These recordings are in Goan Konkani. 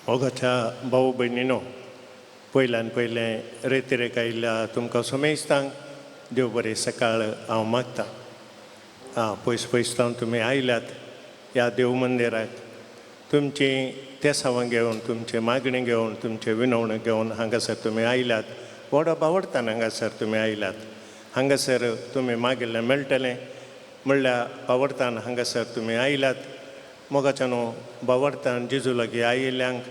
मोगाच्या भाऊ भयणीनो, पयल्यान पयलें रेतिरेक आयिल्ल्या तुमकां समेस्तांक देव बरें सकाळ हांव मागतां. आं, पयस पयस सावन तुमी आयल्यात ह्या देव मंदिराक, तुमची तेसावां घेवन, तुमची मागणी घेवन, तुमचे विनवणी घेवन हांगासर तुमी आयल्यात. व्हडा बावडतान हांगासर तुमी आयल्यात. हांगासर तुमी मागिल्लें मेळटलें म्हणल्यार बावडतान हांगासर तुमी आयल्यात. मोगाच्यानो, बावडतान जेजू लागीं आयिल्ल्यांक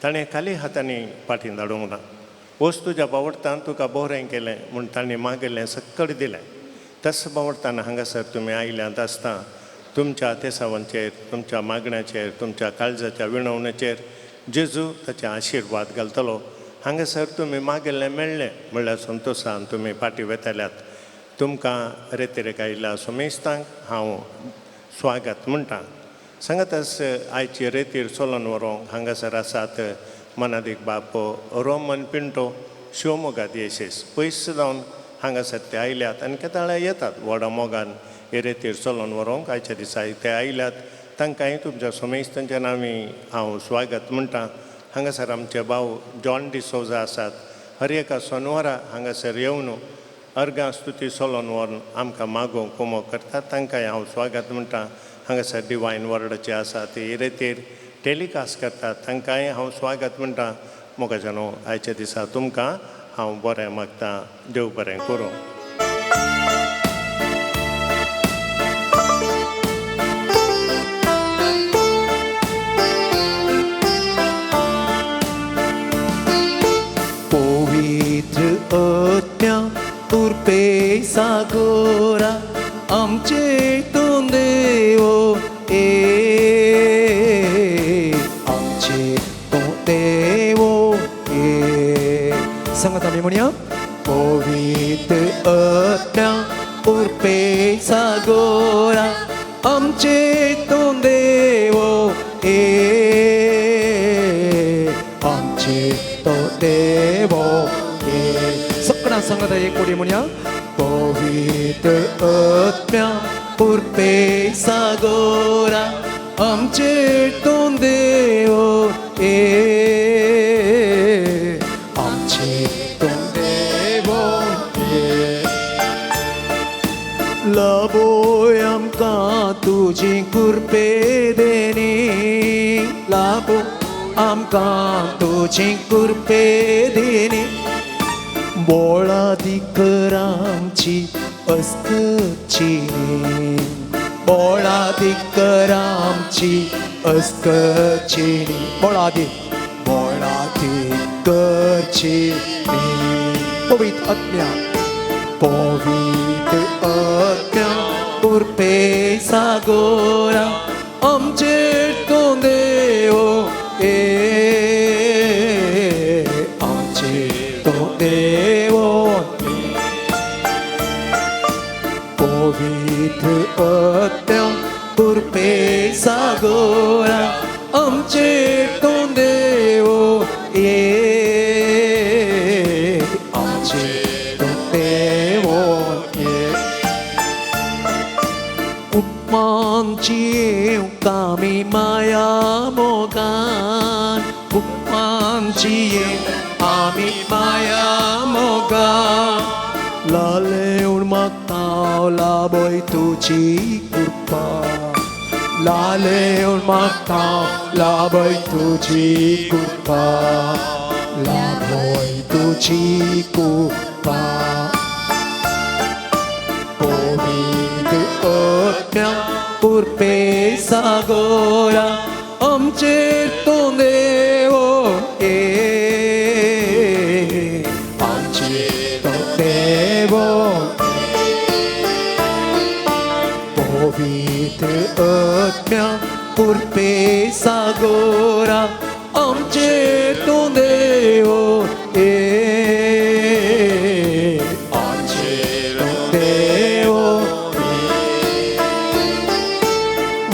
ताणें खाली हातांनी फाटीं धाडूंक ना. वच, तुज्या बावडतान तुका बरें केलें म्हूण तांणी मागिल्लें सक्कड दिलें. तस बावडतान हांगासर तुमी आयल्यांत आसता तुमच्या तेसावांचेर, तुमच्या मागण्याचेर, तुमच्या काळजाच्या विणवणेचेर जेजू ताचे आशिर्वाद घालतलो. हांगासर तुमी मागिल्लें मेळ्ळें म्हणल्यार संतोशान तुमी फाटीं वेतल्यात. तुमकां रेतिरेक आयिल्ल्या समेस्तांक हांव स्वागत म्हणटा. सांगातच आयची रेतीर चलोन व्हरूंक हांगासर आसात मनादीक बाप रोमन पिंटो, शिवमोगा दियेसीस. पयस जावन हांगासर ते आयल्यात आनी केदाळा येतात व्हडा मोगान हे रेतीर चलोन व्हरूंक. आयच्या दिसा ते आयल्यात, तांकांय तुमच्या समेस्तांच्या नांवी हांव स्वागत म्हणटा. हांगासर आमचे भाव जॉन डिसोजा आसात. हर एका सोनवारा हांगासर येवन अर्गां स्तुती चलोन व्हरून आमकां मागोवंक कुमोक करतात, तांकांय हांव स्वागत म्हणटा. हांगासर डिवायन वर्डाचे आसा ते रेतीर टेलिकास्ट करतात, तांकांय हांव स्वागत म्हणटा. मोगाच्यानो, आयच्या दिसा तुमकां हांव बरें मागतां. देव बरें करूं. पवित्र आत्म्या उर्पे सागोरा आमचे तूं देवो ए, आमचे तूं देवो ए. सांगात आमी म्हणया. पवित्र आत्म्या उर्पे सागोरा आमचे तूं देवो ए, आमचे तो देवो ए. सगळ्यां सांगात एक कोडी म्हणया. पवित्र आत्म्या उर्पे सागोरा आमचे तूं देवो ए, आमचे तूं देवो ए. लाबोय आमकां तुजी कृपे देणी, लाबो आमकां तुजी कृपे देणी. बोळादी कर आमची अस्कची, बोळादी कर आमची अस्कची, बोळादी बोळादी करची. पवित्र आत्म्या, पवित्र आत्म्या उर्पे सागोरा आमचे तूं देवो ए, आमचे तूं देवो. पवित्र आत्म्या उर्पे सागोरा आमचे तूं देवो ए, आमचे तूं देवो ए. उपमानची कामी माया मोगान, उपमानची आमी माया मोगान. लालेवन मागता लाबय तुजी कृपा, लालेवन मागता लाबय तुजी कृपा, लाबय तुजी कृपा. पवित्र आत्म्या उर्पे सागोरा आमचे तूं देवो ए, आमचे तूं देवो. पवित्र आत्म्या उर्पे सागोरा आमचे तूं देवो ए, आमचे तूं देवो.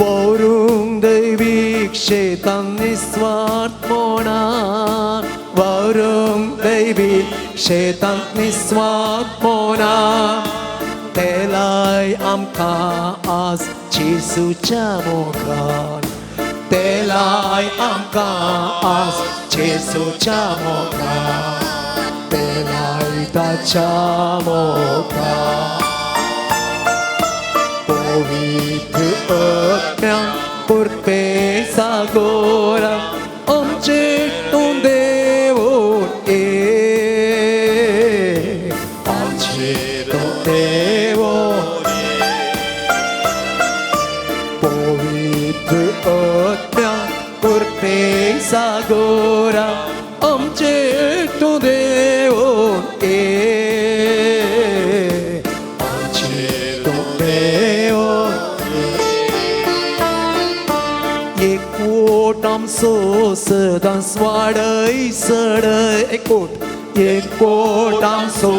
वावरूंक दैवीक शेतान निस्वार्थ मोनान, वावरूंक दैवीक शेतान निस्वार्थ मोनान. तेलाय आमकां आज जेजूच्या मोगान, तेलाय आमकां आज जेजूच्या मोगान तेलाय ताच्या मोगान पवित्र आत्म्या कृपे सागोरा आमचे तूं देवून ये आमचे तूं देवून पवित्र आत्म्या कृपे सागोरा आमचे तूं देवून ये आमचे तूं देवून एक कोट आमचो सदांच वाडय सडय एक कोट एक कोट आमचो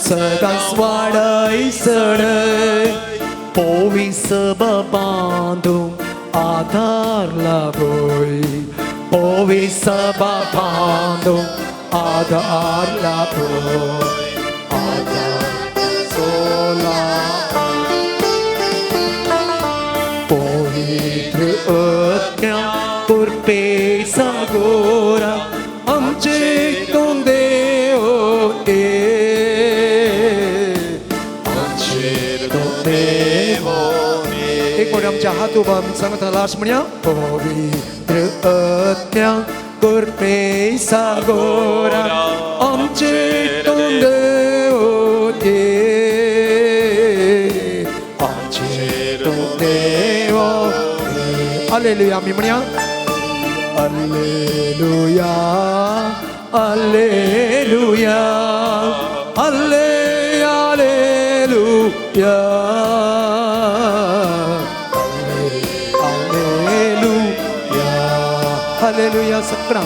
सदांच वाडय सडय पोवीस बांदूंक आधार लाभय पोवीस बांदूंक आधार लाभय आधार सोला पवित्र आत्म्या कृपे सागोरा आमचे तूं देव ये आमचे तूं देव एक फावटी आमच्या हात उबा आमी सांगता लास्ट म्हणया पवित्र आत्म्या कृपे सागोरा आमचे तूं देव ये आमचे तूं देव हालेलुया आमी म्हणया hallelujah hallelujah hallelujah hallelujah hallelujah सगळा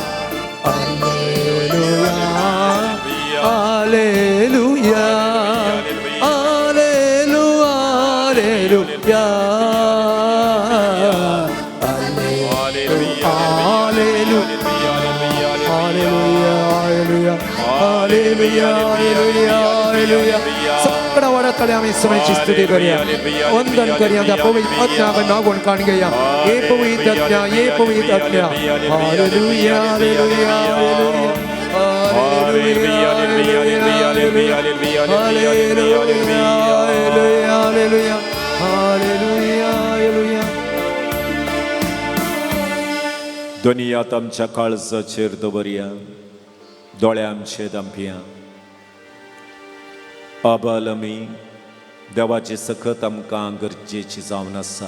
hallelujah hallelujah hallelujah hallelujah hallelujah hallelujah hallelujah सगळा वाड्यात आमी सोम्याची स्तुती करूया वंदन करूया त्या पवित्र आत्म्याक मागून काण घेया ये पवित्र आत्म्या ये पवित्र आत्म्या hallelujah hallelujah hallelujah hallelujah hallelujah hallelujah hallelujah hallelujah दोनी हात आमच्या काळजाचेर दवरया दोळे आमचे धांपया. आबाल आमी देवाची सकत आमकां गरजेची जावन आसा.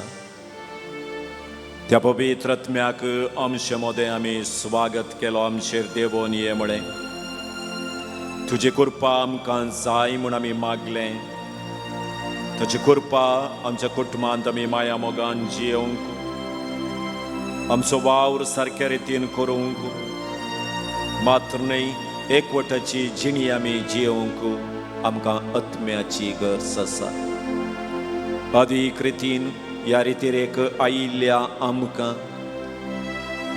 त्या पवित्र आत्म्याक आमचे मोदें आमी स्वागत केलो. आमचेर देवोन ये म्हळें तुजी कृपा आमकां जाय म्हूण आमी मागलें. ताची कृपा आमच्या कुटुंबांत आमी माया मोगान जियोवंक, आमचो वावर सारक्या रितीन करूंक, मात्र न्हय एकवटाची जिणी आमी जियोवंक आमकां आत्म्याची गरज आसा. आदीक रितीन ह्या रितीरेक आयिल्ल्या आमकां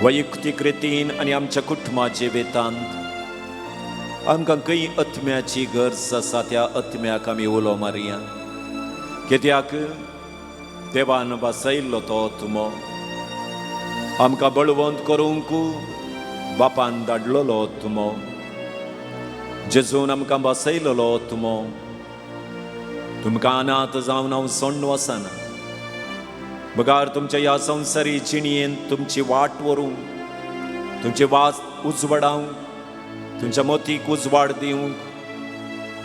वैयक्तीक रितीन आनी आमच्या कुटुंबाचे वेतांत आमकां खंय आत्म्याची गरज आसा त्या आत्म्याक आमी उलो मारया. कित्याक देवान बसयल्लो तो आत्मो आमकां बळवंत करूंक बापान धाडलेलो आत्मो, जेजून आमकां बसयलेलो आत्मो. तुमकां अनाथ जावन हांव सोडून वचना, बगार तुमच्या ह्या संवसारी जिणयेन तुमची वाट व्हरूंक, तुमची वास उजवाडावंक, तुमच्या मोतीक उजवाड दिवंक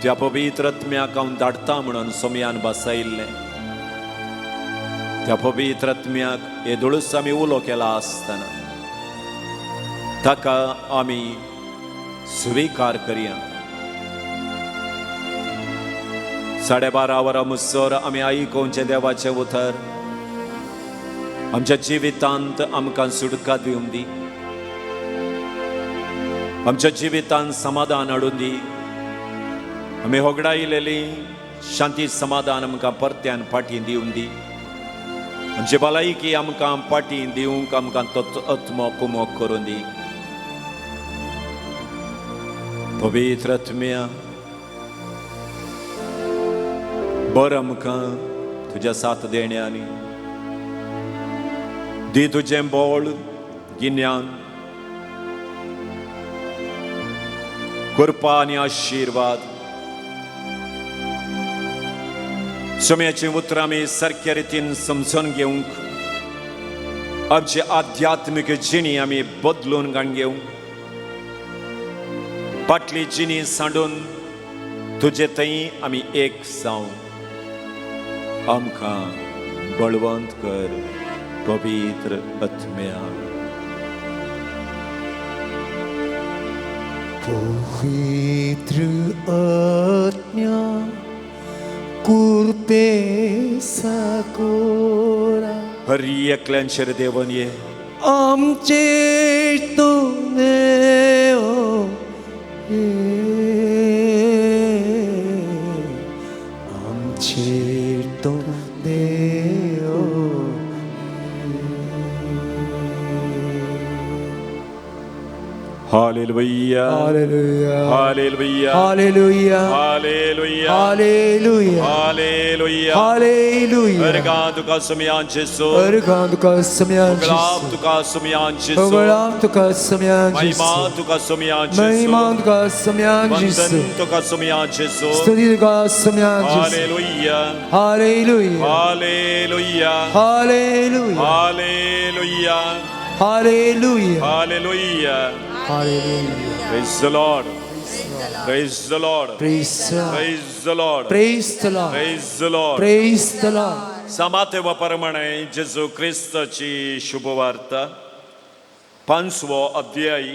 त्या पवित्र आत्म्याक हांव धाडटा म्हणून सोमयान बसयल्लें. त्या पवित्र आत्म्याक येदोळूच आमी उलो केला आसतना ताका आमी स्विकार करया. 12:30 वरां मुसर आमी आयकोवचें देवाचें उतर आमच्या जिवितांत आमकां सुटका दिवन दी, आमच्या जिवितांत समाधान हाडून दी. आमी होगडायलेली शांती समाधान आमकां परत्यान फाटीं दिवन दी. आमची भलायकी आमकां फाटीं दिवंक आमकां तो आत्मो कुमोक करून दी. पवित्र आत्म्या बरं आमकां तुज्या साथ देण्यांनी दी तुजें बळ, गिन्यान, कृपा आनी आशिर्वाद. सोम्याचीं उतरां आमी सारक्या रितीन समजून घेवंक, आमची आध्यात्मीक जिणी आमी बदलून घाण घेवंक, फाटली जिणी सांडून तुजे थंय आमी एक जावं, आमकां बळवंत कर पवित्र आत्म्या. पवित्र आत्म्या कुरपे साकोरा हर एकल्यांचेर देवन ये. आमचे तूं देव आमचे तूं देव. Hallelujah. Hallelujah. Hallelujah. Hallelujah. Hallelujah. Hallelujah. Hallelujah. Hallelujah. अर्गां तुका सुमयान जेसू. अर्गां तुका सुमयान गुलाब जेसू. तुका सुमयान जेसू. गुलाब तुका सुमयान महिमा जेसू. तुका सुमयान जेसू. महिमा तुका सुमयान जेसू. वंदन तुका सुमयान जेसू. स्तुती तुका सुमयान जेसू. Hallelujah. Hallelujah. Hallelujah. Hallelujah. Hallelujah. Hallelujah. Hallelujah. Hallelujah. Praise the Lord. Praise the Lord. Praise the Lord. Praise the Lord. Praise the Lord. Praise the Lord. Praise the Lord. समाते प्रमाणे जेजू क्रिस्ताची शुभवार्ता पांचवो अध्याय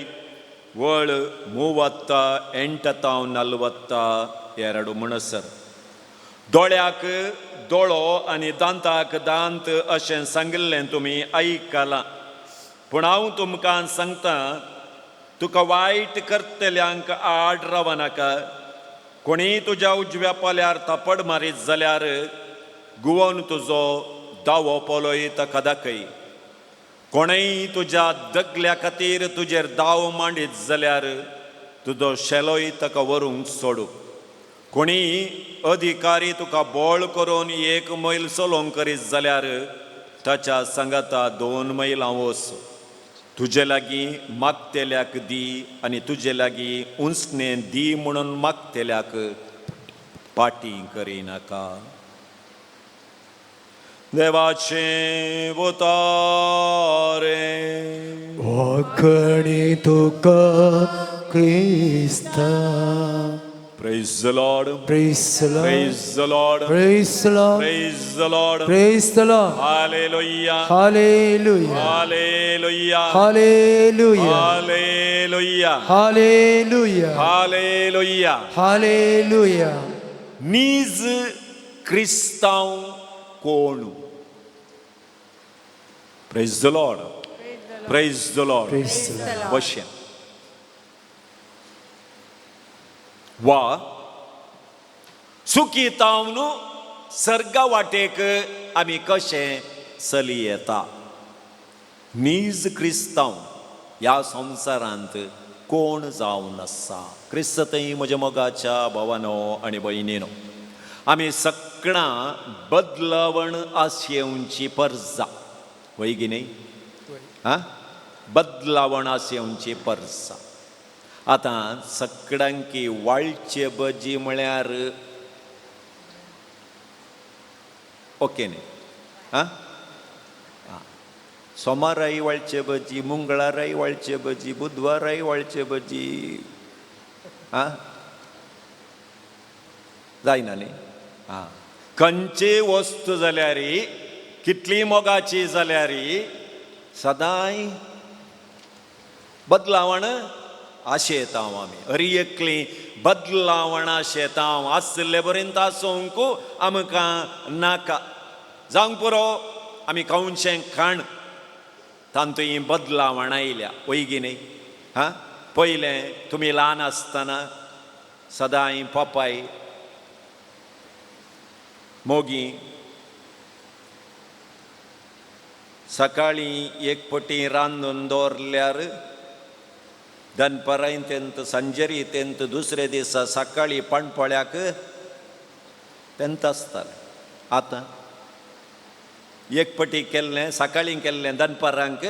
वळ 38-42 म्हणसर. दोळ्याक दोळो आनी दांताक दांत अशें सांगिल्लें तुमी आयकलां, पूण हांव तुमकां सांगता, तुका वायट करतल्यांक आड रावनाका. कोणीय तुज्या उजव्या पाल्यार थापड मारीत जाल्यार गुवोन तुजो दावो पलय ताका दाखय. कोणूय तुज्या दगल्या खातीर तुजेर दाव मांडीत जाल्यार तुजो शेलोय ताका व्हरूंक सोडू. कोणीय अधिकारी तुका बळ करून 1 मैल चलोवंक करीत जाल्यार ताच्या सांगाता 2 मैलां वच. तुजे लागीं मागतेल्याक दी आनी तुजे लागीं उंचणें दी म्हणून मागतेल्याक पाटी करिनाका. देवाचें उतारे. वाखणी तुका क्रिस्ता. Praise the Lord. Praise the Lord. Praise the Lord. Praise the Lord. Praise the Lord. Praise the Lord. Hallelujah. Hallelujah. Hallelujah. Hallelujah. Hallelujah. Hallelujah. Hallelujah. Hallelujah. नीज क्रिस्तांव कोण? Praise the Lord. Praise the Lord. Praise the Lord. वश्य वा सुखी तावन सर्गा वाटेक आमी कशें चली येता. नीज क्रिस्तांव ह्या संवसारांत कोण जावन आसा. क्रिस्त थंय म्हज्या मोगाच्या भावानो आनी भयणीनो, आमी सगळां बदलावण आशेवची परजा वय की न्ही? आं, बदलावण आशेवची परजा. आतां सगळ्यांकी वाळचे भजी म्हळ्यार ओके न्ही? आं, सोमाराय वाळचे भजी, मंगळाराय वाळचे भजी, बुधवाराय वाळचे भजी, आं जायना न्ही? आं, खंयची वस्तू जाल्यार, कितली मोगाची जाल्यार सदांय बदलावण आशेतांव आमी. हरी एकली बदलावण आशेतांव आसले पर्यंत आसूंक आमकां नाका जावंक पुरो. आमी खावचें खाण तातूंत बदलावण आयल्या वय की न्ही? हां, पयलें तुमी ल्हान आसतना सदांय पापाय मोगी सकाळीं एक पटी रांदून दवरल्यार दनपरां तेंत सांजेरी तेंत दुसरे दिसा सकाळीं पाणपोळ्याक तेंत आसतालें. आतां एक पटी केल्लें सकाळीं केल्लें दनपारांक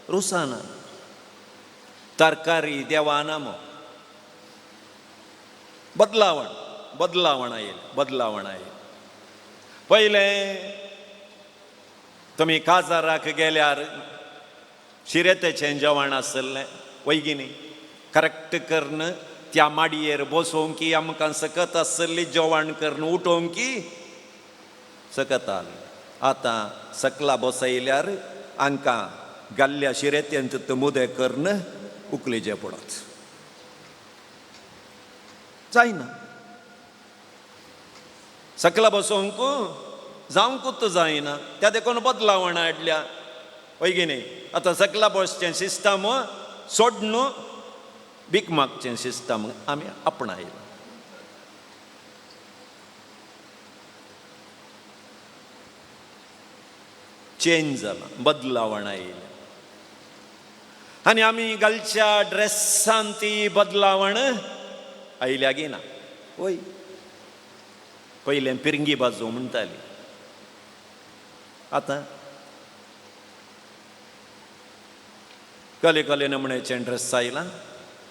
रुसाना, तरकारी देवाना मो. बदलावण बदलावण आयलें, बदलावण आयलें. पयलें तुमी काजाराक गेल्यार शिरेतेचें जेवण आसलें वैगिनी करेक्ट करून त्या माडयेर बसोवंक आमकां सकत आसली, जेवण करून उठोवंक सकत आसलें. आतां सकला बसयल्यार हांकां घाल्ल्या शिरेतेंत मुदे करून उकलीचे पडत जायना. सकला बसोवंक जावंकूच जायना, त्या देखून बदलावण हाडल्या वय न्ही. आतां सकला बसचें सिस्टम सोडून भीक मागचें सिस्टम आमी आपणायलां. चेंज जाला, बदलावण आयलें. आनी आमी घालच्या ड्रेसान ती बदलावण आयल्या गी ना? वय, पयलें पिरंगी बाजू म्हणटाली, आतां कले कले नमण्याचें ड्रेस आयलां,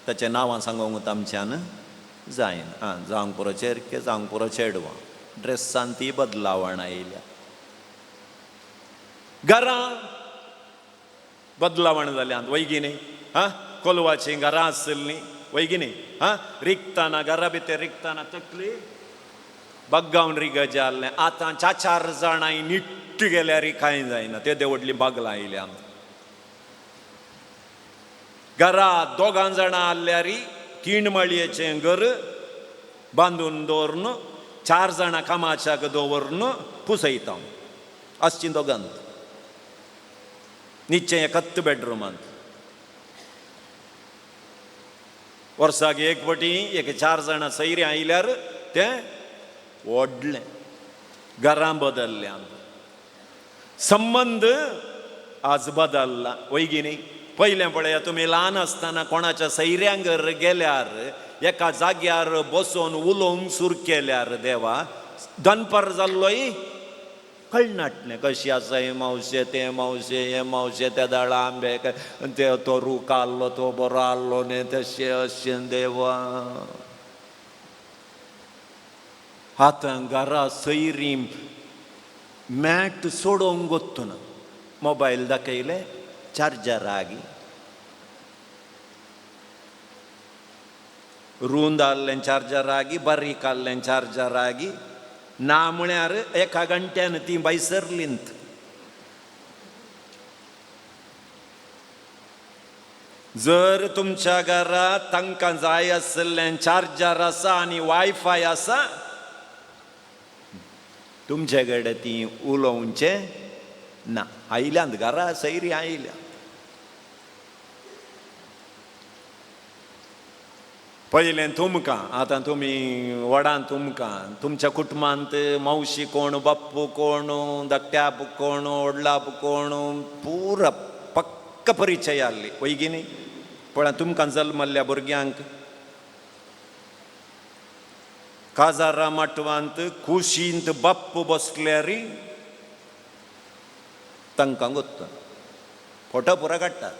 ताचें नांवां सांगूंक आमच्यान जायना. आं, जावंक पुरो चेरके, जावंक पुरो चेडवां, ड्रेसान ती बदलावण आयल्या. घरां बदलावण जाल्यात वय न्ही? हां, कोलवाचीं घरां आसलीं वय न्ही? हां, रिगतना घरा भितर रिगतना तकली बग्गावन रिगजें आहलें. आतां चार चार जाणां निट्ट गेल्यार कांय जायना, तेदे व्हडलीं बागलां आयल्या. घरा दोगां जाणां आहल्यार तीन माळयेचें घर बांदून दवरून चार जाणां कामाच्याक दवरून पुसयता आसचीं दोगांत, निच्चें एकत बेडरुमांत. वर्साक एक फावटी एक चार जाणां सैरी आयल्यार तें व्हडलें. घरां बदल्ल्या, संबंद आज बदल्ला वय न्ही? पयलें पळया तुमी ल्हान आसतना कोणाच्या सैऱ्यांगर गेल्यार एका जाग्यार बसून उलोवंक सुरू केल्यार देवा दनपार जाल्लोय कळनाटलें. कशी आसा हें मावशे, तें मावशे, हें मावशे, त्या दाळा आंबे ते तो रूख आहलो तो बरो आहलो न्ही, तशें अशें देवा. आतां घरा सैरी मॅट सोडोवंक गोत्तुना, मोबायल दाखयले चार्जर आगी रूंद आहलें चार्जर आगी, बारीक आहलें चार्जर आगी, ना म्हळ्यार एका घंट्यान ती भायसरलींत. जर तुमच्या घरा तांकां जाय आशिल्लें चार्जर आसा आनी वायफाय आसा, तुमचे कडेन ती उलोवचें ना. आयल्यांत घरा सैरी आयल्या. पयलें तुमकां, आतां तुमी व्हडान तुमकां तुमच्या कुटुंबांत मावशी कोण, बाप्पू कोण, धाकट्या कोण, व्हडला कोण, पुरा पक्क परिचय आहली वय न्ही? पळय तुमकां जल्मल्ल्या भुरग्यांक काजारा माटवांत कुशींत बाप्पू बसल्यार तांकां गोत्ता फोटो पुरा काडटात.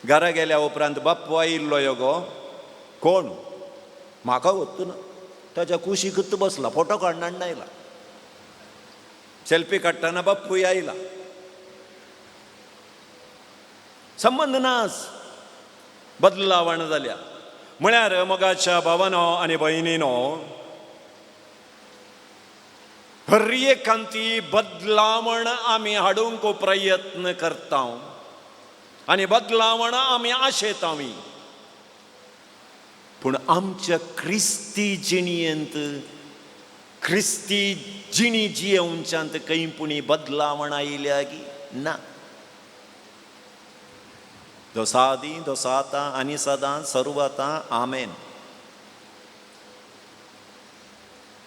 घरा गेल्या उपरांत बाप्पू आयिल्लो यो गो कोण म्हाका वत्तू ना, ताच्या कुशीकूच बसला, फोटो काडून आयला, सेल्फी काडटना बाप्पूय आयला. संबंद नास, बदलावण जाल्या. म्हळ्यार मोगाच्या भावानो आनी भयणीनो, हर एकांती बदलावण आमी हाडूंक प्रयत्न करता आनी बदलावण आमी आशेता. पूण आमच्या क्रिस्ती जिणयेंत, क्रिस्ती जिणी जियेवच्यांत खंय पुणी बदलावण आयल्या की ना? दोसादी दोसाता आनी सदां सर्वता आमेन.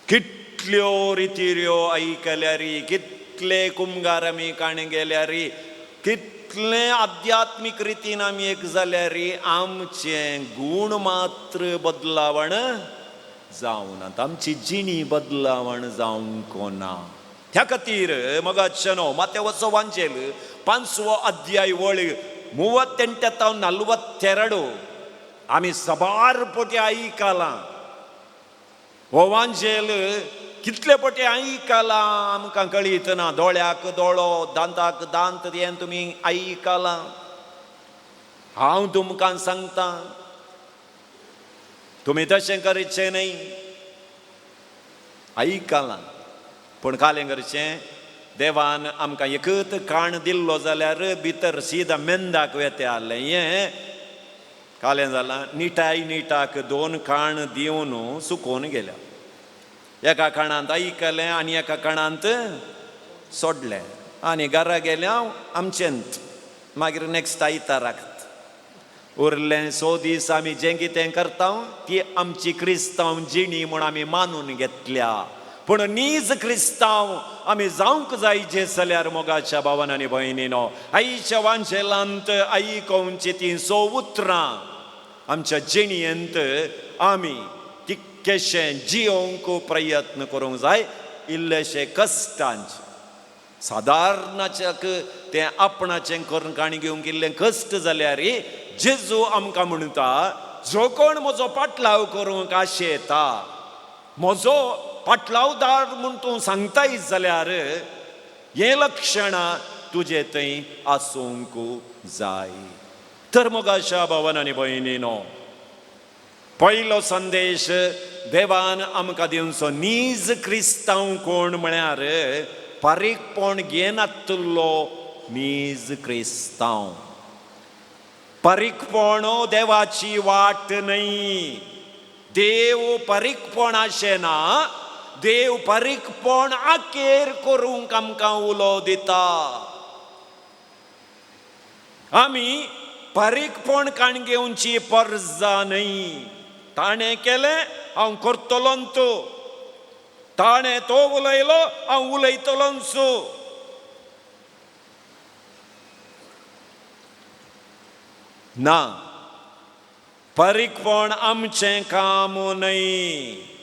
कितल्यो रितिऱ्यो आयकल्यार, कितले कुमगार आमी काणी गेल्यार, कितले आध्यात्मीक रितीन आमी एक जाल्यार आमचें गूण मात्र बदलावण जावनात, आमची जिणी बदलावण जावंक ना. त्या खातीर मगाचनो मातेवचो वांजेल 5वो अध्याय वळ 38 42 आमी सबार पटी आयकलां. हो वांजेल कितले पटी आयकलां आमकां कळीत ना. दोळ्याक दोळो दांताक दांत हें तुमी आयकलां. हांव तुमकां सांगता तुमी तशें करचें न्हय. आयकलां पूण कालें करचें देवान आमकां एकच काण दिल्लो जाल्यार भितर सीदा मेंदाक वेते आहलें. हें कालें जालां निटाय निटाक 2 काण दिवन सुकोवन गेल्या. एका काणांत आयकलें आनी एका काणांत सोडलें आनी घरा गेलें हांव आमचेंत. मागीर नॅक्स्ट आयताराक उरलें 100 दीस आमी जें कितें करता ती आमची क्रिस्तांव जिणी म्हूण आमी मानून घेतल्या. पूण नीज क्रिस्तांव आमी जावंक जाय जे जाल्यार मोगाच्या भावान आनी भयणीनो आईच्या वांजेलांत आयकोवची ती 100 उतरां आमच्या जिणयेंत आमी तितकेशें जियोवंक प्रयत्न करूंक जाय. इल्लेशे कश्टांचे सादारणाच्याक तें आपणाचें करून काणी घेवंक इल्लें कश्ट जाल्यार जेजू आमकां म्हणटा जो कोण म्हजो पाटलाव करूंक आशेता म्हजो पाटलावदार म्हूण तूं सांगताय जाल्यार हें लक्षणां तुजे थंय आसूंक जाय. तर मोगाच्या भावान आनी भयणीनो पयलो संदेश देवान आमकां दिवचो नीज क्रिस्तांव कोण म्हळ्यार पारीकपण घेनातलो नीज क्रिस्तांव. पारीकपण देवाची वाट न्हय. देव पारीकपण अशें ना. देव पारीकपण आकेर करूंक आमकां उलो दिता. आमी पारीकपण काण घेवची परजा न्हय. ताणें केलें हांव करतलोंच, ताणें तो उलयलो हांव उलयतलोंच. ना, पारीकपण आमचें काम न्हय.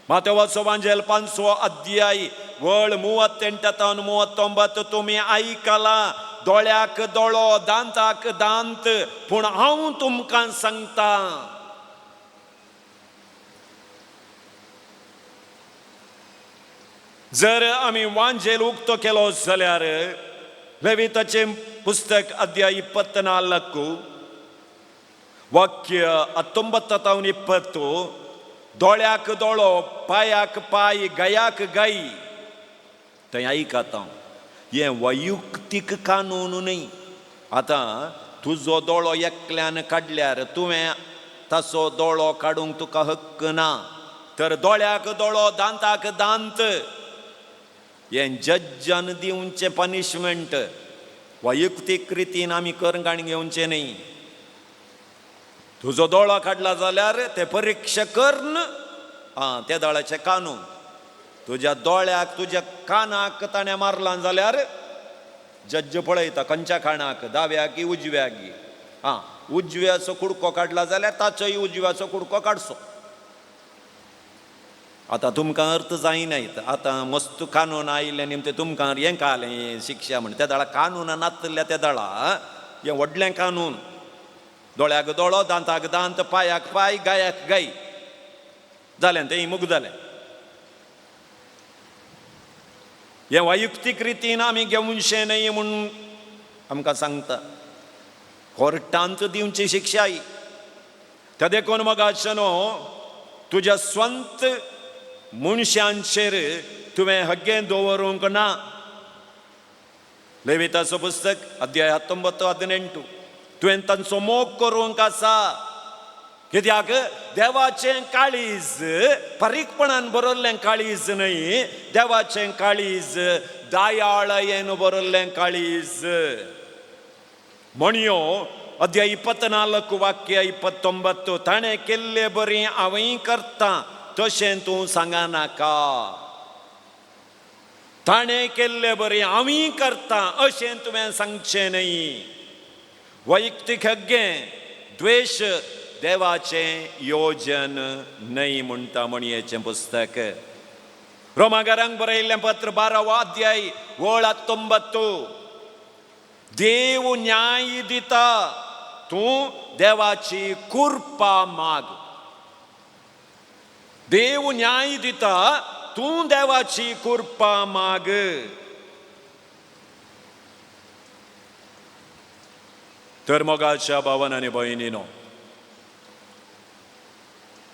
मातेवाचो वांजेल 5वो अध्याय वळ 38 39 तुमी आयकलां दोळ्याक दोळो दांताक दांत पूण हांव तुमकां सांगता जर आमी वांजेल उक्तो केलो जाल्यार लेविताचें पुस्तक अध्याय 24 वाक्य 19 20 दोळ्याक दोळो पायाक पाय गयाक गाय थंय आयकता हें वैयक्तीक कानून न्हय. आतां तुजो दोळो एकल्यान काडल्यार तुवें ताचो दोळो काडूंक तुका हक्क ना. तर दोळ्याक दोळो दांताक दांत हें जज्जान दिवचें पनिशमेंट वैयक्तीक रितीन आमी करंगाण घेवचें न्हय. तुजो दोळो काडला जाल्यार ते परिक्षा करन आं त्या दोळ्याचें कानून. तुज्या दोळ्याक तुज्या कानाक ताणें मारलां जाल्यार जज्ज पळयता खंयच्या कानाक दाव्या की उजव्या की. आं उजव्याचो कुडको काडला जाल्यार ताचोय उजव्याचो कुडको काडचो. आतां तुमकां अर्थ जायना. आतां मस्त कानून आयिल्लें निमतें तुमकां हें कळ्ळें शिक्षा म्हण त्या दळा कानून नातल्या त्या दळा हें व्हडलें कानून. दोळ्याक दोळो दांताक दांत पायाक पाय गायाक गाय जालें तें मुग जालें. हें वैयक्तीक रितीन आमी घेवचें न्हय म्हूण आमकां सांगता. कोर्टांत दिवची शिक्षाय त्या देखून मोगाचेनो तुज्या स्वंत मनशांचेर तुवें हग्गें दवरूंक ना. लेविताचो पुस्तक अध्याय 19 18 तुवें तांचो मोग करूंक आसा. कित्याक देवाचें काळीज पारीकपणान बरयल्लें काळीज न्हय, देवाचें काळीज दयाळायेन बरयल्लें काळीज. म्हणयो अध्याय 24 वाक्य 29 ताणें केल्ले बरी हांवूय करता तशें तूं सांगनाका. ताणें केल्ले बरी हांवूय करता अशें तुवें सांगचें न्हय. वैयक्तीक हग्गें द्वेश देवाचें योजन न्हय म्हणटा म्हणयेचें पुस्तक. रोमागारांक बरयल्लें पत्र 12वो अध्याय वळ 19. देव न्याय दिता, तूं देवाची कृपा माग. देव न्याय दिता, तूं देवाची कृपा माग. तर मोगाच्या भावान आनी भयणीनो,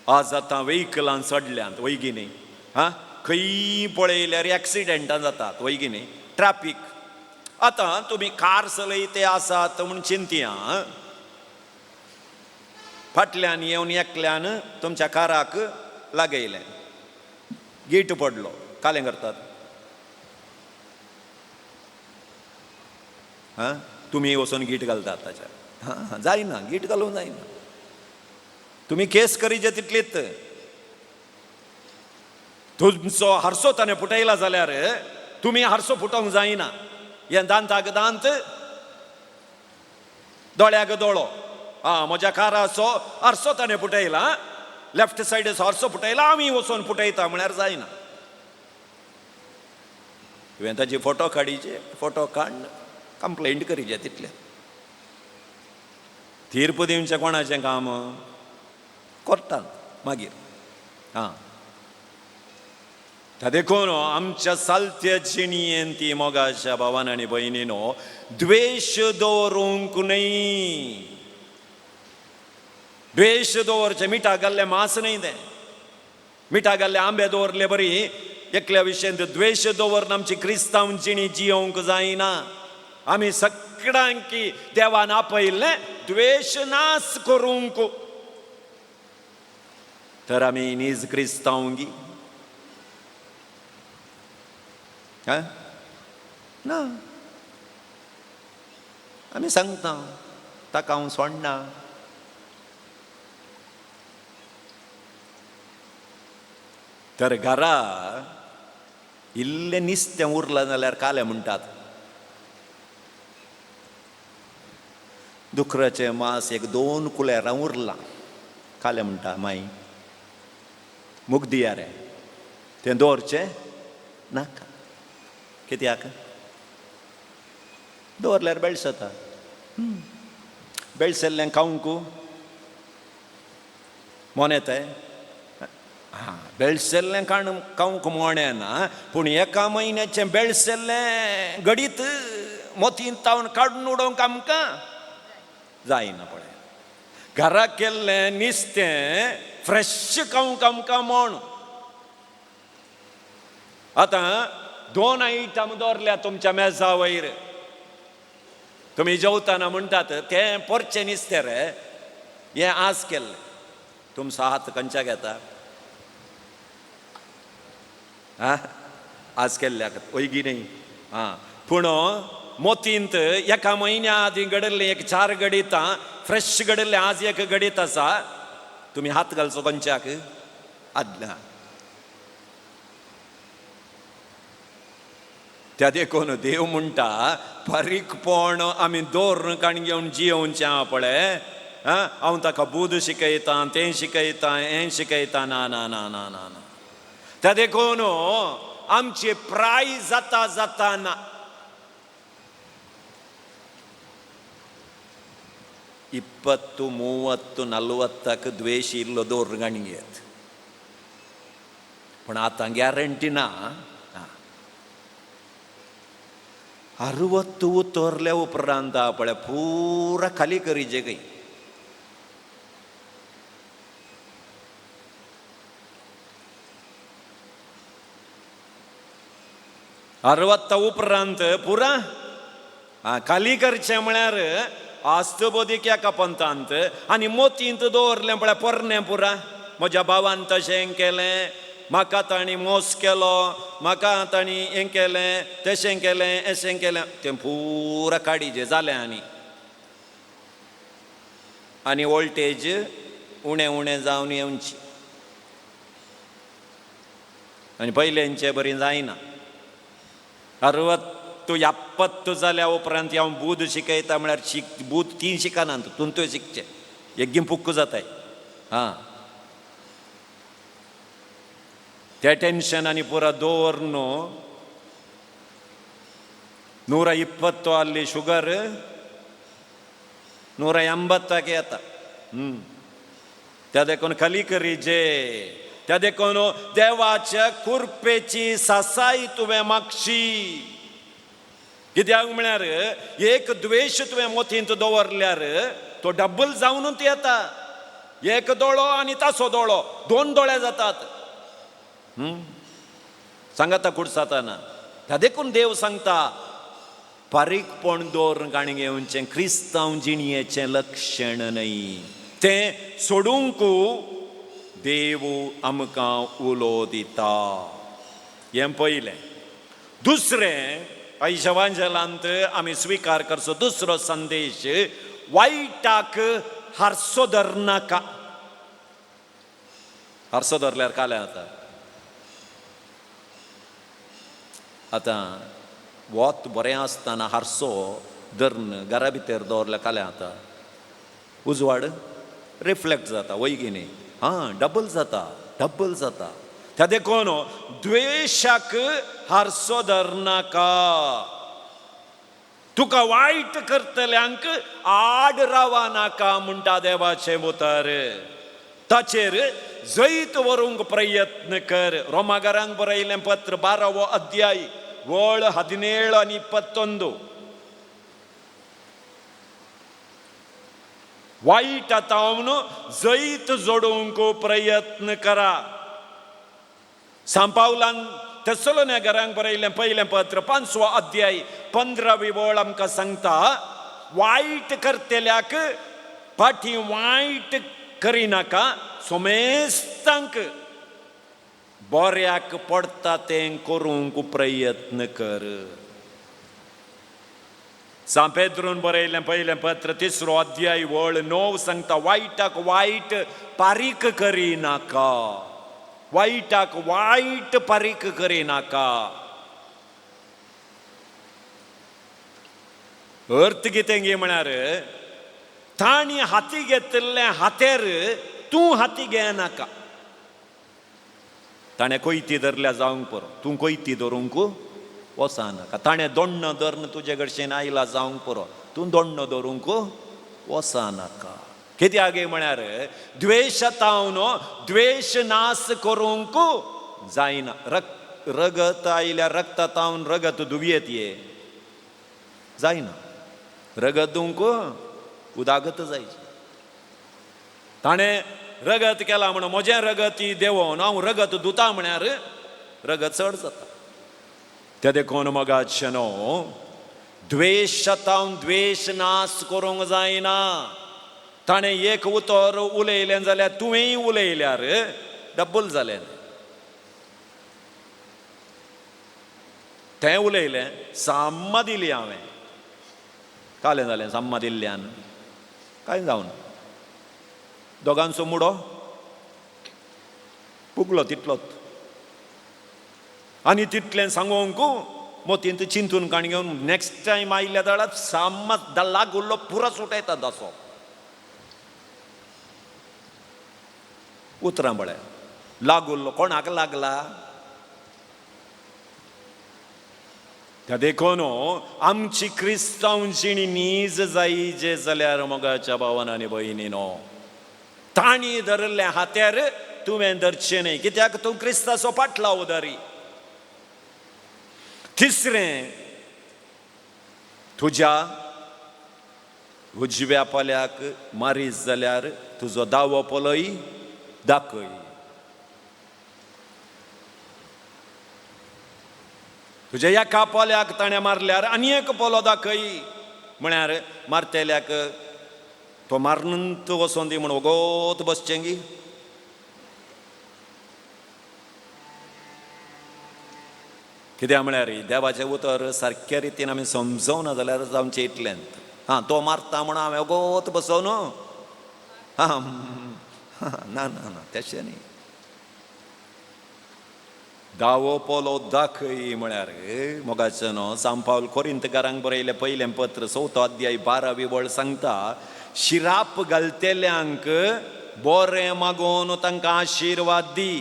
आज आतां वेहिकलान चडल्यांत वयगी न्ही, हा खंय पळयल्यार एक्सिडेंटां जातात वयगी न्ही, ट्राफीक. आतां तुमी कार चलयते आसात म्हूण चिंतया, फाटल्यान येवन एकल्यान तुमच्या काराक लागयलें, गीट पडलो, कालें करतात. हां तुमी वचून गीट घालतात ताच्या, हां जायना, गीट घालूंक जायना, तुमी केस करीचे तितलीच. तुमचो हारसो ताणें फुटयला जाल्यार तुमी हारसो फुटोवंक जायना. हें दांताक दांत, दोळ्याक दोळो. आं म्हज्या काराचो हारसो ताणें फुटयला, लेफ्ट सायडीचो हारसो फुटयला, आमी वचून फुटयता म्हळ्यार जायना. तुवें ताची फोटो काडीचे, फोटो काड कंप्लेंट करीचे तितलें. तीर्प दिवचें कोणाचें काम करतात मागीर. आं देखून आमच्या सालत्या जिणयेन ती मोगाच्या भावान आनी भयणीनो द्वेश दवरूंक न्हय. द्वेश दवरचें मिठा घाल्लें मांस न्हय तें, मिठा घाल्ले आंबे दवरले बरी एकल्या विशयांत द्वेश दवरून आमची क्रिस्तांव जिणी जियोवंक जायना. आमी सगळ्यांकी देवान आपयल्लें द्वेश नाश करूंक, तर आमी नीज क्रिस्तांवगी ना. आमी सांगता ताका हांव सोडना. तर घरा इल्लें निस्तें उरलां जाल्यार कालें म्हणटात, दुकराचें मांस एक 2 कुलेरां उरलां, कालें म्हणटा माई मुग दिया रे, तें दवरचें नाका. कित्याक दवरल्यार बेळसता, बेळसल्लें खावंक मोन येताय. हां बेळसल्लें काण खावंक मोन येना, पूण एका म्हयन्याचें बेळसल्लें घडीत मोतीन तावन काडून उडोवंक आमकां जायना. पळय घरा केल्लें निस्तें फ्रेश खावंक आमकां मोण. आतां 2 आयटम दवरल्या तुमच्या मेजा वयर, तुमी जेवताना म्हणटात तें पोरचें निस्तें रे, हें आज केल्लें. तुमचो हात खंयच्याक येता? आं आज केल्ल्याक वयगी न्ही. आं पूण मोतींत एका म्हयन्या आदीं घडिल्लें एक 4 गडितां फ्रेश घडिल्लें आज एक गडीत आसा, तुमी हात घालचो खंयच्याक आदल्या. त्या देखून देव म्हणटा बारीकपण आमी दवरून काण घेवन जियोवचें आहा पळय. आं हांव ताका बूद शिकयतां, तें शिकयतां, हें शिकयतां, ना ना ना ना ना ना. त्या देखून आमची प्राय जाता जाता ना 20, 30, 40 ದ್ವೇಷ ಇಲ್ಲೋ ದೋರ್ಗಣಿಗೆ. पूण आतां गॅरंटी ना. 60 उतरल्या उपरांत पळय पुरा खाली करीचे खंय. 60 उपरांत पुरा खाली करचें म्हळ्यार आस्तबोदीक एका पंथांत आनी मोतींत दवरलें पळय पोरणें पुरा. म्हज्या भावान तशें केलें, म्हाका तांणी मोस केलो, म्हाका तांणी हें केलें, तशें केलें, अशें केलें, तें पुरा काडीचें जालें. आनी आनी वोल्टेज उणें उणें जावन येवची आनी पयलेंचे बरी जायना. 60 70 जाल्या उपरांत हांव बूद शिकयता म्हळ्यार बूद तीं शिकना, तुमच्यो शिकचें एकदम पुक्क जाताय. हां त्या टेन्शन ಪೂರ ದೋರ್ನು 120 ಅಲ್ಲಿ ಶುಗರ್ 180 येता. त्या देखून खाली करी जे, त्या देखून देवाच्या कृपेची सासाय तुवें मागशी. कित्याक म्हळ्यार एक द्वेश तुवें मोतींत दवरल्यार तो डब्बल जावनूच येता. एक दोळो आनी तासो दोळो, दोन दोळे जातात. सांगता कुडसाताना. त्या देखून देव सांगता बारीकपण दवरून काणी घेवचें क्रिस्तांव जिणयेचें लक्षण न्हय, तें सोडूंक देव आमकां उलो दिता. हें पयलें. दुसरें, आयच्या वांजेलांत आमी स्विकार करचो दुसरो संदेश, वायटाक हारसो धरनाका. हारसो धरल्यार कालें जाता. आतां वत बरें आसतना हारसो धरून घरा भितर दवरल्यार कालें जाता, उजवाड रिफ्लेक्ट जाता वय की न्ही, आं डबल जाता, डबल जाता. त्या देखून द्वेशाक हारसो धरनाका. तुका वायट करतल्यांक आड रावा नाका म्हणटा देवाचें उतर. ताचेर जैत व्हरूंक प्रयत्न कर. रोमागारांक बरयलें पत्र 12वो अध्याय वळ 17 आनी 21. वायट आतां जैत जोडूंक प्रयत्न करा. सांपावलान तेसलोन्या घरांक बरयलें पयलें पत्र 5वो अध्याय 15वी वळ आमकां सांगता, वायट करतल्याक फाटीं वायट करिनाका, सोमेस्तांक बऱ्याक पडटा तें करूंक प्रयत्न कर. सांत पेद्रून बरयलें पयलें पत्र 3रो अध्याय वळ 9 सांगता, वायटाक वायट पारीक करिनाका, वायटाक वायट पारीक करिनाका. अर्थ कितें गे म्हळ्यार तांणी हाती घेतिल्लें हातेर तूं हाती घेनाका. ताणें कोयती धरल्या जावंक पुरो, तूं कोयती धरूंक वचनाका. ताणें दोण्ण धरून तुजे कडच्यान आयला जावंक पुरो, तूं दोण्ण धरूंक वचनाका. कित्याक म्हळ्यार द्वेशतावन द्वेश नास करूंक जायना. रगत आयल्यार रक्तातावन रगत दुबयेत ये जायना, रगत दुवंक उदागत जायचें. ताणें रगत केलां म्हणून म्हजें रगत ही देंवोन हांव रगत दुता म्हळ्यार रगत चड जाता. त्या देखून मोगाचें न्हू, द्वेशतावन द्वेश नास करूंक जायना. ताणें एक उतर उलयलें जाल्यार तुवेंय उलयल्यार डब्बल जालें. तें उलयलें साम्मा दिली हांवें, कालें जालें साम्मा दिल्ल्यान कांय जावना. दोगांचो मुडो पुगलो तितलोच. आनी तितलें सांगूंक मोतींत चिंतून काण घेवन नेक्स्ट टायम आयल्या जाल्यार साम्मा लागुल्लो पुरो सुटयता दासो. उतरां पळय, लागुल्लो कोणाक लागला. त्या देखून आमची क्रिस्तांव जिणी नीज जायजे जाल्यार मोगाच्या भावान आनी भयणीनो, तांणी धरिल्लें हात्यार तुवें धरचें न्हय, कित्याक तूं क्रिस्ताचो पाटलाव धरी. तिसरें, तुज्या उजव्या पोल्याक मारीत जाल्यार तुजो दावो पोलोय दाखय. तुज्या एका पोल्याक ताणें मारल्यार आनी एक पोलो दाखय. म्हळ्यार मारतेल्याक तो मारून तूं वचोन दी म्हूण वोगोत बसचें गी. कित्याक म्हळ्यार देवाचें उतर सारक्या रितीन आमी समजवना जाल्यार जावचें इतलें. आं तो मारता म्हणून हांवें वोगोत बसोवन आं ना ना ना तशें न्ही. दावो पोलो दाखय म्हळ्यार मोगाचें न्हू, सांपावल कोरिंतकारांक बरयलें पयलें पत्र 4थो अध्याय 12वी वळ सांगता, शिराप घालतेल्यांक बरें मागोवन तांकां आशिर्वाद दी.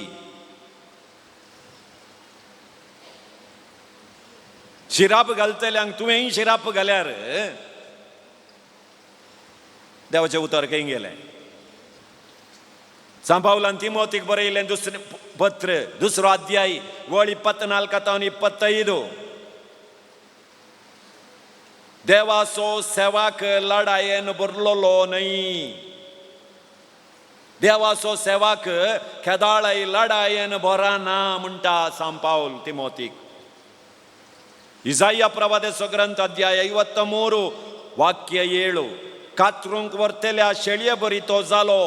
शिराप घालतल्यांक तुवेंय शिराप घाल्यार देवाचें उतर खंय गेलें? सांपावलान तिमोतीक बरयलें दुसरें पत्र, दुसरो अध्याय, वळ 24 25. देवाचो सेवाक लडायेन भरलेलो न्हय, देवाचो सेवाक खेदाळय लडायेन भरना म्हणटा सांपावल तिमोतीक. इजाया प्रवादेचो ग्रंथ अध्याय 53 वाक्य 7, कातरूंक व्हरतल्या शेळये बरी तो जालो,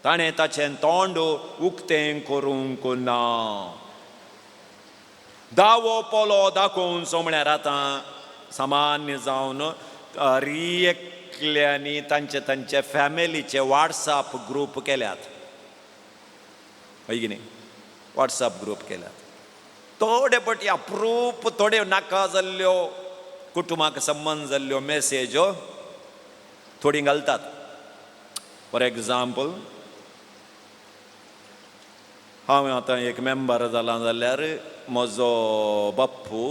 ताणें ताचें तोंड उक्तें करूंक ना. दावो पोलो दाखोवचो म्हळ्यार आतां सामान्य जावन एकल्यांनी तांचे तांचे फॅमिलीचे वॉट्सएप ग्रूप केल्यात, हय की न्ही? वॉट्सएप ग्रूप केल्यात. थोडे पटी अप्रूप, थोड्यो नाका जाल्ल्यो कुटुंबाक संबंद जाल्ल्यो मेसेजो थोडी घालतात. फॉर एग्जाम्पल, हांव आतां एक मेंबर जाला जाल्यार म्हजो बाप्पू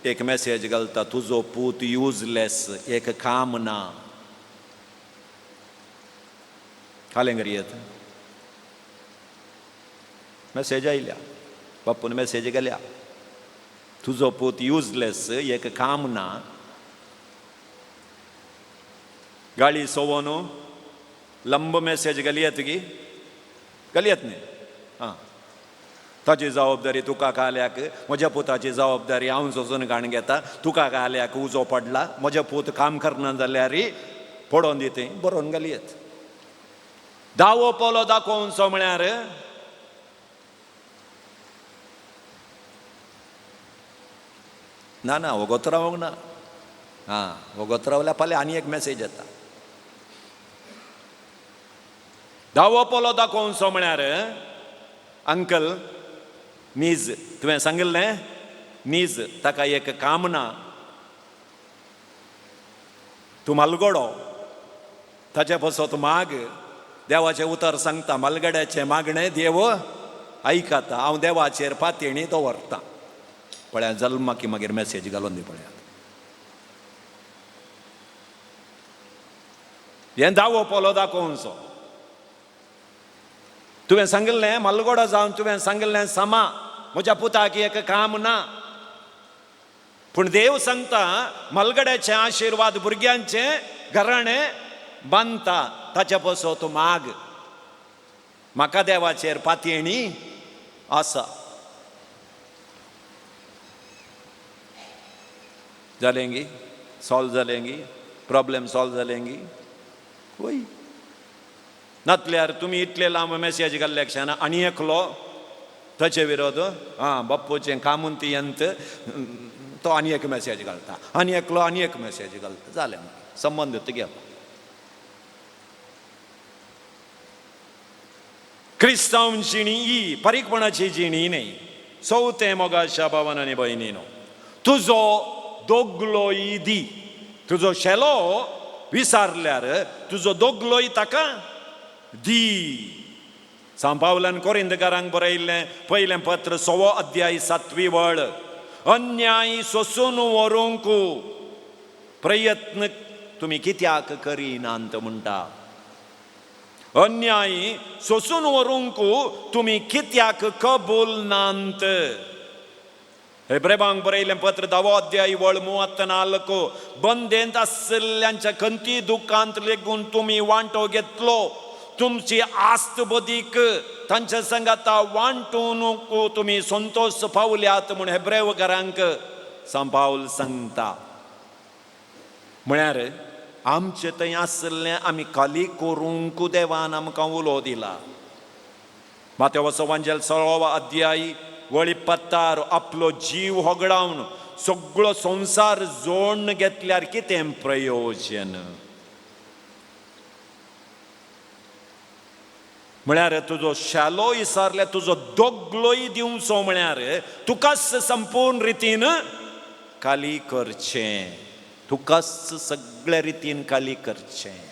एक मेसेज घालता, तुजो पूत युजलेस, एक काम ना. खालें येत मेसेज आयल्या, बाप्पून मेसेज घाल्या, तुजो पूत युजलेस, एक काम ना. गाळी सोवोन लंब मेसेज घालयत गी, घालयत न्ही? आं, ताची जबाबदारी तुका काल्याक, म्हज्या पुताची जबाबदारी हांव सोसून काण घेता. तुका काल्याक उजो पडला, म्हज्या पूत काम करना जाल्यार पडोवन दिते, बरोवन घालयत. दावो पोलो दाखोवचो म्हळ्यार ना ना वगत रावंक ना. आं, वगत रावल्यार फाल्यां आनी एक मेसेज येता. दावो पोलो दाखोवचो म्हळ्यार अंकल नीज तुवें सांगिल्लें नीज, ताका एक काम ना, तूं मालगडो, ताचे पासत माग. देवाचें उतर सांगता, मालगड्याचें मागणें देव आयकता, हांव देवाचेर पातयेणी दवरता. पळया जल्माकी मागीर मेसेज घालून दी पळयात. हें दावो पोलो दाखोवचो. तुवें सांगिल्लें मालगोडो जावन तुवें सांगिल्लें समा, म्हज्या पुताक एक काम ना. पूण देव सांगता मालगड्याचे आशिर्वाद भुरग्यांचे घराणें बांदता, ताचे पासत माग. म्हाका देवाचेर पातयेणी आसा. जालें गी? सॉल्व जालें गी? प्रॉब्लेम सॉल्व जालें गी? वय नातल्यार तुमी इतले लांब मेसेज घाल्ले क्षण आनी एकलो ताचे विरोध, आं बाप्पूचें कामून ती यंत, तो आनी एक मेसेज घालता, आनी एकलो आनी एक मेसेज घालता, जालें संबंद गेलो. क्रिस्तांव जिणी ही पारीकपणाची जिणी न्हय. चवथें मोगाच्या भावान आनी भयणीनो, तुजो दोगलोय दी, तुजो शेलो विसारल्यार तुजो दोगलोय ताका दी. सांपावलान कोरिंदकारांक बरयल्लें पयलें पत्र 6 अध्याय 7वी वळ, अन्याय सोसून व्हरूंक प्रयत्न तुमी कित्याक करिनात म्हणटा. अन्याय सोसून व्हरूंक तुमी कित्याक कबूल नात. हेब्रेबांक बरयलें पत्र 10 अध्याय वळ 34, बंदेंत आशिल्ल्यांच्या खंती दुखांत लेगून तुमी वांटो घेतलो, तुमची आस्त बदीक तांच्या संगाता वांटून तुमी संतोश पावल्यात म्हूण हेब्रेवकारांक सांपावल सांगता. म्हळ्यार आमचें थंय आशिल्लें आमी खाली करूंक देवान आमकां उलो दिला. मातेवचो वांजेल 16 अध्याय वळी 26, आपलो जीव होगडावन सगळो संवसार जोडून घेतल्यार कितें प्रयोजन? म्हळ्यार तुजो शालो विसारल्यार तुजो दोगलोय दिवचो, म्हळ्यार तुकाच संपूर्ण रितीन खाली करचें, तुकाच सगळ्या रितीन खाली करचें.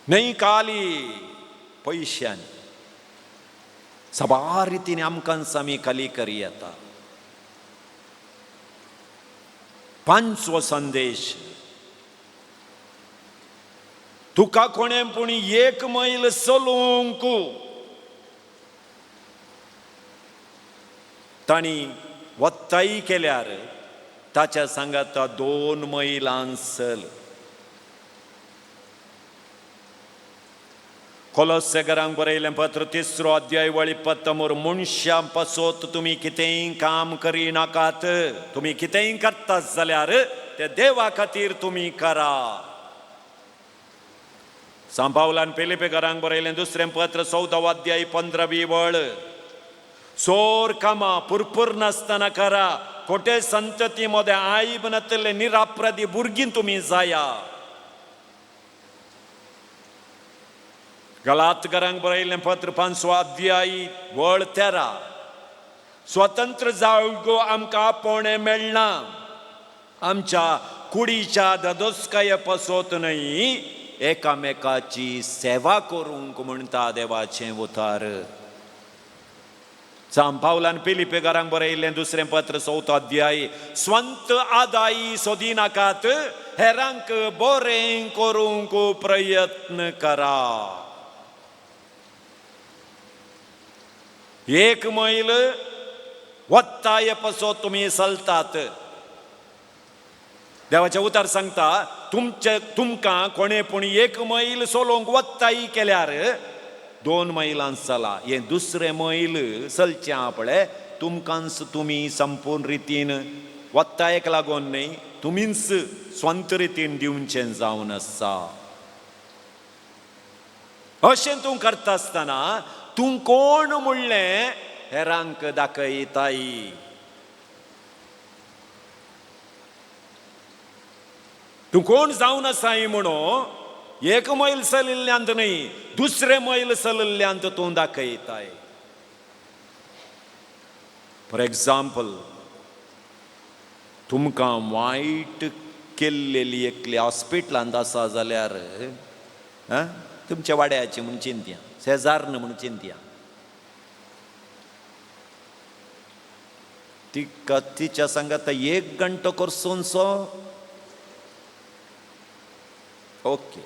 न्हय काली पयशांनी साबार रितीन आमकां आमी खाली करी येता. पांचवो संदेश, तुका कोणें पूण एक मैल चलूंक तांणी वत्ताई केल्यार ताच्या सांगाता 2 मैलां चल. कोलोसेगरांक बरयलें पत्र 3 अध्याय वळी 19, मनशां पासत तुमी कितेंय काम करिनाकात, तुमी कितेंय करतात जाल्यार ते देवा खातीर तुमी करा. सांत पावलान फिलिपेकारांक बरयलें 2 पत्र 14 अध्याय 15 वळ, सोर कामां पुरपूर नासतना करा, खोटे संतती मदें आयब नातले निरापराधी भुरगीं तुमी जाया. गलातकारांक बरयलें पत्र 5 अध्याय वळ 13, स्वतंत्र जागो आमकां आपोवणें मेळना, आमच्या कुडीच्या ददोस्काये पासत न्हय, एकामेकाची सेवा करूंक म्हणटा देवाचें उतार. सांत पावलान फिलिपेकारांक बरयलें 2 पत्र 4 अध्याय, स्वंत आदाई सोदिनाकात, हेरांक बरें करूंक प्रयत्न करा. 1 मैल वत्ताये पासत तुमी चलतात. देवाचें उतर सांगता तुमचे तुमकां कोणें पूण 1 मैल चलोवंक वत्ताई केल्यार 2 मैलां चला, हें 2 मैल चलचें आहा पळय तुमकांच तुमी संपूर्ण रितीन वत्तायेक लागून न्हय, तुमीच स्वंत रितीन दिवचें जावन आसा. अशें तूं करता आसतना तूं कोण म्हणलें हेरांक दाखयताय. तूं कोण जावन आसाय म्हणून 1 मैल चलिल्ल्यांत न्हय, 2 मैल चलिल्ल्यांत तूं दाखयताय. फॉर एग्जाम्पल, तुमकां वायट केल्लेली एकली हॉस्पिटलांत आसा जाल्यार तुमच्या वाड्याची म्हूण चिंतया, शेजारन म्हूण चिंतया, तिका तिच्या सांगाता 1 घंटो करसोनसो ओके,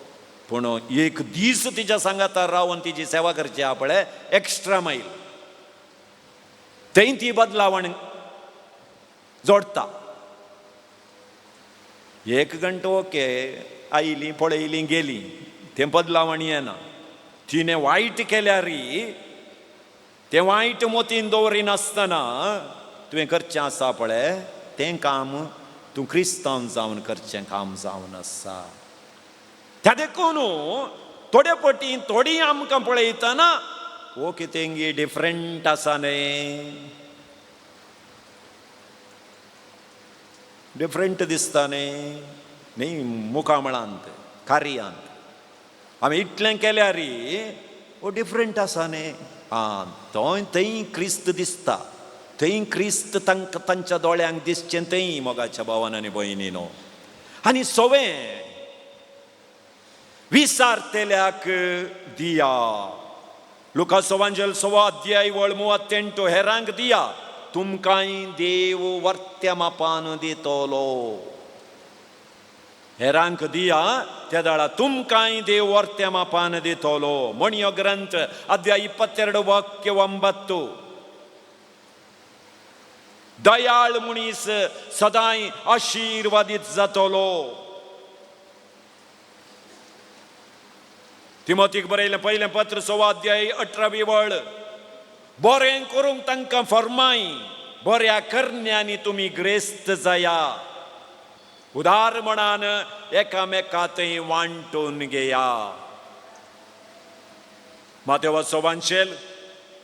पूण 1 दीस तिच्या सांगाता रावन तिची सेवा करची आहा पळय एक्स्ट्रा मैल, थंय ती बदलावण जोडटा. 1 घंटो ओके, आयली पळयली गेली, तें बदलावण येना. तिणें वायट केल्यार तें वायट मोतीन दवरिनासतना तुवें करचें आसा पळय तें काम तूं क्रिस्तांव जावन करचें काम जावन आसा. त्या देखून थोडे पटी थोडी आमकां पळयतना हो कितें डिफरंट आसा न्हय, डिफरंट दिसता न्हय, न्हय मुखामळांत कार्यांत आमी इतलें केल्यार हो डिफरंट आसा न्हय. आं, थंय थंय क्रिस्त दिसता, थंय क्रिस्त तांकां तांच्या दोळ्यांक दिसचें थंय मोगाच्या भावान आनी भयणीनो. आनी सवें विसारतेल्याक दिया, लुका सोवांजल 1.25 अध्याय वळ 38, हेरांक दिया, तुमकांय देव वर्त्या मापान दितलो. हेरांक दिया त्या दाळा तुमकांय देव वर्त्या मापान दितलो. मणयो ग्रंथ अध्याय 22 वाक्य 9, दयाळ मनीस सदांय आशिर्वादीत जातलो. तिमोतीक बरयलें 1 पत्र 1.25 अध्याय 18 वळ, बरें करूंक तांकां फर्माय, बऱ्या करण्यांनी तुमी ग्रेस्त जाया, उदार मनान एकामेका थंय वांटून घेया. मातेवा सोवांशेल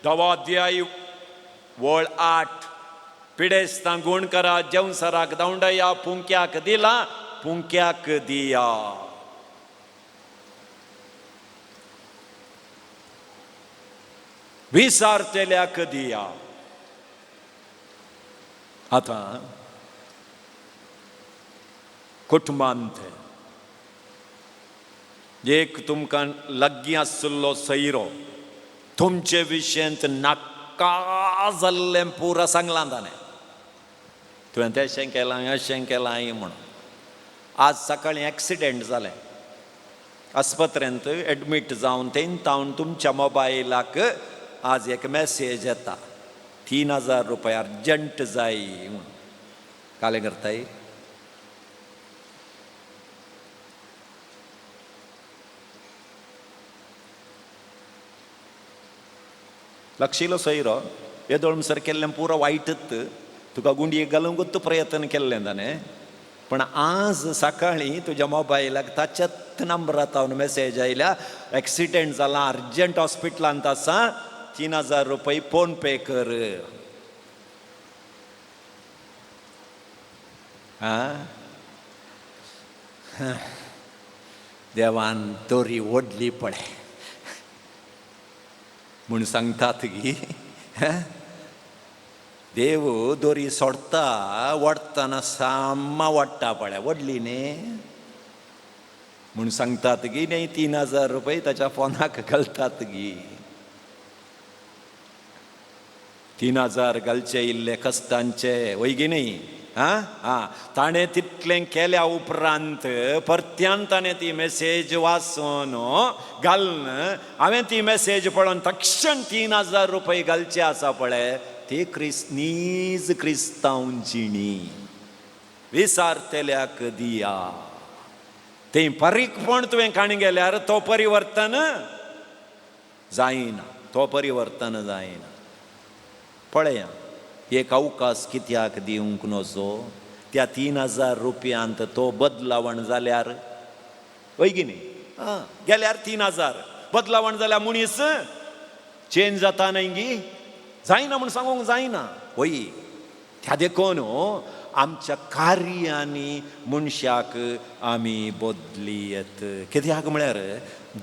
10 अध्याय वळ 8, पिडेस्तां गुण करा, जेवसराक धांवडया, पुंक्याक दिला पुंक्याक दिया. विसारतेल्याक दिया. आतां कुटुंबांत एक तुमकां लागीं आशिल्लो सैरो तुमचे विशयंत नाका जाल्लें पुरा सांगलां ताणें, तुवें तेशें केलां अशें केलां म्हणून. आज सकाळीं एक्सिडेंट जालें, आस्पत्रेंत एडमीट जावन तें तुमच्या मोबायलाक आज एक मॅसेज येता, 3000 रुपया अर्जंट जाय म्हणून. कालें करताय? लक्षिलो सोयरो येदोळ सर केल्लें पुरो वायटत, तुका गुंडयेक घालूंकूच प्रयत्न केल्लें ताणें, पण आज सकाळीं तुज्या मोबायलाक ताच्याच नंबरात हांव मॅसेज आयल्या, एक्सिडेंट जाला, अर्जंट हॉस्पिटलांत आसा, 3000 रुपये फोन पे कर. आं, देवान दोरी ओडली पळय म्हूण सांगतात गी. देव दोरी सोडता वडटना साम्मा वाडटा पळय, वडली न्ही म्हूण सांगतात गी. न्ही 3000 रुपये ताच्या फोनाक घालतात गी. 3000 घालचे इल्ले कश्टांचे वय गी न्ही. आं आं, ताणें तितलें केल्या उपरांत परत्यान ताणें ती मॅसेज वाचून घालून हांवें ती मॅसेज पळोवन तक्षण 3000 रुपये घालचे आसा पळय, ती नीज क्रिस्तांव जिणी विसारतल्याक दिया. तें बारीकपण तुवें काणी गेल्यार तो परिवर्तन जायना, तो परिवर्तन जायना. पळया एक अवकाश कित्याक दिवंक नजो, त्या 3000 रुपयांत तो बदलावण जाल्यार वय की न्ही. आं, गेल्यार 3000 बदलावण जाल्यार मनीस चेंज जाता न्हय गी, जायना म्हूण सांगूंक जायना. वय त्या देखून आमच्या कार्यांनी मनशाक आमी बदली येत. कित्याक म्हळ्यार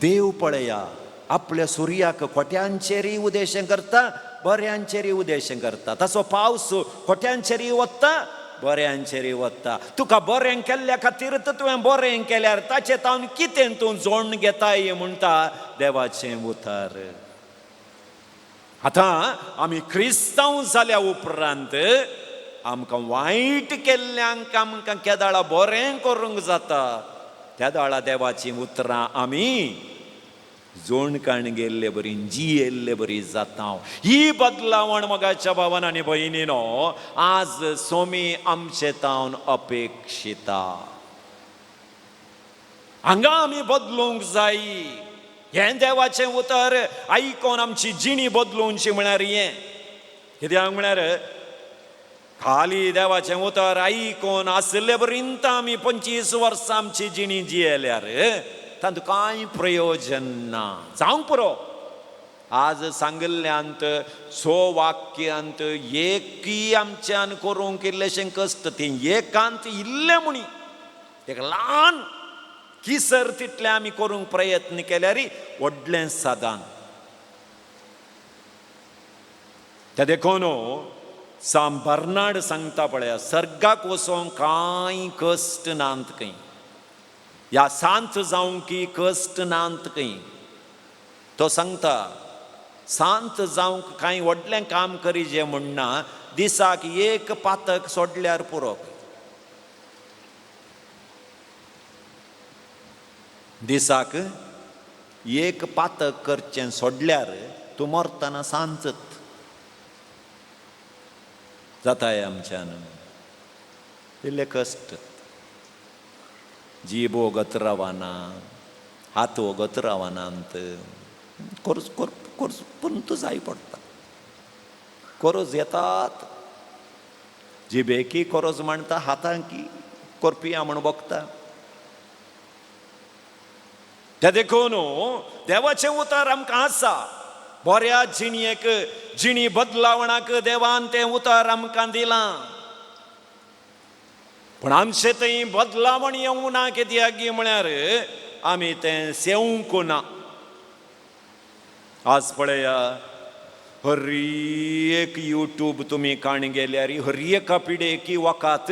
देव पळया आपल्या सुर्याक खोट्यांचेरय उदेशें करता, बऱ्यांचेरय उदेशें करता. तसो पावस खोट्यांचेरय वता, बऱ्यांचेरय वता. तुका बरें केल्ल्या खातीर तर तुवें बरें केल्यार ताचें तावन कितें तूं जोण घेताय म्हणटा देवाचें उतर. आतां आमी क्रिस्तांव जाल्या उपरांत आमकां वायट केल्ल्यांक आमकां केदाळा बरें करूंक जाता, त्या दाळा देवाचीं उतरां आमी जोणकाण गेल्ले बरी जियेल्ले बरी जाता. ही बदलावण मगाच्या भावान आनी भयणीनो आज सोमी आमचे तावन अपेक्षिता. हांगा आमी बदलूंक जाय. हें देवाचें उतर आयकोन आमची जिणी बदलूंची म्हळ्यार हें कित्याक म्हळ्यार खाली देवाचें उतर आयकोन आशिल्ले बरींत आमी 25 वर्सां आमची जिणी जियेल्यार तातूंत कांय प्रयोजन ना. जावंक पुरो. आज सांगिल्ल्यांत 6 वाक्यांत एकय आमच्यान करूंक इल्लेशें कश्ट, तें एकांत इल्लें म्हणी एक ल्हान किसर तितलें आमी करूंक प्रयत्न केल्यार व्हडलें सादान. त्या देखून साम बर्नाड सांगता पळया, सर्गाक वचोंक कांय कश्ट नात खंय, ह्या सांत जावंक कश्ट नात खंय. तो सांगता सांत जावंक कांय व्हडलें काम करीजे म्हणना, दिसाक एक पातक सोडल्यार पुरो. दिसाक एक पातक करचें सोडल्यार तूं मरतना सांतत जाताय. आमच्यान इल्ले कश्ट, जीब वगत रावना, हात वगत रावनात, कोर्स कोर्स पूण जाय पडटा. कोरोज येतात, जिबेकी कोरोज म्हणटा, हातांकी कोरपिया म्हूण बगता. त्या देखून देवाचें उतर आमकां आसा. बऱ्या जिणयेक जिणी बदलावणाक देवान तें उतर आमकां दिलां, पूण आमचें थंय बदलावण येवंक ना. कित्याक म्हळ्यार आमी तें सेवंक ना. आज पळया हर एक यूट्यूब तुमी काण गेल्यार हर एका पिडेकी वकात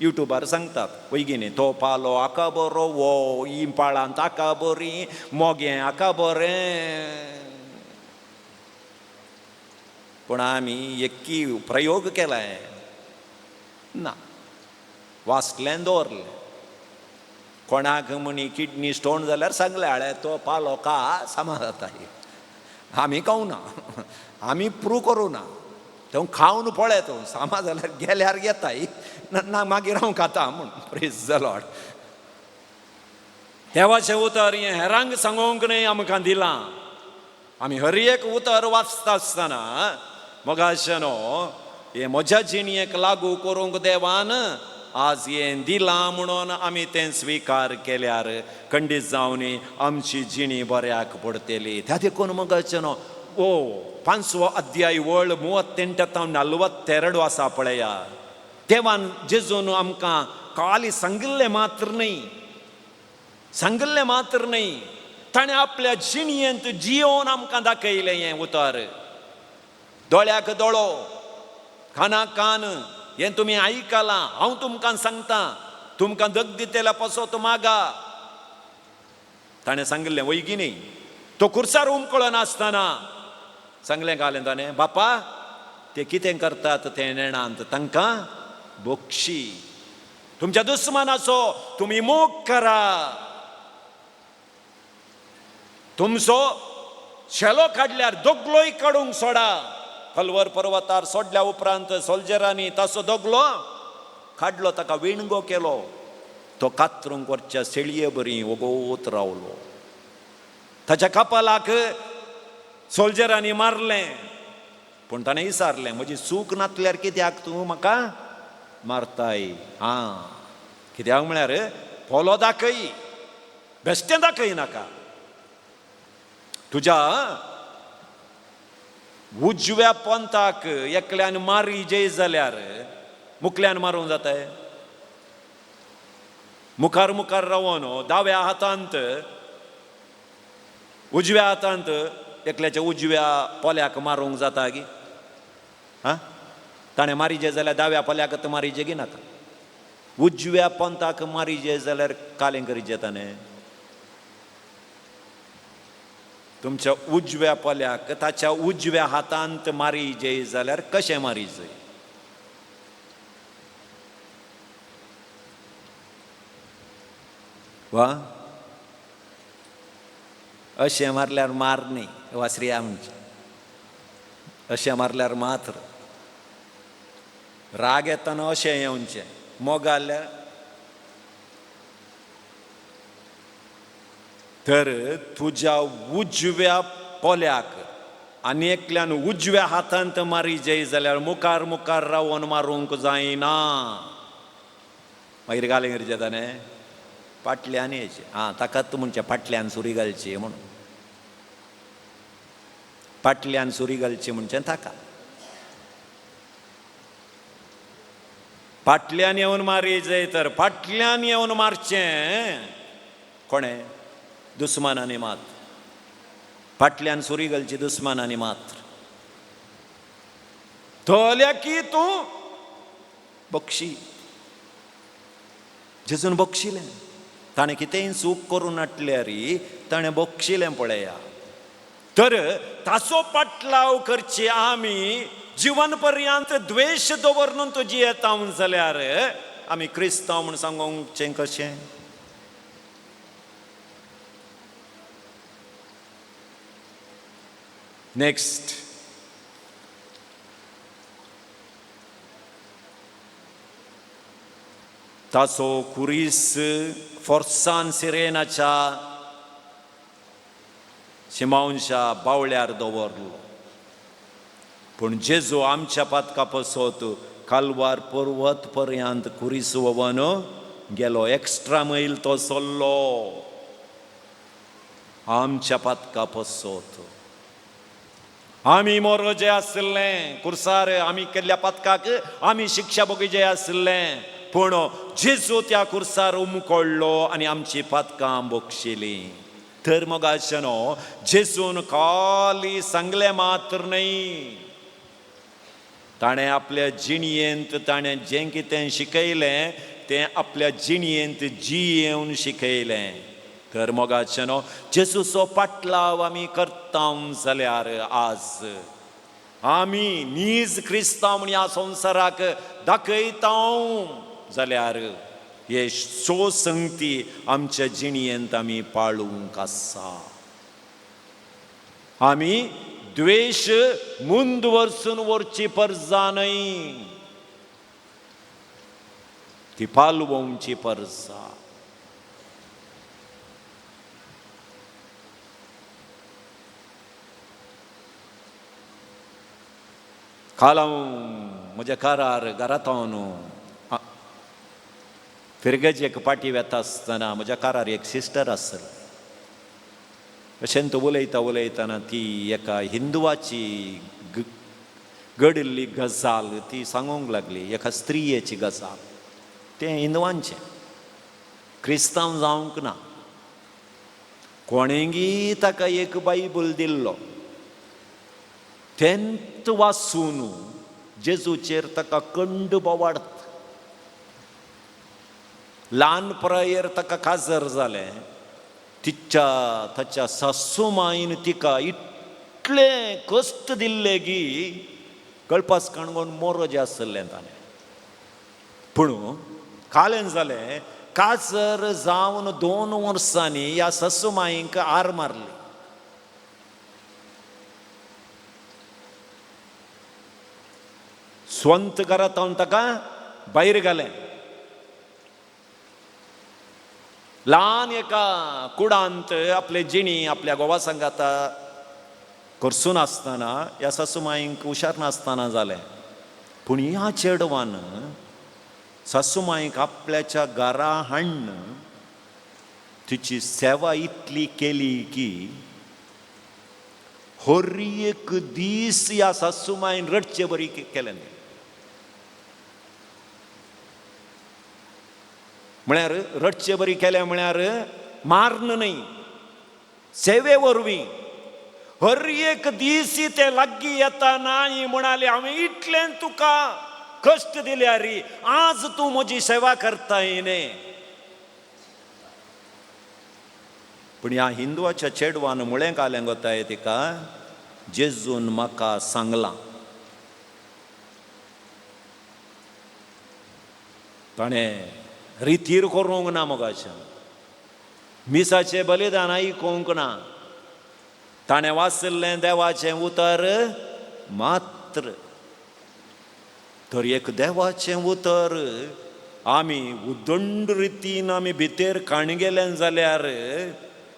युट्यूबार सांगतात वैगिनी तो पालो हाका बरो, वो ही पाळांत हाका बरी, मोगें हाका बरें. पूण आमी एक्की प्रयोग केलाय ना, वाचलें दवरलें. कोणाक म्हणी किडनी स्टोन जाल्यार सांगलें हाळे तो पालो का सामा जाता. आमी खावना, आमी प्रूव करूं ना, तो खावन पळय तो सामा जाल्यार गेल्यार घेताय ना मागीर हांव खाता म्हूण. Praise the Lord. देवाचें उतर हें हेरांक सांगूंक न्हय आमकां दिलां. आमी हर एक उतर वाचता आसतना मोगाशेनो हें म्हज्या जिणेक लागू करूंक देवान आज हें दिलां म्हणून आमी तें स्विकार केल्यार खंडीत जावन आमची जिणी बऱ्याक पडटली. त्या देखून मोगाशेनो ओ 5वो अध्याय वळ 38 42 आसा पळया. देवान जेजून आमकां काली सांगिल्लें मात्र न्हय, सांगिल्लें मात्र न्हय, ताणें आपल्या जिणयेंत जियोवन आमकां दाखयलें हें उतर. दोळ्याक दोळो, कानाक कान, हें तुमी आयकलां. हांव तुमकां सांगता, तुमकां दग दितेल्या पासत मागा. ताणें सांगिल्लें वैगिनी तो कुर्सार उमकळनासतना सांगलें घालें ताणें, बापा ते कितें करतात तें नेणांत तांकां बक्षी. तुमच्या दुस्मानाचो तुमी मोग करा, तुमचो शेलो काडल्यार दोगलोय काडूंक सोडा. कलवर पर्वतार सोडल्या उपरांत सोल्जरांनी ताचो दोगलो काडलो, ताका विणगो केलो, तो कातरूंक वरच्या शेळये बरी वगोत रावलो. ताच्या कपालाक सोल्जरांनी मारलें, पूण ताणें विचारलें, म्हजी चूक नातल्यार कित्याक तूं म्हाका मारताय? आं, कित्याक म्हळ्यार पोलो दाखय, बेश्टें दाखय नाका. तुज्या उजव्या पंथाक एकल्यान मारी जय जाल्यार मुकल्यान मारूंक जाताय? मुखार मुखार रावन दाव्या हातांत उजव्या हातांत एकल्याच्या उजव्या पोल्याक मारूंक जाता गी? आं, ताणें मारीजे जाल्यार दाव्या पोल्याक मारीजे गी नाका? उजव्या पंथाक मारीजे जाल्यार कालें करीजे ताणें? तुमच्या उजव्या पोल्याक ताच्या उजव्या हातांत मारीजे जाल्यार कशें मारीजे? वा अशें मारल्यार मार न्ही, वासरिया म्हणचें अशें मारल्यार मात्र. राग येतना अशें येवचें, मोग आल्यार तर तुज्या उजव्या पोल्याक आनी एकल्यान उजव्या हातांत मारीजे जाल्यार मुखार मुखार रावन मारूंक जायना. मागीर घालें करचें ताणें फाटल्यान येचें. आं, ताकाच म्हणचें फाटल्यान सुरी घालची म्हणून. फाटल्यान सुरी घालची म्हणचें ताका. फाटल्यान येवन मारीजे तर फाटल्यान येवन मारचें कोणें? दुस्मानांनी मात. फाटल्यान सुरी घालची दुस्मानांनी मात्र. तोल्या की तूं बक्षी, जेजून बक्षिलें. ताणें कितेंय चूक करून नाटल्यार ताणें बक्षिलें पळया. तर ताचो पाटलाव करचे आमी जिवन पर्यंत द्वेश दवरून तुजी येता जाल्यार आमी क्रिस्तांव म्हूण सांगूंकचें कशें? नेक्स्ट, ताचो कुरीस फोर्सान सिरेनाच्या शिमावच्या बावळ्यार दवरलो. पूण जेजू आमच्या पातका पसत कालवार पर्वत पर्यंत कुरीस ववन गेलो. एक्स्ट्रा मैल तो सोल्लो आमच्या पातका पसत. आमी मोरो जे आशिल्लें कुर्सार, आमी केल्ल्या पातकाक आमी शिक्षा भोगीजे आशिल्लें, पूण जेजू त्या कुर्सार उमकोडलो आनी आमची पातकां बक्षिलीं. तर मोगाशेनो जेजून खाली सांगलें मात्र न्हय, ताणें आपल्या जिणयेंत ताणें जें कितें शिकयलें तें आपल्या जिणयेंत जियेवन शिकयलें. तर मोगाचें न्हू जेजूचो पाटलाव आमी करता जाल्यार आज आमी नीज क्रिस्तांव म्हण ह्या संवसाराक दाखयता जाल्यार हे सो संगती आमच्या जिणयेंत आमी पाळूंक आसा. आमी द्वेश मुंदवर्सून व्हरची परजा न्हय, ती पालवोवची परजा. काल हांव म्हज्या कारार घरांत हांव फिरगजेक पाटी वेता आसतना म्हज्या कारार एक सिस्टर आसली. अशें तो उलयता उलयतना ती एका हिंदुवाची घडिल्ली गजाल ती सांगूंक लागली, एका स्त्रियेची गजाल. तें हिंदवांचें, क्रिस्तांव जावंक ना. कोणेंगी ताका एक बायबल दिल्लो, तेंत वाचून जेजूचेर ताका कंड बोवाडत. ल्हान पिरायेर ताका काजर जालें. तिच्या ताच्या सासू मायन तिका इतलें कश्ट दिल्ले की कळपास काणकोण मोरो जे आसलें ताणें. पूण कालें जालें, काजर जावन 2 वर्सांनी ह्या सासू मायंक आर मारली. स्वंत घरांत हांव ताका भायर घालें. ल्हान एका कुडांत आपले जिणी आपल्या घोवा सांगाता करसून आसतना ह्या सासुमाईंक हुशार नासतना जालें. पूण ह्या चेडवान सासुमाईक आपल्याच्या घरा हाडून तिची सेवा इतली केली की हर एक दीस ह्या सासुमाईन रडचे बरी केलें. म्हळ्यार रडचे बरी केलें म्हळ्यार माਰਨ न्हय, सेवे वरवीं. हर एक दीस ते लागीं येता ना म्हणाले, हांवें इतलें तुका कश्ट दिल्यार आज तूं म्हजी सेवा करताय न्ही. पूण ह्या हिंदवाच्या चेडवान मुळें कालें गोताय तिका, जेजून म्हाका सांगलां. ताणें रितीर करूंक ना, मोगाच्यान मिसाचें बलिदान आयकूंक ना, ताणें वाचिल्लें देवाचें उतर मात्र. तर एक देवाचें उतर आमी उदंड रितीन आमी भितर काणगेलें जाल्यार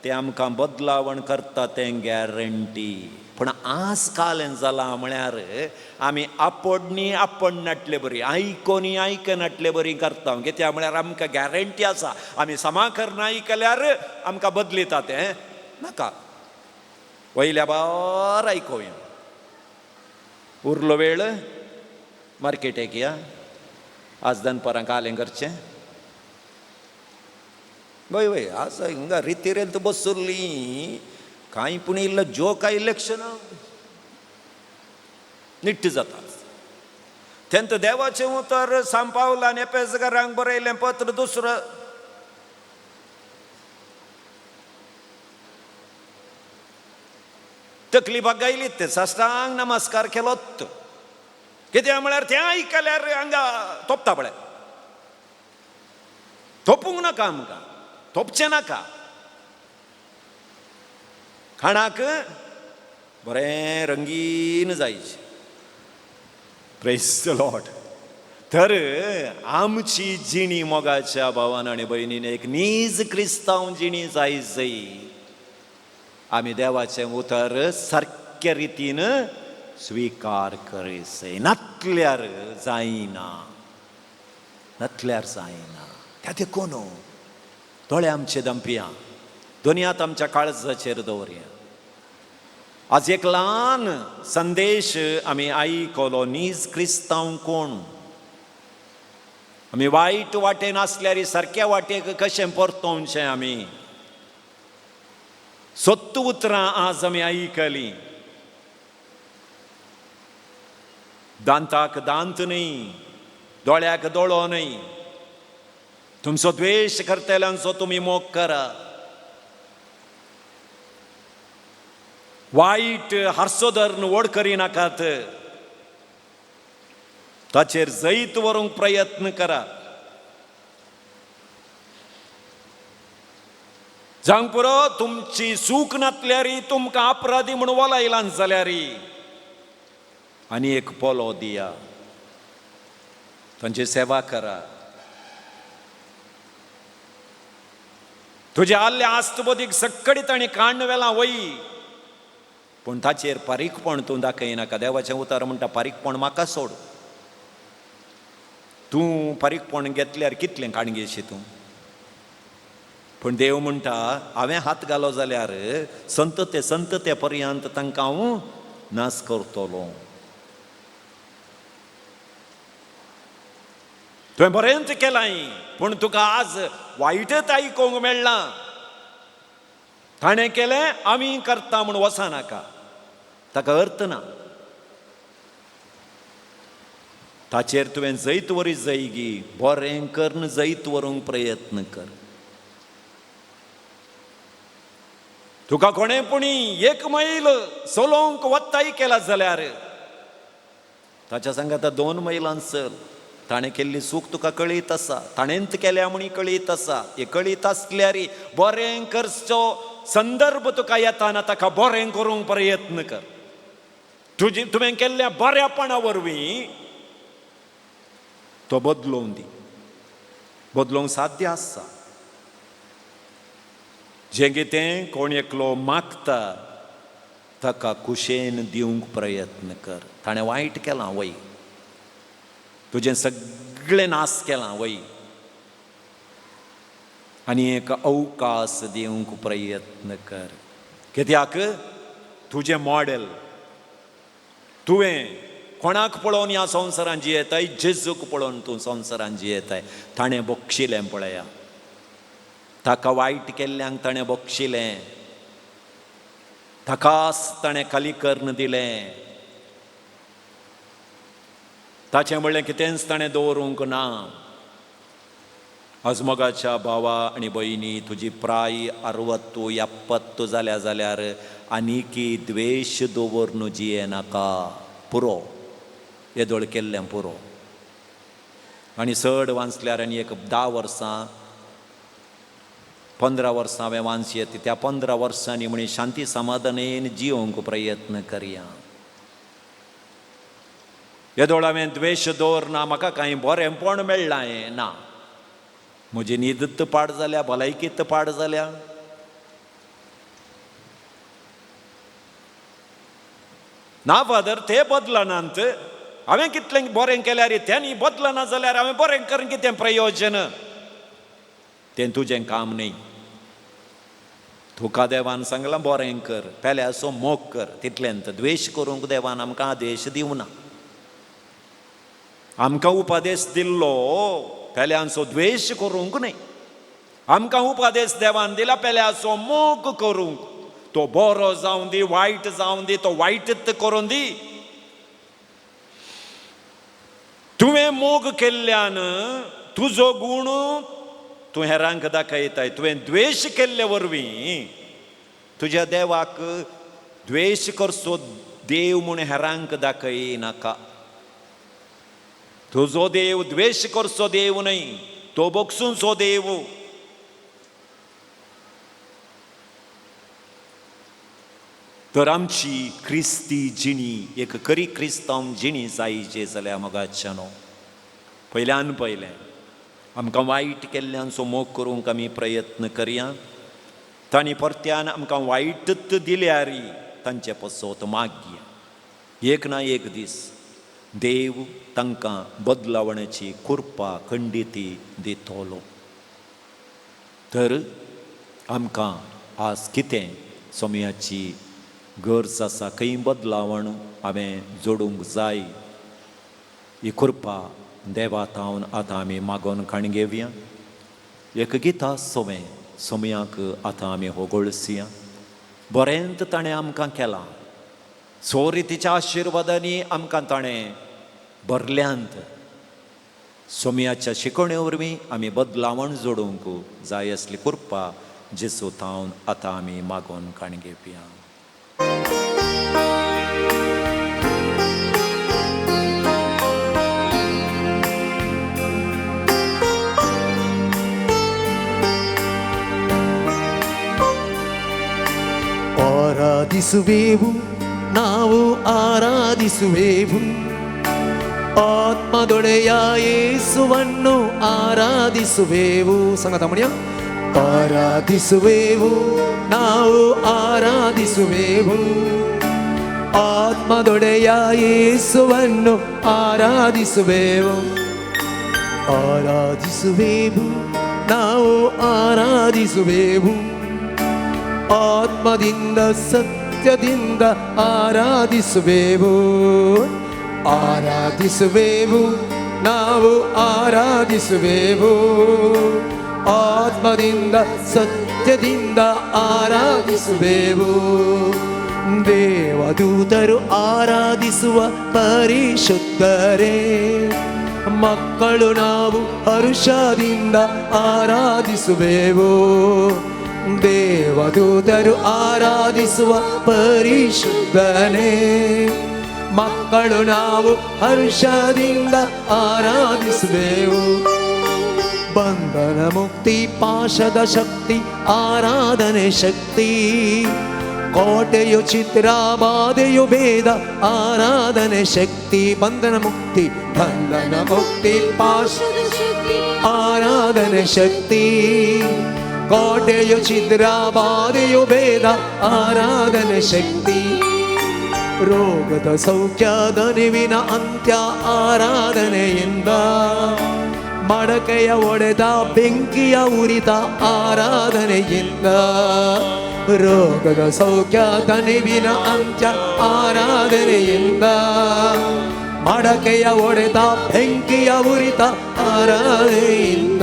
तें आमकां बदलावण करता तें गॅरंटी. पूण आज काल जालां म्हळ्यार आमी आपडणी आपण नाटले बरी, आयकोनी आयकनाटले बरी करता. कित्याक म्हळ्यार आमकां गॅरंटी आसा, आमी समा करना आयकल्यार आमकां बदलिता तें नाका. वयल्या बार आयकोया, उरलो वेळ मार्केटेक या, आज दनपारां कालें करचें. वय वय आज हिंगा रितीरेंत बसुल्ली कांय पूण इल्लो जोक इलेक्शन निट्ट जाता. तेंत देवाचें उतर सांपावलान एपेसकारांक बरयलें पत्र दुसरो तकली बागायली ते साष्टांग नमस्कार केलोत. कित्याक म्हळ्यार तें आयकल्यार हांगा तोपता पळय, तोपूंक नाका आमकां, तोपचें नाका. खाणाक बरें रंगीन जायचें. Praise the Lord. तर आमची जिणी मोगाच्या भावान आनी भयणीन एक नीज क्रिस्तांव जिणी जाय जय आमी देवाचें उतर सारक्या रितीन स्विकार करिसय. नातल्यार जायना, नातल्यार जायना. त्या देखून दोळे आमचे दंपिया, दोनी हात आमच्या काळजाचेर दवरया. आज एक ल्हान संदेश आमी आयकलो, नीज क्रिस्तांव कोण. आमी वायट वाटेन आसल्यार सारक्या वाटेक कशें परतोवचें आमी. सत्त उतरां आज आमी आयकलीं. दांताक दांत न्हय, दोळ्याक दोळो न्हय. तुमचो द्वेश करतल्यांचो तुमी मोग करा. वायट हारसो धरून व्हड करिनाकात, ताचेर जैत व्हरूंक प्रयत्न करा. जावंक पुरो, तुमची चूक नातल्यारी तुमकां अपराधी म्हूण वलायलां जाल्यारी आनी एक पोलो दिया, तांची सेवा करा. तुजे आल्ले आस्तबोदीक सक्कडी तांणी काण्ण वेलां वय, पूण ताचेर पारीकपण तूं दाखयनाका. देवाचें उतर म्हणटा, पारीकपण म्हाका सोड. तूं पारीकपण घेतल्यार कितलें काणगेशी तूं? पूण देव म्हणटा, हांवें हात घालो जाल्यार संतते संतते पर्यंत तांकां हांव नाश करतलो. तुवें बरेंच केलां, पूण तुका आज वायटच आयकूंक मेळ्ळां. ताणें केलें आमी करता म्हूण वचनाका, ताका अर्थ ना. ताचेर तुवें जैत वरी जैगी, बरें करून जैत व्हरूंक प्रयत्न कर. तुका कोणें पुणी एक मैल चलोवंक वत्ताय केला जाल्यार ताच्या सांगाता 2 मैलां चल. ताणें केल्ली चूक तुका कळीत आसा, ताणेंच केल्या म्हूण कळीत आसा. हे कळीत आसल्यार बरें करचो संदर्भ तुका येताना ताका बरें करूंक प्रयत्न कर. तुजी तुवें केल्ल्या बऱ्यापणा वरवीं तो बदलोवन दी. बदलोवंक साध्य आसा. जें कितें कोण एकलो मागता ताका कुशेन दिवंक प्रयत्न कर. ताणें वायट केलां वय, तुजें सगळें नाश केलां वय, आनी एक अवकाश दिवंक प्रयत्न कर. कित्याक तुजें मॉडेल तुवें कोणाक पळोवन ह्या संवसारान जियेताय? जेजूक पळोवन तूं संवसारान जियेताय. ताणें बक्षिलें पळया, ताका वायट केल्ल्यांक ताणें बक्षिलें, ताकाच ताणें खाली करून दिलें. ताचें म्हणलें कितेंच ताणें दवरूंक ना. आजमोगाच्या भावा आनी भयणी, तुजी प्राय 60 70 जाल्या जाल्यार आनीकी द्वेश दवरून जियेनाका. पुरो येदोळ केल्लें पुरो. आनी चड वाचल्यार आनी एक 10 वर्सां 15 वर्सां हांवें वाचयेत. त्या 15 वर्सांनी म्हणी शांती समाधानेन जियोंक प्रयत्न करया. येदोळ हांवें द्वेश दवरना, म्हाका कांय बरेंपण मेळ्ळां हें ना. म्हजी न्हीद पाड जाल्या, भलायकीत पाड जाल्या. ना फादर, ते बदलनात. हांवें कितलें बरें केल्यार तेणी बदलना जाल्यार हांवें बरें करून कितें प्रयोजन? तें तुजें काम न्हय. तुका देवान सांगलां बरें कर, पेल्याचो मोग कर, तितलेंत. द्वेश करूंक देवान आमकां आदेश दिवना. आमकां उपदेश दिल्लो पेल्यांचो द्वेश करूंक न्हय. आमकां उपदेश देवान दिला पेल्याचो मोग करूंक. तो बरो जावं दी, वायट जावं दी, तो वायटच करूं दी. तुवें मोग केल्ल्यान तुजो गूण तूं हेरांक दाखयताय. तुवें द्वेश केल्ले वरवीं तुज्या देवाक द्वेश करचो देव म्हूण हेरांक दाखयनाका. तुजो देव द्वेश करचो देव न्हय, तो बक्षूंचो देव. तर आमची क्रिस्ती जिणी एक खरी क्रिस्तांव जिणी जायचे जाल्यार मोगाच्यानो, पयल्यान पयलें आमकां वायट केल्ल्यांचो मोग करूंक आमी प्रयत्न करया. तांणी परत्यान आमकां वायटच दिल्यार तांचे पसत मागया. एक ना एक दीस देव तांकां बदलावण्याची कृपा खंडिती दितलो. तर आमकां आज कितें सोम्याची गरज आसा, खंय बदलावण हांवें जोडूंक जाय, ही कृपा देवा थावन आतां आमी मागोवन काण घेवया. एक गिता सोमें सोम्याक आतां आमी होगोळसया. बरेंच ताणें आमकां केलां, सो रितीच्या आशिर्वादांनी आमकां ताणें भरल्यांत. सोमयाच्या शिकवणे वरवीं आमी बदलावण जोडूंक जाय असली कृपा जेजू थावन आतां आमी मागोवन काणी घेवया. ಆರಾಧಿಸುವೆವು ನಾವು, ಆರಾಧಿಸುವೆವು ಆತ್ಮದೊಡೆಯ ಯೇಸುವನ್ನು ಆರಾಧಿಸುವೆವು. ಸಂಗತ ಮಣಿಯ ಆರಾಧಿಸುವೆವು ನಾವು, ಆರಾಧಿಸುವೆವು ಆತ್ಮದೊಡೆಯ ಯೇಸುವನ್ನು ಆರಾಧಿಸುವೆವು. ಆರಾಧಿಸುವೆವು ನಾವು, ಆರಾಧಿಸುವೆವು ಆತ್ಮದಿಂದ ಸತ್ಯದಿಂದ ಆರಾಧಿಸುವೆವು. ಆರಾಧಿಸುವೆವು ನಾವು, ಆರಾಧಿಸುವೆವು ಆತ್ಮದಿಂದ ಸತ್ಯದಿಂದ ಆರಾಧಿಸುವೆವು. ದೇವದೂತರು ಆರಾಧಿಸುವ ಪರಿಶುದ್ಧರೇ, ಮಕ್ಕಳು ನಾವು ಹರುಷದಿಂದ ಆರಾಧಿಸುವೆವು. ದೇವದೂತರು ಆರಾಧಿಸುವ ಪರಿಶುದ್ಧನೇ, ಮಕ್ಕಳು ನಾವು ಹರ್ಷದಿಂದ ಆರಾಧಿಸುವೆವು. ಬಂಧನ ಮುಕ್ತಿ ಪಾಶದ ಶಕ್ತಿ ಆರಾಧನೆ ಶಕ್ತಿ, ಕೋಟೆಯು ಚಿತ್ರ ಬಾಧೆಯು ಭೇದ ಆರಾಧನೆ ಶಕ್ತಿ. ಬಂಧನ ಮುಕ್ತಿ, ಬಂಧನ ಮುಕ್ತಿ ಪಾಶದ ಶಕ್ತಿ ಆರಾಧನೆ ಶಕ್ತಿ, ಕೋಟೆಯು ಚಿದ್ರ ಬಾಧೆಯು ಭೇದ ಆರಾಧನೆ ಶಕ್ತಿ. ರೋಗದ ಸೌಖ್ಯ ದನಿವಿನ ಅಂತ್ಯ ಆರಾಧನೆಯಿಂದ, ಮಡಕೆಯ ಒಡೆದ ಬೆಂಕಿಯ ಉರಿತ ಆರಾಧನೆಯಿಂದ. ರೋಗದ ಸೌಖ್ಯ ದನಿವಿನ ಅಂತ್ಯ ಆರಾಧನೆಯಿಂದ, ಮಡಕೆಯ ಒಡೆದ ಬೆಂಕಿಯ ಉರಿತ ಆರಾಧನೆಯಿಂದ.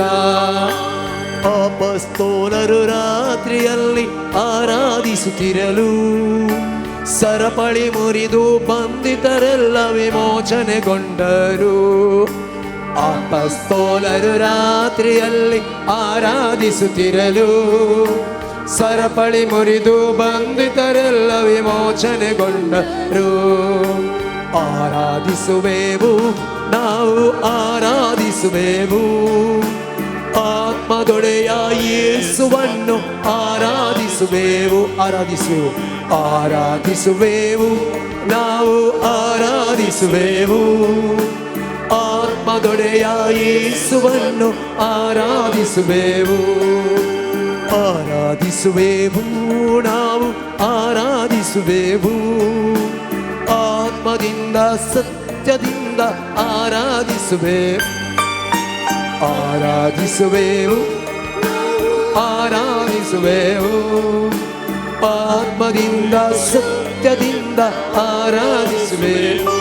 ಅಪೊಸ್ತಲರು ರಾತ್ರಿಯಲ್ಲಿ ಆರಾಧಿಸುತ್ತಿರಲು ಸರಪಳಿ ಮುರಿದು ಬಂಧಿತರೆಲ್ಲ ವಿಮೋಚನೆಗೊಂಡರು. ಅಪೊಸ್ತಲರು ರಾತ್ರಿಯಲ್ಲಿ ಆರಾಧಿಸುತ್ತಿರಲು ಸರಪಳಿ ಮುರಿದು ಬಂಧಿತರೆಲ್ಲ ವಿಮೋಚನೆಗೊಂಡರು. ಆರಾಧಿಸುವೆವು ನಾವು, ಆರಾಧಿಸುವೆವು ಆತ್ಮದೊಡೆಯ ಯೇಸುವನ್ನು ಆರಾಧಿಸುವೆವು. ಆರಾಧಿಸುವೆವು, ಆರಾಧಿಸುವೆವು ನಾವು, ಆರಾಧಿಸುವೆವು ಆತ್ಮದೊಡೆಯ ಯೇಸುವನ್ನು ಆರಾಧಿಸುವೆವು. ಆರಾಧಿಸುವೆವು ನಾವು, ಆರಾಧಿಸುವೆವು ಆತ್ಮದಿಂದ ಸತ್ಯದಿಂದ ಆರಾಧಿಸುವೆವು. ಆರಾಧಿಸುವೆವು, ಆರಾಧಿಸುವೆವು ಆತ್ಮದಿಂದ ಸತ್ಯದಿಂದ ಆರಾಧಿಸುವೆವು.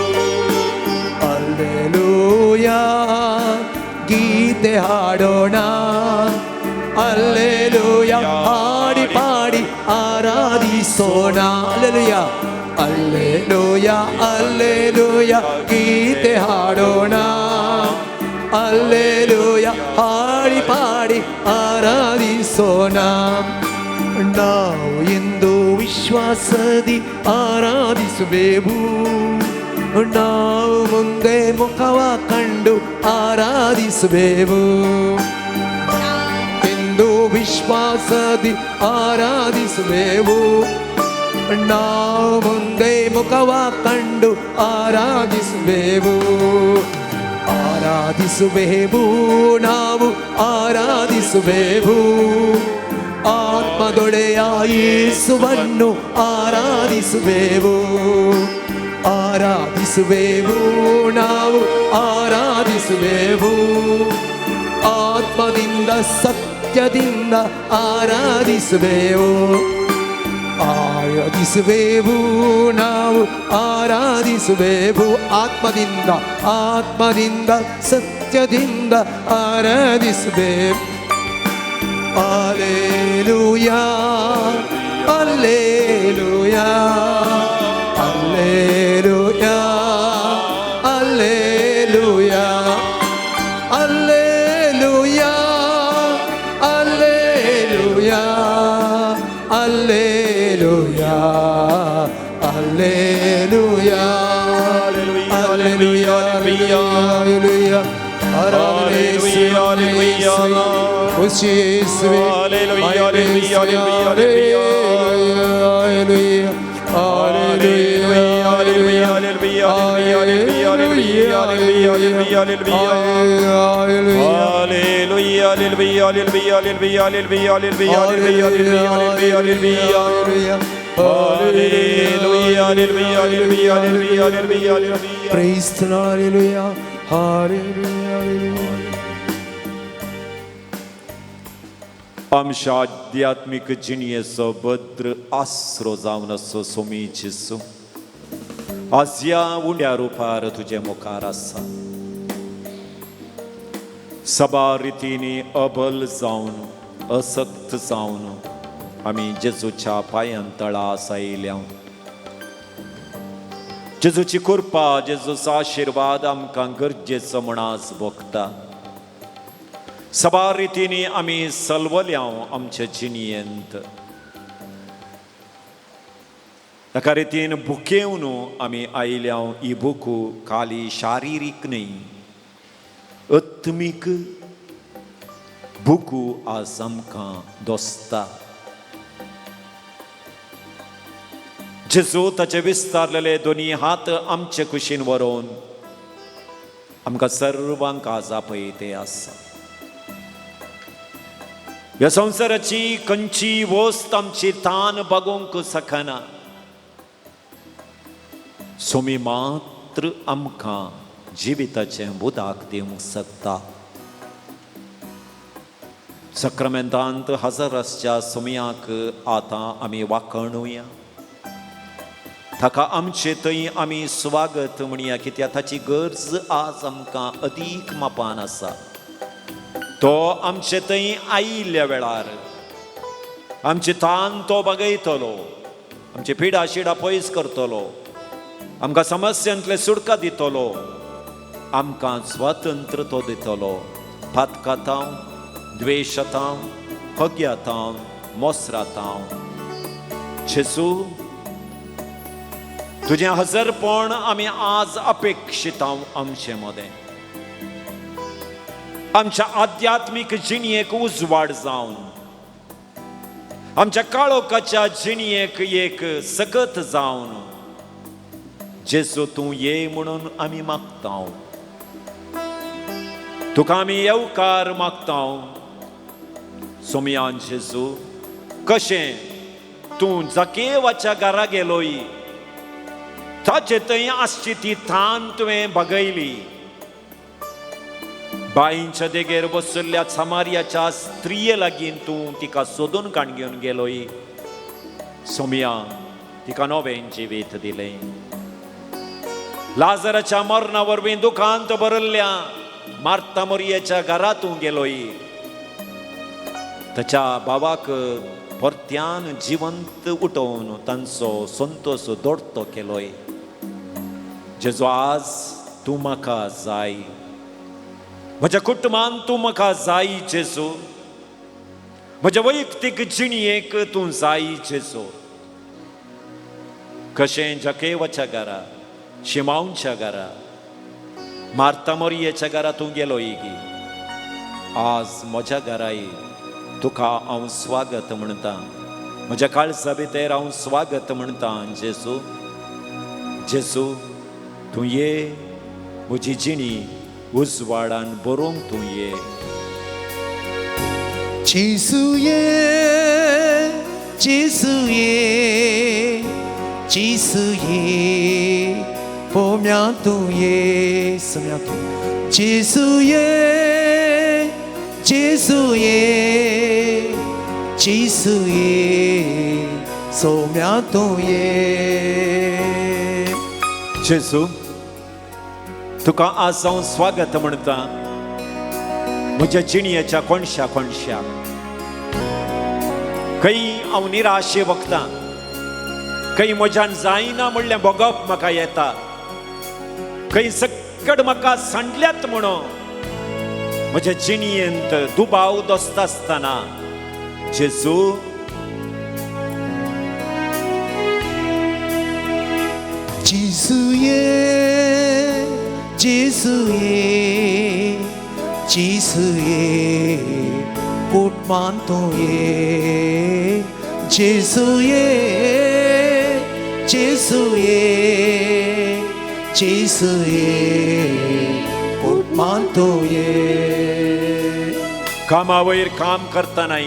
ಅಲ್ಲೆಲೂಯಾ ಗೀತೆ ಹಾಡೋಣ, ಅಲ್ಲೆಲೂಯಾ ಹಾಡಿ ಪಾಡಿ ಆರಾಧಿಸೋಣ. ಅಲ್ಲೆಲೂಯಾ, ಅಲ್ಲೆಲೂಯಾ, ಅಲ್ಲೆಲೂಯಾ ಗೀತೆ ಹಾಡೋಣ, ಅಲ್ಲೆಲೂಯಾ ಹಾಡಿ ಪಾಡಿ ಆರಾಧಿಸೋಣ. ನಾವು ಇಂದು ವಿಶ್ವಾಸದಿ ಆರಾಧಿಸುವೆವು, ನಾವು ಮುಂದೆ ಮುಖವ ಕಂಡು ಆರಾಧಿಸುವೆವು. ಇಂದು ವಿಶ್ವಾಸದಿ ಆರಾಧಿಸುವೆವು, ನಾವು ಮುಂದೆ ಮುಖವ ಕಂಡು ಆರಾಧಿಸುವೆವು. ಆರಾಧಿಸುವೆವು ನಾವು, ಆರಾಧಿಸುವೆವು ಆತ್ಮದೊಡೆಯ ಯೇಸುವನ್ನು ಆರಾಧಿಸುವೆವು. ಆರಾಧಿಸುವೆವು ನಾವು, ಆರಾಧಿಸುವೆವು ಆತ್ಮದಿಂದ ಸತ್ಯದಿಂದ ಆರಾಧಿಸುವೆವು. ಆರಾಧಿಸುವೆವು ನಾವು, ಆರಾಧಿಸುವೆವು ಆತ್ಮದಿಂದ, ಆತ್ಮದಿಂದ ಸತ್ಯದಿಂದ ಆರಾಧಿಸುವೆವು. Alleluia, alleluia, alleluia, alleluia, Alleluia, alleluia, alleluia, alleluia, alleluia, alleluia. Hallelujah, hallelujah. Hallelujah, hallelujah, hallelujah. Hallelujah, hallelujah, hallelujah, hallelujah, hallelujah, hallelujah, hallelujah. Hallelujah, hallelujah, hallelujah, hallelujah, hallelujah, hallelujah, hallelujah, hallelujah. Hallelujah, hallelujah, hallelujah, hallelujah, hallelujah, hallelujah. Praise the Lord, hallelujah, hallelujah, hallelujah. आमच्या आध्यात्मीक जिणयेचो भद्र आसरो जावन आसो सोमी जेजू, आज ह्या उण्या रुपार तुजे मुखार आसा. सबार रितींनी अबल जावन, असक्त जावन आमी जेजूच्या पांयां तळा आसा येयल्या. जेजूची कृपा, जेजूचो आशिर्वाद आमकां गरजेचो म्हूण आज भोगता. सबार रितींनी आमी सलवल्या आमचे जिणयेंत. ताका रितीन भुकेवन आमी आयल्या. ही भूक खाली शारिरीक न्हय, आत्मीक भुकू आज आमकां दोसता. जेजू ताचे विस्तारलेले दोनी हात आमचे कुशीन व्हरोवन आमकां सर्वांक आज आपयते आसा. ह्या संवसाराची खंयची वस्त आमची तान भागोवंक शकना. सोमी मात्र आमकां जिविताचें उदक दिवंक शकता. सक्रामेंतांत हजर आसच्या सोमयाक आतां आमी वाखणुया. ताका आमचे थंय आमी स्वागत म्हणया, कित्याक ताची गरज आज आमकां अदीक मापान आसा. तो आमचे थंय आयिल्ल्या वेळार आमची तान तो बगयतलो, आमची पिडा शिडा पयस करतलो, आमकां समस्यांतले सुटका दितलो, आमकां स्वातंत्र तो दितलो. पातकातांव, द्वेशतांव, हग्यातांव, मोसरातांव. जेजू, तुजें हजरपण आमी आज अपेक्षितांव आमचे मदें. आमच्या आध्यात्मीक जिणयेक उजवाड जावन, आमच्या काळोखाच्या जिणयेक एक सकत जावन जेजू तूं ये म्हणून आमी मागता. तुका आमी येवकार मागता. सोमयान जेजू, कशें तूं जकेवाच्या घरा गेलोय, ताचे थंय आसची ती थान तुवें बगयली. बांयच्या देगेर बसल्ल्या समार्याच्या स्त्रिये लागीं तूं तिका सोदून काण घेवन गेलोय. सोमया, तिका नवें जिवीत दिलें. लाजराच्या मरणा वरवीं दुखांत भरल्ल्या मार्ता मोरयेच्या घरा तूं गेलोय. ताच्या भावाक परत्यान जिवंत उठोवन तांचो संतोश दोडतो केलोय. जेजो, आज तूं म्हाका जाय. म्हज्या कुटुंबान तूं म्हाका जाय जेजू. म्हज्या वैयक्तीक जिणयेक तूं जाय जेजू. कशें जकेवाच्या घरा, शिमावच्या घरा, मार्ता मोरयेच्या घरा तूं गेलो गी, आज म्हज्या घराय तुका हांव स्वागत म्हणटा. म्हज्या काळजा भितर हांव स्वागत म्हणटा. जेजू, जेजू, तूं ये. म्हजी जिणी उजवाडान बरोवंक तूं ये. जेजू ये, जेजू ये, जेजू ये, पोम्या तूं ये, सोम्या तूं. जेजू ये, जेजू ये, जेजू ये, सोम्या तूं ये. जेजू, तुका आज हांव स्वागत म्हणटा म्हज्या जिणयेच्या कोणशा कोणशाक. खंय हांव निराशे बघता, खंय म्हज्यान जायना म्हणलें भोगप म्हाका येता, खंय सकट म्हाका सांडल्यात म्हणून म्हज्या जिणयेंत दुबाव दोसता आसतना जेजू जेजू ये, जेजू ये, जेजू ये, कुटमान तूं ये. जेजू ये, जेजू ये, जेजू ये, कुटमान तूं ये. कामा वयर काम करतनाय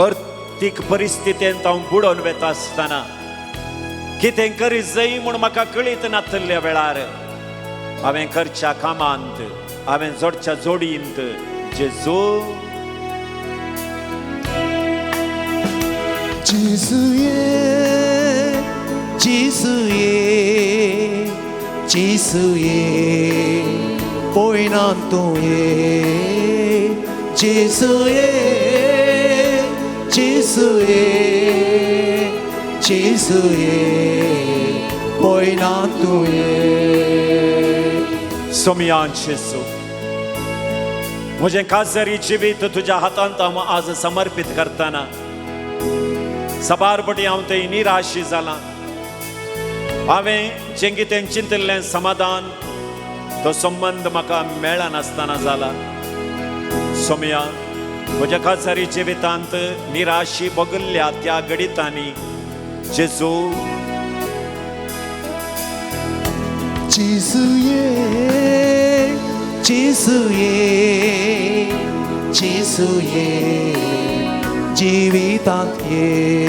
अर्थीक परिस्थितींत हांव बुडोवन वेता आसतना कितें करी जाय म्हूण म्हाका कळीत नातल्ल्या वेळार हांवें करच्या कामांत हांवें जोडच्या जोडींत जेजू जेजू ये, जेजू ये, जेजू ये, पयनान तूं ये. जेजू ये, जेजू ये, जेजू ये, पयनान तूं ये. सोमयान जेजू म्हजें खाजरी जिवीत तुज्या हातांत हांव आज समर्पीत करतना साबार पटी हांव थंय निराशी जालां. हांवें जें कितें चिंतिल्लें समाधान तो संबंद म्हाका मेळनासतना जाला. सोमया म्हज्या खाजरी जिवितांत निराशी भोगल्ल्या त्या घडितांनी जेजू जेजू ये, जेजू ये, जेजू ये, जिवितांत ये.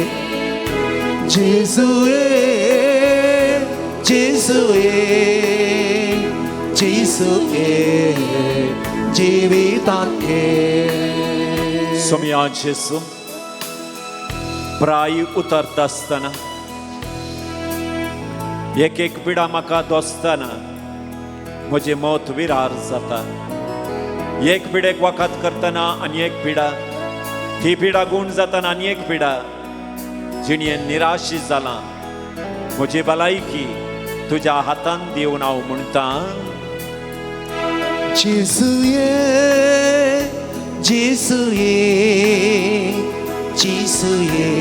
जेजू ये, जेजू ये, जेजू ये, जिवितांत ये. सोमया जेजू प्राय उतरता आसतना एक एक पिडा म्हाका दोसतना म्हजें मत विरार जाता. एक पिडेक वखद करतना आनी एक पिडा ती पिडा गूण जातना आनी एक पिडा जिणेन निराशी जालां. म्हजी भलायकी तुज्या हातान दिवन हांव म्हणटा जेजू ये, जेजू ये, जेजू ये,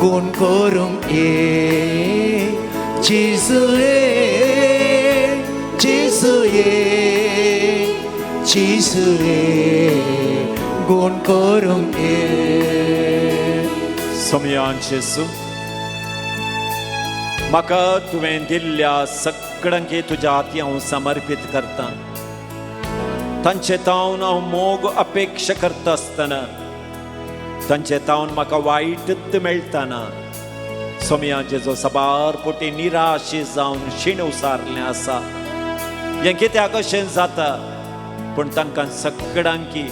गुण करूंक ये. जेजू ये, जेजू ये, जेजू ये, गुण करूंक ये. सोमयान जेजू म्हाका तुवें दिल्ल्या सगळ्यांक तुज्या हाती हांव समर्पीत करता. तांचे तावन हांव मोग अपेक्षा करता आसतना तांचे तावन म्हाका वायटच मेळटना सोमया जेजो साबार पोटी निराशी जावन शीण उसारलें आसा. हें कित्याक अशें जाता पूण तांकां सगळ्यांकी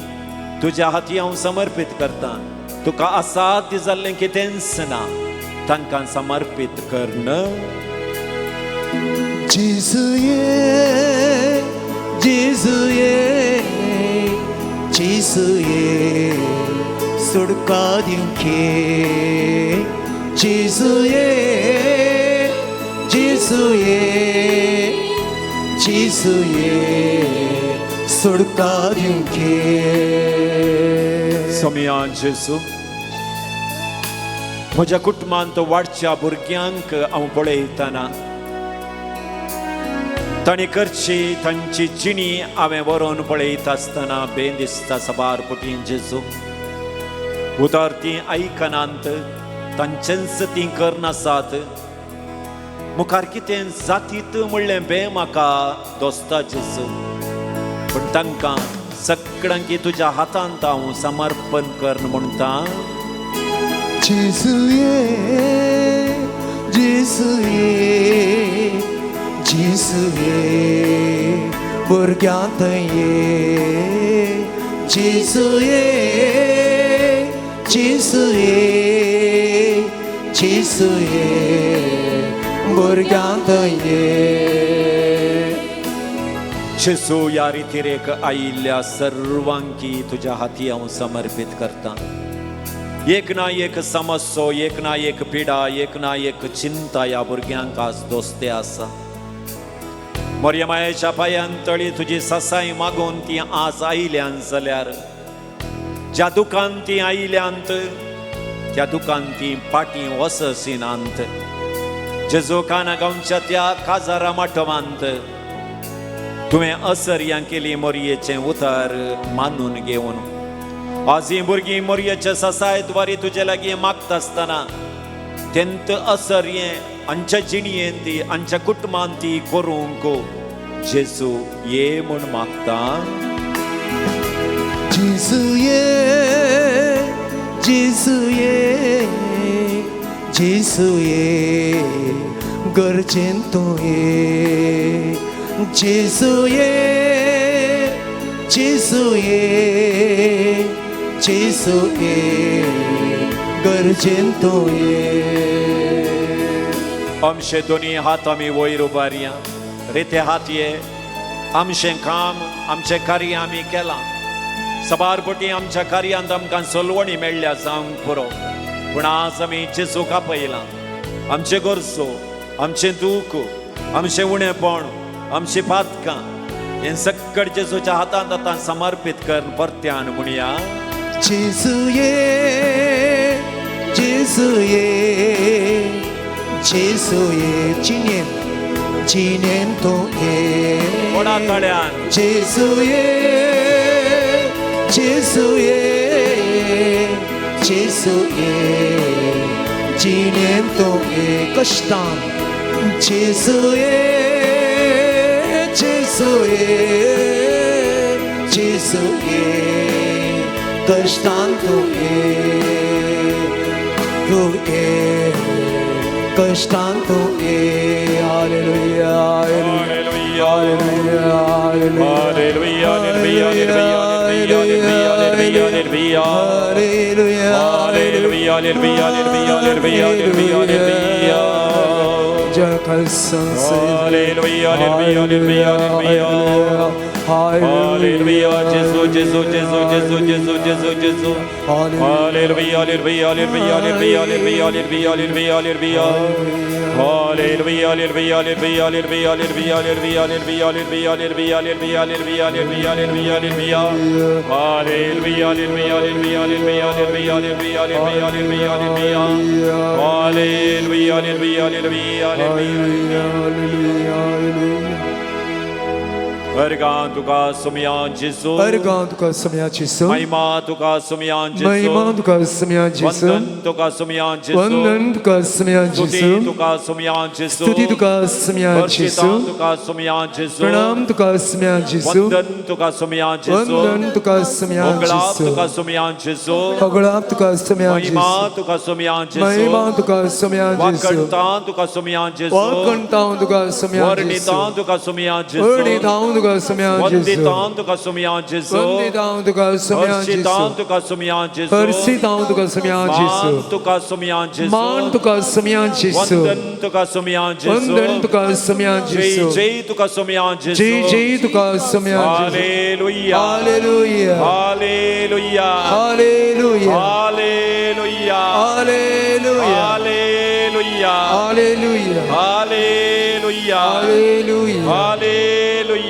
तुज्या हाती हांव समर्पीत करता. तुका असाध्य जाल्लें कितेंच ना तांकां समर्पीत कर. जेजू ये, जेजू ये, जेजू ये, सुटका दिवंक ये. जेजू ये, जेजू ये, जेजू ये, सुटका दिवंक ये. सोमया जेजू म्हज्या कुटुंबांत वाडच्या भुरग्यांक हांव पळयतना तांणी करची तांची जिणी हांवें बरोवन पळयता आसतना बेन दिसता साबार पटीन जेजू उतर तीं आयकनात तांचेंच तीं करनासात मुखार कितें जातीत म्हणलें बे म्हाका दोस्ता जेजू पूण तांकां सगळ्यांक तुज्या हातांत हांव समर्पण कर म्हणटा. जेजू ये, जेजू ये, जेजू ये, भुरग्यांत ये. जेजू ये, जेजू ये, जेजू ये, भुरग्यांत ये. जेजू ह्या रितीरेक आयिल्ल्या सर्वांकी तुज्या हाती हांव समर्पीत करता. एक ना एक समस्यो एक ना एक पिडा एक ना एक चिंता ह्या भुरग्यांक आज दोस्ते आसा. मोरयमायेच्या पांयान तळी तुजी सासाय मागून ती आज आयल्यान जाल्यार ज्या दुकान ती आयल्यांत त्या दुकान ती पाटी वससिनांत जेजू काना गांवच्या त्या काजारा माटवांत तुवें असर्यां केली मोरयेचें उतर मानून घेवन आज हीं भुरगीं मोरयेच्या सासाय द्वारे तुजे लागीं मागता आसतना तेंत असर्यें आमच्या जिणयेन ती आमच्या कुटुंबान ती करूंक जेजू ये म्हूण मागता. जेजू ये, जेजू ये, जेजू ये, गरजेन तूं ये. जेजू ये, जेजू ये, जेजू ये, गरजेन तूं ये. आमचे दोनी हात आमी वयर उबारया, रिते हात ये. आमचें काम आमचें कार्य आमी केलां. सबार पटी आमच्या कार्यांत आमकां सोलवणी मेळ्ळ्या जावंक पुरो, पूण आज आमी जेजूक आपयलां. आमचे गरजो, आमचें दूख, आमचें उणेपण, आमची पातकां हें सक्कड जेजूच्या हातांत आतां समर्पीत कर परत्यान म्हणया. जेजू ये, जेजू ये, जेजू ये, जिणेन जिणेन तूं ये. व्हडा ताळ्यान. जेजू ये, जेजू ये, जेजू ये, जिणेन तूं ये. कश्टान जेजू ये, जेजू ये, जेजू ये, कश्टान तूं ये, तूं ये, कश्टान तूं ये. Hallelujah, hallelujah, hallelujah, hallelujah, hallelujah, hallelujah, hallelujah, hallelujah, hallelujah, hallelujah, hallelujah, hallelujah. Hallelujah, hallelujah, hallelujah, hallelujah. Hallelujah, जेजू, जेजू, जेजू, जेजू, जेजू, जेजू, जेजू. Hallelujah, hallelujah, hallelujah, hallelujah, hallelujah, hallelujah, hallelujah. Hallelujah, hallelujah, hallelujah, hallelujah, hallelujah, hallelujah, hallelujah, hallelujah, hallelujah, hallelujah, hallelujah, hallelujah, hallelujah. Hallelujah, hallelujah, hallelujah, hallelujah, hallelujah, hallelujah, hallelujah, hallelujah. Hallelujah, hallelujah, hallelujah, hallelujah. अर्गां तुका सुमया जेजू, अर्गां तुका सुमया जेजू, महिमा तुका सुमया जेजू, महिमा तुका सुमया जेजू, वंदन तुका सुमया जेजू, वंदन तुका सुमया स्तुती जेजू, तुका सुमया जेजू, स्तुती तुका सुमया जेजू, तुका सुमया जेजू, प्रणाम तुका सुमया जेजू, वंदन तुका सुमया जेजू, वंदन तुका सुमया होगळाप जेजू, तुका सुमया जेजू, होगळाप तुका सुमया महिमा जेजू, तुका सुमया जेजू, महिमा तुका सुमया जेजू, वाकणता तुका सुमया जेजू, वाकणता तुका सुमया जेजू, वर्णिता तुका सुमया जेजू, वर्णिता तुका सुमया जेजू, वंदिता तुका सुमया जेजू, वंदिता तुका सुमया हर्षिता जेजू, तुका सुमया जेजू, हर्षिता तुका सुमया जेजू, मान तुका सुमया जेजू, मान तुका सुमया जेजू, वंदन तुका सुमया जेजू, वंदन तुका सुमया जय जेजू, जय तुका सुमया जेजू, जय जय तुका सुमया जेजू. Hallelujah, hallelujah, hallelujah, hallelujah, hallelujah, hallelujah, hallelujah, hallelujah, hallelujah, hallelujah,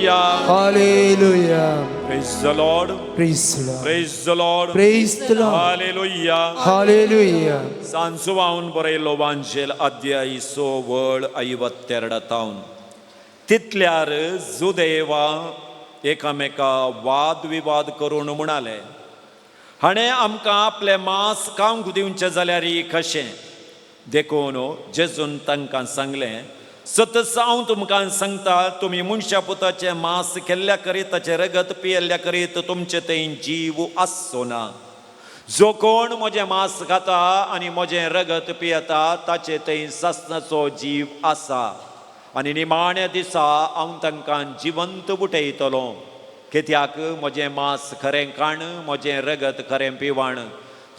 hallelujah. Hallelujah. Praise the Lord. Praise the Lord. Praise the Lord. Praise the Lord. Hallelujah. Hallelujah. सांजुवावन बरयलो वांजेल अध्याय 16 52 तावन तितल्यार जुदेवा एकामेका वाद विवाद करून म्हणाले, हाणें आमकां आपलें मांस खावंक दिवचें जाल्यार कशें? देखून जेजून तांकां सांगलें, सतच हांव तुमकां सांगता, तुमी मनशा पुताचें मांस केल्ल्या करीत ताचें रगत पियेल्ल्या करीत तुमचें थंय जीव आसचो ना. जो कोण म्हजें मांस खाता आनी म्हजें रगत पियेता ताचे थंय सासणाचो जीव आसा, आनी निमाण्या दिसा हांव तांकां जिवंत उठयतलो. कित्याक म्हजें मांस खरें खाण, म्हजें रगत खरें पिवाण.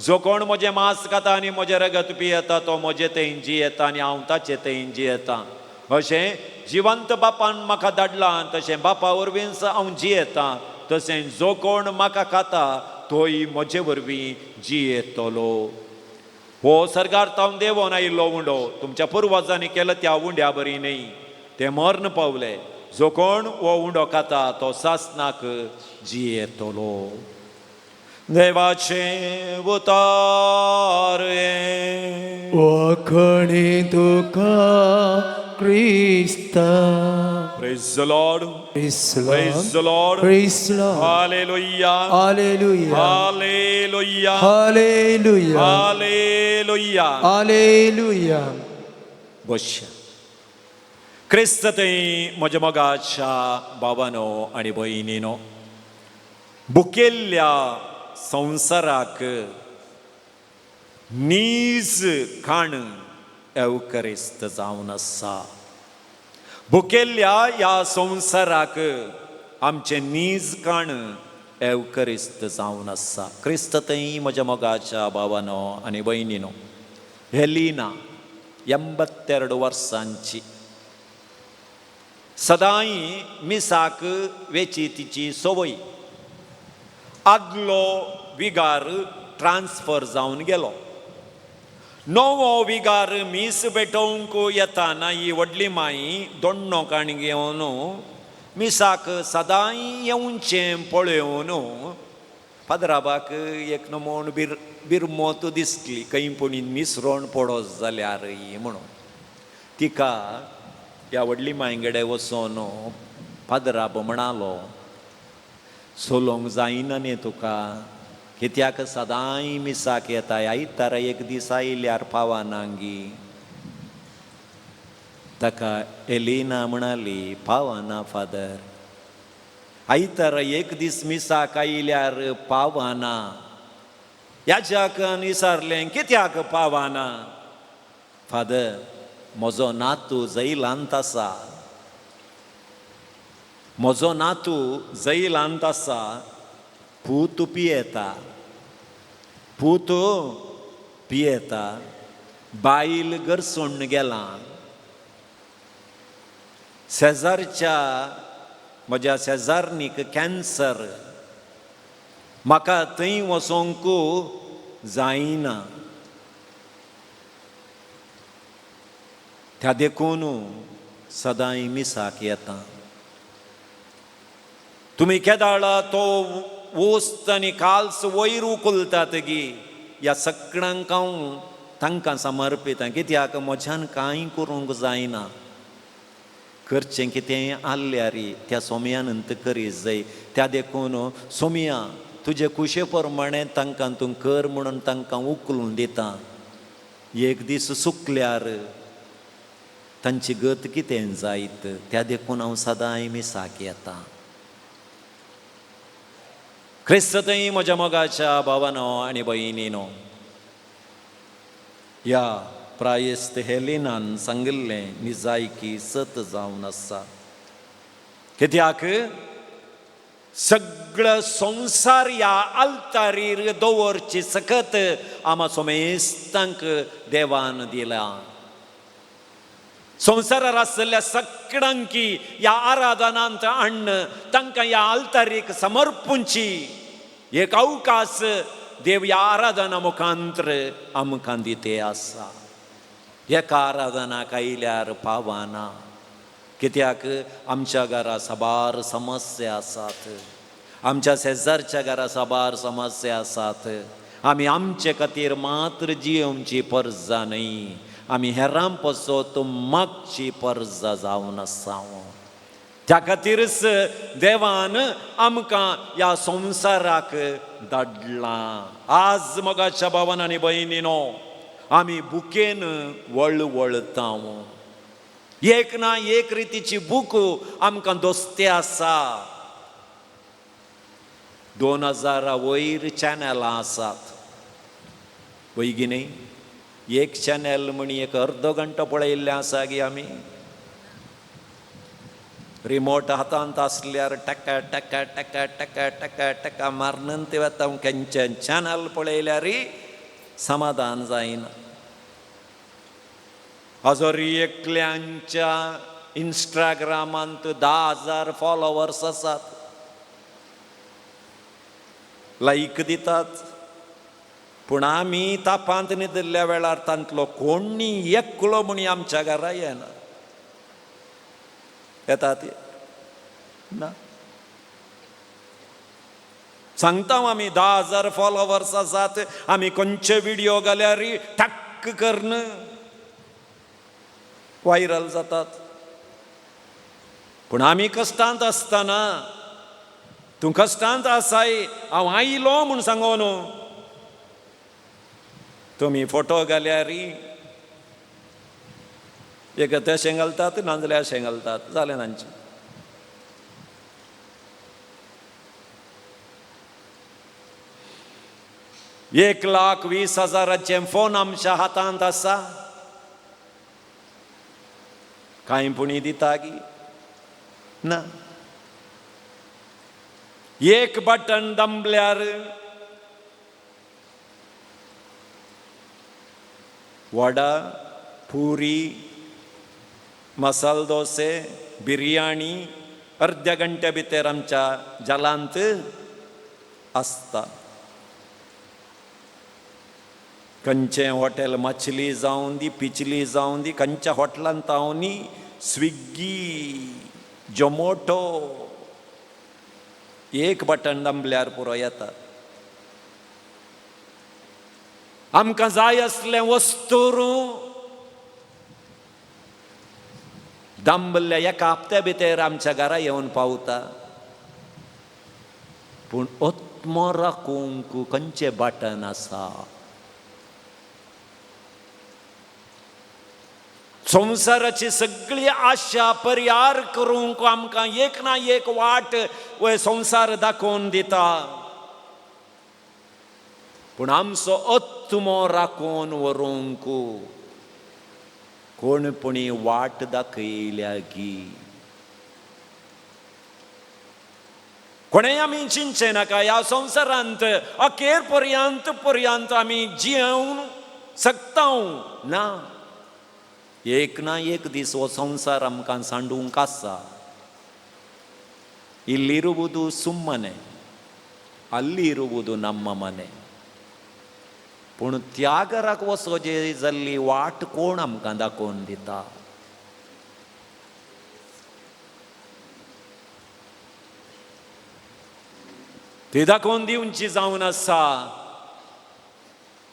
जो कोण म्हजें मांस खाता आनी म्हजें रगत पियेता तो म्हजे थंय जियेता आनी हांव ताचे थंय जियेता. अशें जिवंत बापान म्हाका धाडलां तशें बापा वरवींच हांव जियेतां, तशें जो कोण म्हाका खाता तोय म्हजे वरवीं जियेतलो. हो सर्गार तावन देवोन आयिल्लो उंडो तुमच्या पुर्वजांनी केलो त्या उंड्या बरी न्हय, ते मर्ण पावले. जो कोण हो उंडो खाता तो सासनाक जियेतलो. देवाचें उतार हें. वाखणी तुका क्रिस्ता. Praise the Lord. Praise the Praise the Lord. Praise the Lord. Hallelujah. Hallelujah. Hallelujah. Hallelujah. Hallelujah. Hallelujah. बश्या क्रिस्त थंय म्हज्या मोगाच्या बाबानो आनी भयणीनो, बुकेल्ल्या संवसाराक नीज खाण एवकरिस्त जावन आसा. बुकेल्ल्या ह्या संवसाराक आमचें नीज खाण एवकरिस्त जावन आसा. क्रिस्त थंय म्हज्या मोगाच्या बाबानो आनी भयणीनो, हेलिना 82 वर्सांची, सदांय मिसाक वेची तिची संवय. आदलो विगार ट्रान्सफर जावन गेलो. नवो विगार मीस भेटोवंक येताना ही व्हडली माई दोण्णो काण घेवन मिसाक सदांय येवचें पळोवन पाद्राबाक एक नमोन बिरमोत दिसली, खंय पुणी मिसरोण पडत जाल्यार म्हणून. तिका ह्या व्हडली मांय वचोन पाद्राब म्हणालो, चलोवंक जायना न्ही तुका, कित्याक सदांय मिसाक येताय, आयतारा एक दीस आयल्यार पावना गी. ताका एलिना म्हणाली, पावना फादर, आयतारा एक दीस मिसाक आयल्यार पावना. ह्याच्याक विचारलें, कित्याक पावना? फादर, म्हजो नातू जैलांत आसा, म्हजो नातू जैलांत आसा, पूत पियेता, पूत पियेता, बायल गरसोण गेलां, शेजारच्या म्हज्या शेजारनीक कॅन्सर, म्हाका थंय वचोंक जायना, त्या देखून सदांय मिसाक येता. तुमी केदाळा तो वस्त आनी काल्स वयर उखलतात गी, ह्या सगळ्यांक हांव तांकां समर्पिता, कित्याक म्हज्यान कांय करूंक जायना. करचें कितें आसल्यार त्या सोम्यान करीत जाय. त्या देखून सोम्या तुजे खुशे प्रमाणे तांकां तूं कर म्हणून तांकां उखलून दिता. एक दीस सुकल्यार तांची गत कितें जायत, त्या देखून हांव सदांय मिसाक येता. क्रिस्त थंय म्हज्या मोगाच्या भावानो आनी भयणीनो, ह्या प्रायस्त हेलिनान सांगिल्लें निजायकी सत जावन आसा. कित्याक सगळो संवसार ह्या आल्तारीर दवरची सकत आमा सोमेस्तांक देवान दिला. संवसारार आशिल्ल्या सगळ्यांकी ह्या आराधनांत हाडून तांकां ह्या आल्तारीक समर्पूंची एक अवकाश देव ह्या आराधना मुखांतर आमकां दिते आसा. एका आराधनाक आयल्यार पावना, कित्याक आमच्या घरा साबार समस्या आसात, आमच्या शेजारच्या घरा साबार समस्या आसात. आमी आमचे खातीर मात्र जियोवची परजा न्हय, आमी हेरां पसत मागची परजा जावन आसा. त्या खातीरच देवान आमकां ह्या संवसाराक धाडलां. आज मोगाच्या भावान आनी भयणीनो, आमी बुकेन वळवळता. एक ना एक रितीची बूक आमकां दोस्ती आसा. 2000 वयर चॅनलां आसात, वयगी न्ही? एक चॅनल म्हणी एक अर्दो घंटो पळयल्लें आसा गी आमी. रिमोट हातांत आसल्यार टका टका टका टका टका टका मारनून ते वता. खंयचें चॅनल पळयल्यार समाधान जायना. हजर एकल्यांच्या इंस्टाग्रामांत 10,000 फॉलोवर्स आसात, लायक दितात, पूण आमी तापांत न्हिदिल्ल्या वेळार तांतलो कोणी एकलो म्हणी आमच्या घरा येना. येतात ना. सांगता आमी 10,000 फॉलोवर्स आसात, आमी खंयचे व्हिडिओ घाल्यार टक्क करून व्हायरल जातात. पूण आमी कश्टांत आसतना, तूं कश्टांत आसाय हांव आयलो म्हूण सांगो न्हू, तुमी फोटो घाल्यार एक तशें घालतात नाजाल्यार अशें घालतात, जालें तांचें. एक 1,20,000 फोन आमच्या हातांत आसा, कांय पुणी दिता गी ना. एक बटन दमल्यार वडा, पुरी, मसाल दोसे, बिरयाणी अर्द्या घंट्या भितर आमच्या जालांत आसता. खंयचें हॉटेल मछली जावन दी, पिचली जावन दी, खंयच्या हॉटेलांत हांव न्ही, स्विग्गी, झोमोटो, एक बटन दामल्यार पुरो येता. आमकां जाय आसलें वस्तू दांबल्ल्या एका हप्त्या भितर आमच्या घरा येवन पावता. पूण आत्मो राखूंक खंयचें बटन आसा? संवसाराची सगळी आशा परिहार करूंक आमकां एक ना एक वाट वय संवसार दाखोवन दिता. पूण आमचो आत्मो राखून व्हरूंक कोण पुणी वाट दाखयल्या गी? कोणें आमी चिंतचें नाका ह्या संवसारांत अखेर पर्यंत पर्यंत आमी जियेवन शकता ना. एक ना एक दीस हो संवसार आमकां सांडूंक आसा. ಇಲ್ಲಿರುವುದು ಸುಮ್ಮನೆ, ಅಲ್ಲಿರುವುದು ನಮ್ಮ ಮನೆ. पूण त्या घराक वचोजे जाल्ली वाट कोण आमकां दाखोवन दिता? ती दाखोवन दिवची जावन आसा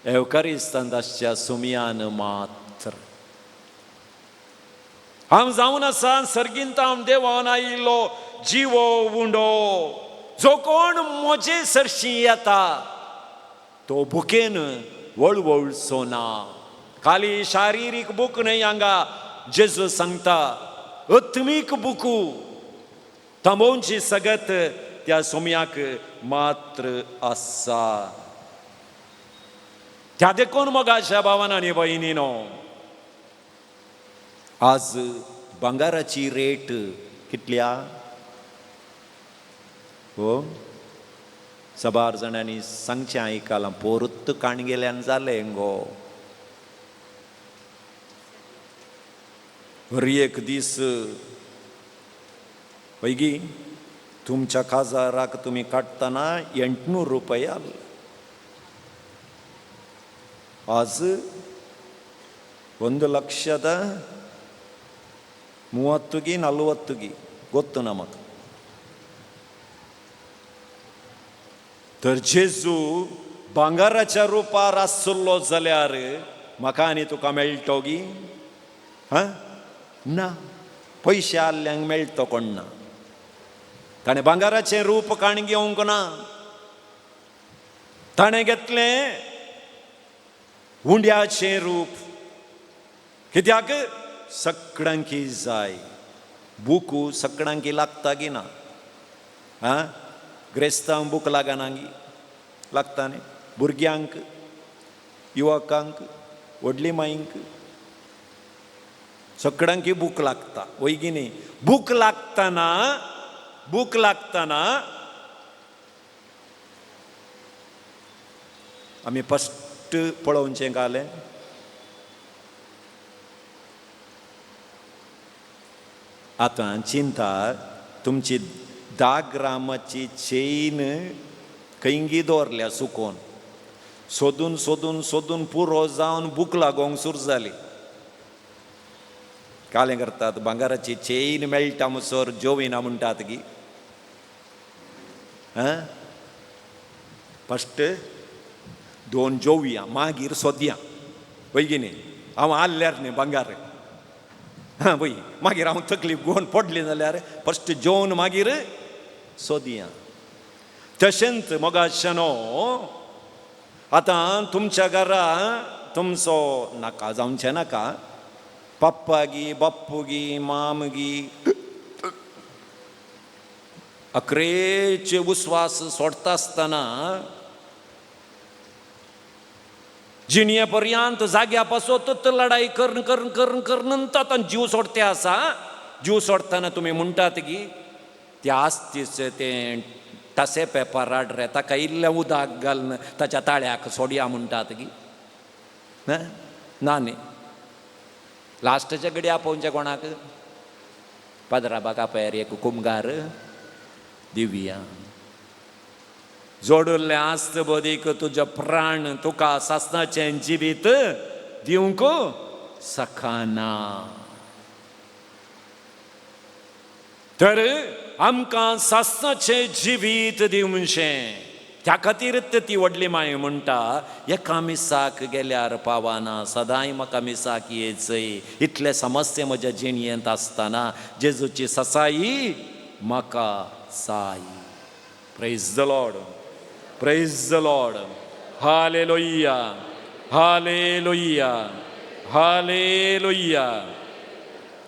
एवकारिस्तांत आसच्या सुमयान मात्र. हांव जावन आसा सर्गींत हांव देवान आयिल्लो जिवो उंडो, जो कोण म्हजे सरशी येता तो भुकेन वळवळचो ना. खाली शारिरीक भूक न्हय हांगा जेजू सांगता, आत्मीक भुकू थांबोवची सगत त्या सोम्याक मात्र आसा. त्या देखून मोगाच्या भावान आनी भयणीनो, आज भांगाराची रेट कितल्या? हो सबार जाणांनी सांगचें आयकलां, पोरत काणगेल्यान जालें गो. हर एक दीस वैगी तुमच्या काजाराक तुमी काडटना 800 रुपया, आज 1,30,000 ಗಿ 40 ಗಿ ಗೊತ್ತು ನಮಕ್. तर जेजू भांगाराच्या रुपार आसलो जाल्यार म्हाका आनी तुका मेळटो गी? हा ना, पयशे आहल्ल्यांक मेळटो कोण ना. ताणें भांगाराचें रूप काण घेवंक ना, ताणें घेतलें उंड्याचें रूप. कित्याक? सगळ्यांकी जाय बुकू, सगळ्यांकी लागता गी ना? आं ग्रेस्तांक बूक लागना गी? लागता न्ही. भुरग्यांक, युवकांक, व्हडली माईंक, सगळ्यांकी भूक लागता वय गी न्ही? भूक लागतना, भूक लागतना आमी फस्ट पळोवचें घालें आतां चिंता तुमची 10 ग्रामाची चेन खंयगी दवरल्या सुकोवन, सोदून सोदून सोदून पुरो जावन भूक लागोंक सुरू जाली. कालें करतात, भांगाराची चेन मेळटा म्हणसर जोविना म्हणटात गी. आं फस्ट दोन जोवया मागीर सोदया, वय की न्ही? हांव आहल्यार न्ही भांगार, हां वय, मागीर हांव तकली गोवन पडली जाल्यार फस्ट जेवन मागीर सोदया. तशेंच मोगाशेनो, आतां तुमच्या घरा तुमचो नाका जावचें नाका, पप्पा गी बाप्पू गी माम गी अकरेचे उस्वास सोडटा आसतना जिणये पर्यंत जाग्या पासत लढाई करून करून करून करून आतां जीव सोडते आसा. जीव सोडटना तुमी म्हणटात की त्या आस्तीचें तें तशें पेपर हाड रे, ताका इल्लें उदक घालून ताच्या ताळ्याक सोडया म्हणटात की ना न्ही. लास्टच्या घडी आपोवचें कोणाक? पाद्रा कापायर एक कुमगार दिवया. जोडिल्लें आस्त बदीक तुजें प्राण तुका सासणाचें जिवीत दिवंक सकाना. तर आमकां सासणाचें जिवीत दिवचें, त्या खातीर ती व्हडली माय म्हणटा, एका मिसाक गेल्यार पावना, सदांय म्हाका मिसाक येचय. इतले समस्या म्हज्या जिणयेंत आसतना जेजूची ससाई म्हाका जाय. Praise the Lord, praise the Lord, hallelujah, hallelujah, hallelujah.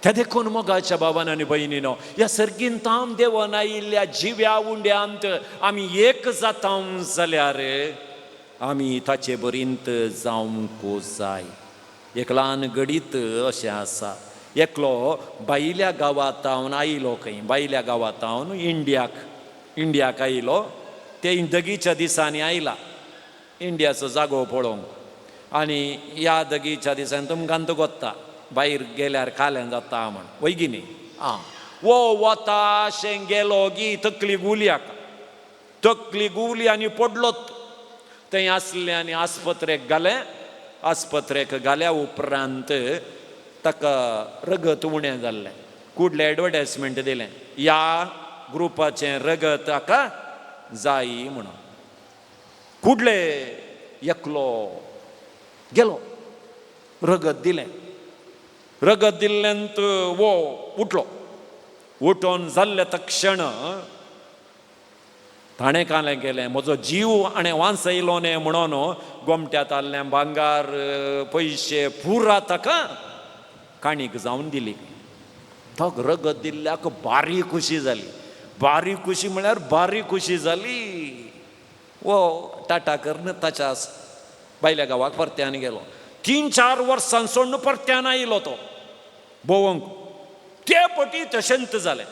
त्या देखून मोगाच्या बाबान आनी भयणीनो, ह्या सर्गीन ताम देवन आयिल्ल्या जिव्या उंड्यांत आमी एक जाता जाल्यार आमी ताचे बरींत जावंक जाय. एक ल्हान घडीत अशें आसा, एकलो भायल्या गांवांत आयलो खंय, भायल्या गांवांत इंडियाक आयलो. ते दगीच्या दिसांनी आयला इंडियाचो जागो पळोवंक. आनी ह्या दगीच्या दिसांनी तुमकां गोत्ता भायर गेल्यार काल्यान जाता म्हण, वय की न्ही? आं, वो वता अशें गेलो गी तकली गुली हाका, तकली गुली आनी पडलोत. थंय आसलें आनी आस्पत्रेक घालें. आस्पत्रेक घाल्या उपरांत ताका रगत उणें जाल्लें. कुडलें एडवर्टायजमेंट दिलें, ह्या ग्रुपाचें रगत हाका जाय म्हणून. कुडले एकलो गेलो, रगत दिलें. रगत दिल्ल्यांत वो उठलो. उठोन जाल्ले तक्षण ताणें कालें केलें, म्हजो जीव आनी वांचयलो न्ही म्हणून गोमट्यांत आहलें भांगार पयशे पुरा ताका काणीक जावन दिली. तो रगत दिल्ल्याक बारी खुशी जाली, बारी खुशी म्हळ्यार बारी खुशी जाली. वो टाटा करून ताच्या भायल्या गांवाक परत्यान गेलो. 3-4 वर्सां सोडून परत्यान आयलो तो भोंवंक. ते पटी तशेंच जालें,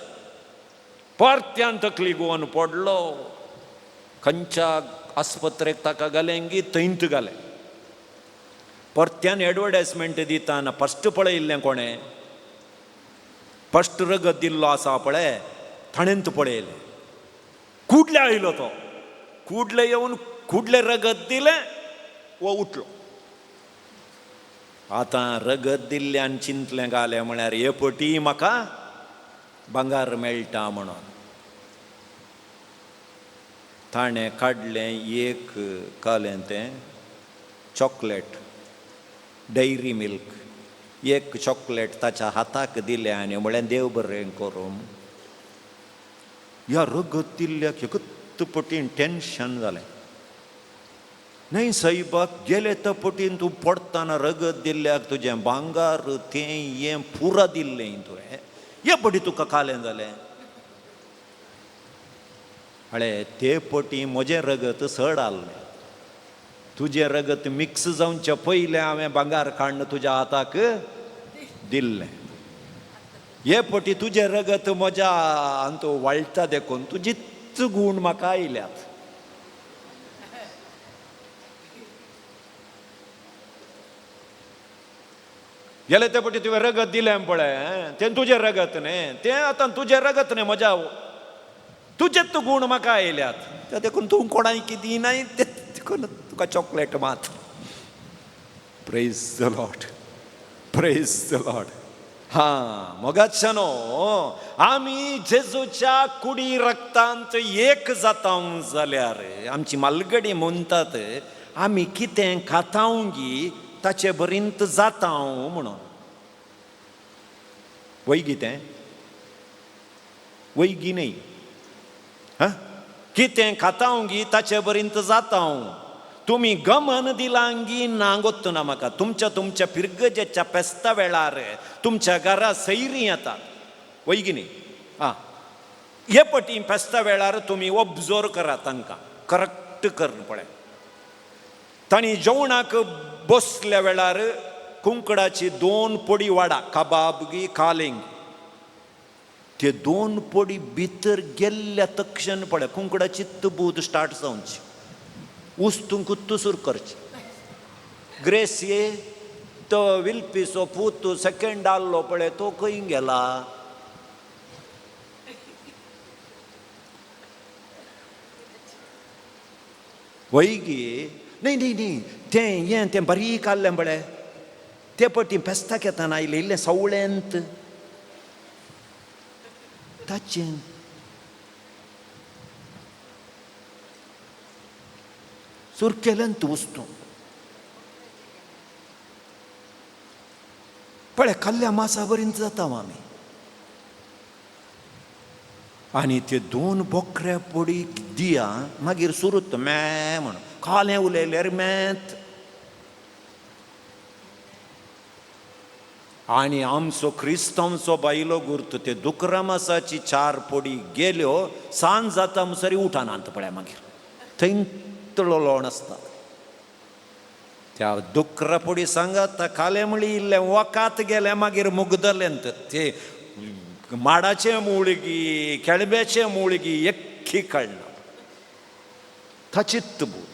परत्यान तकली गोवन पडलो. खंयच्या आस्पत्रेक ताका घालें गी थंयत घालें. परत्यान एडवर्टायजमेंट दिताना फस्ट पळयल्लें कोणें, फस्ट रगत दिल्लो आसा पळय ताणेंत पळयलें. कुडले आयलो तो, कुडले येवन कुडले रगत दिलें, वो उठलो. आतां रगत दिल्ल्यान चिंतलें घालें म्हळ्यार हे पटी म्हाका भांगार मेळटा म्हणून. ताणें काडलें एक कालें तें चॉकलेट, डेयरी मिल्क, एक चॉकलेट ताच्या हाताक दिलें आनी म्हळें देव बरें करूं. ह्या रगत दिल्ल्याक एकच पटीन टेंशन जालें. न्हय सायबाक गेले त्या पटीन तूं पडटना रगत दिल्ल्याक तुजें भांगार तें हें पुरा दिल्लें तुवें, हे पटी तुका कालें जालें. हळे ते पटी म्हजें रगत चड आहलें, तुजें रगत मिक्स जावचें पयलें हांवें भांगार काडून तुज्या हाताक दिल्लें. हे पटी तुजें रगत म्हज्या अंतू वाळटा देखून तुजीच गूण म्हाका आयल्यात. गेले ते पटी तुवें रगत दिलें पळय, तें तुजें रगत न्ही, तें आतां तुजें रगत न्ही म्हज्या, तुजेच गूण म्हाका आयल्यात. ते देखून तूं कोणाक दिनाय, ते देखून तुका चॉकलेट मात. Praise the Lord, praise the Lord, हा मोगाच्यानो, आमी जेजूच्या कुडी रक्तांत एक जाता जाल्यार आमची मालगडी म्हणटात आमी कितें खातावंगी ताचे बरींत जाता म्हणून. वैगी तें वैगी न्हय. हा, कितें खातावंगी ताचे बरींत जाता. तुमी गमन दिलांगी ना गोत्तु ना म्हाका. तुमच्या तुमच्या पिरगजेच्या पेस्ता वेळार तुमच्या घरा सैरी येतात वैगी न्ही. आं, हे पटी पेस्ता वेळार तुमी ऑब्जर्व करात तांकां, करक्ट कर पळय. तांणी जेवणाक बसल्या वेळार कुंकडाची 2 पोडी वाडा, कबाब गी कालिंग, ते 2 पोडी भितर गेल्ल्या तक्षण पळय कुंकडाची बूद स्टार्ट जावची, उस्तूंक तुसूर करची. ग्रेस ये तो विल्पीचो पूत सेकेंड आहलो पळय तो खंय गेला. वैगी न्ही न्ही न्ही तें हें तें बारीक आहलें पळय ते पटी पेस्ताक येतना आयलें इल्लें सवळेंत ताचें सुर केलें तूं वस्तू पळय खाल्ल्या मासा बरींच जाता आमी. आनी ते 2 बोकऱ्या पोडी दिया मागीर सुरूत मॅ म्हण खालें उलयल्यार मॅत. आनी आमचो क्रिस्तांवचो बायलो गुर्त ते दुकरा मासाची 4 पोडी गेल्यो, सांज जाता म्हणसर उठानात पळय मागीर थंय तळोलोण आसता. त्या दुकरा पोडी सांगात खालें म्हणली इल्लें वकात गेलें मागीर मुगदलें ते माडाचें मुळगी केळब्याचें मुळगी एक्की काडना ताचीत बूत.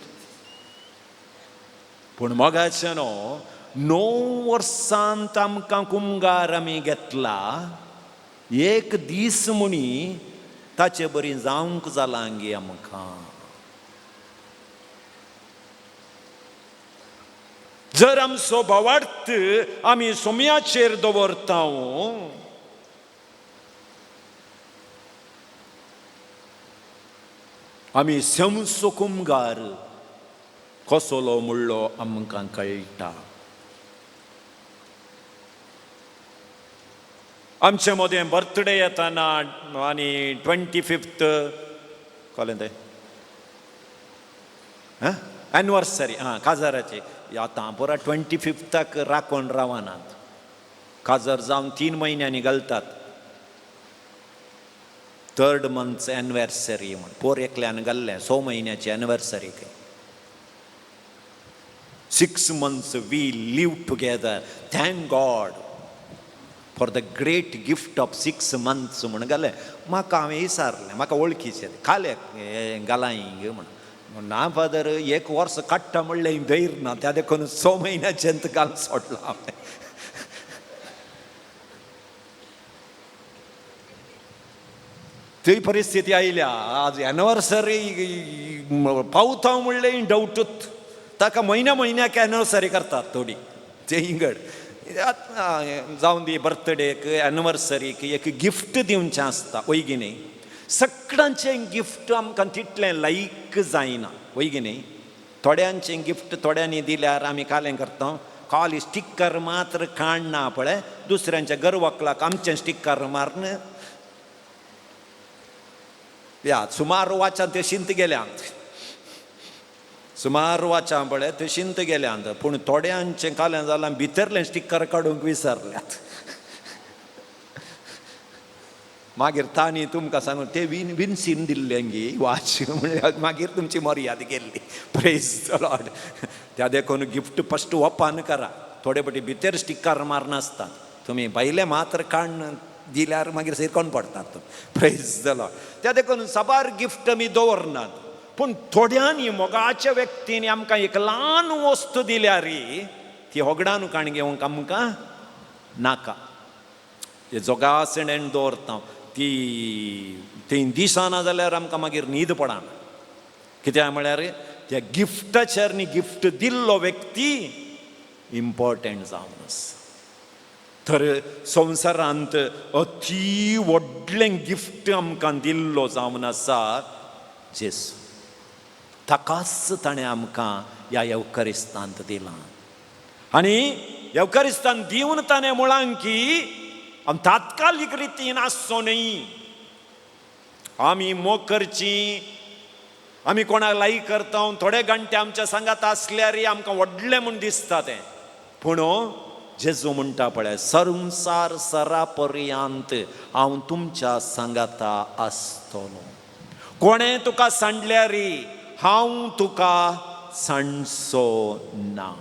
पूण मोगाचें न्हू 9 वर्सांत आमकां कुमगार आमी घेतला, एक दीस म्हणी ताचे बरी जावंक जालां गे आमकां. जर आमचो भावार्थ आमी सोम्याचेर दवरता, आमी समसो कुमगार कसलो म्हणलो आमकां कळटा. आमचे मदें बर्थडे येताना आनी 25th कळ्ळें तें एनिवर्सरी, आं काजाराची आतां पुरा 25th राखून रावनात, काजार जावन 3 म्हयन्यांनी घालतात 3rd month anniversary म्हण. पोर एकल्यान घाल्लें 6 म्हयन्याची एनिवर्सरी खंय. 6 months we live together, thank God for the great gift of 6 months म्हण घालें. म्हाका हांवें विचारलें, म्हाका वळखीचें खालें घालां म्हण. ना फादर 1 वर्स काडटा म्हणलें धैर्य ना, त्या देखून 6 म्हयन्याचें घालून सोडलां हांवें. ती परिस्थिती आयल्या आज एनिवर्सरी पावता म्हणलें डावटूच, ताका म्हयन्या म्हयन्याक एनिवर्सरी करतात थोडी ते इंगड जावन दी बर्थडेक एनिवर्सरीक एक गिफ्ट दिवचें आसता वयगी न्ही. सगळ्यांचें गिफ्ट आमकां तितलें लायक जायना वयगी न्ही. थोड्यांचें गिफ्ट थोड्यांनी दिल्यार आमी कालें करता, खाली स्टिकर मात्र काडना पळय, दुसऱ्यांच्या गर्वकलाक आमचें स्टिकर मारून या सुमार वाचां ते शिंत गेल्यांत, सुमार वाचां पळय ते शिंत गेल्यांत. पूण थोड्यांचें कालें जालां भितरलें स्टिकर काडूंक विसरल्यात. मागीर तांणी तुमकां सांगून ते विनसीन दिल्लें गी वाच म्हणल्यार मागीर तुमची मर्याद गेल्ली. Praise the Lord. त्या देखून गिफ्ट फस्ट ओपन करा, थोडे पटी भितर स्टिकर मारनासता तुमी भायलें मात्र काडून दिल्यार मागीर सिरकोन पडटात. Praise the Lord. त्या देखून साबार गिफ्ट आमी दवरनात, पूण थोड्यांनी मोगाच्या व्यक्तींनी आमकां एक ल्हान वस्तू दिल्यार ती होगडान काण घेवंक आमकां नाका. ते जोगासणेन दवरता ती ती दिसना जाल्यार आमकां मागीर न्हीद पडना. कित्याक म्हळ्यार त्या गिफ्टाचेर न्ही गिफ्ट दिल्लो व्यक्ती इम्पॉर्टंट जावन आसा. तर संवसारांत अती व्हडलें गिफ्ट आमकां दिल्लो जावन आसा जेजू. ताकाच ताणें आमकां ह्या येवकरिस्तांत दिलां आनी येवकरिस्तान दिवन ताणें म्हळां की आमी तात्कालीक रितीन आसचो न्हय. आमी मोग करची, आमी कोणाक लायक करता, थोडे घंटे आमच्या सांगात आसल्यार आमकां व्हडलें म्हूण दिसता तें. पूण जेजू म्हणटा पळय, संवसार सरा पर्यंत हांव तुमच्या सांगाता आसतलो. कोणें तुका सांडल्यार हांव तुका सांडचो ना.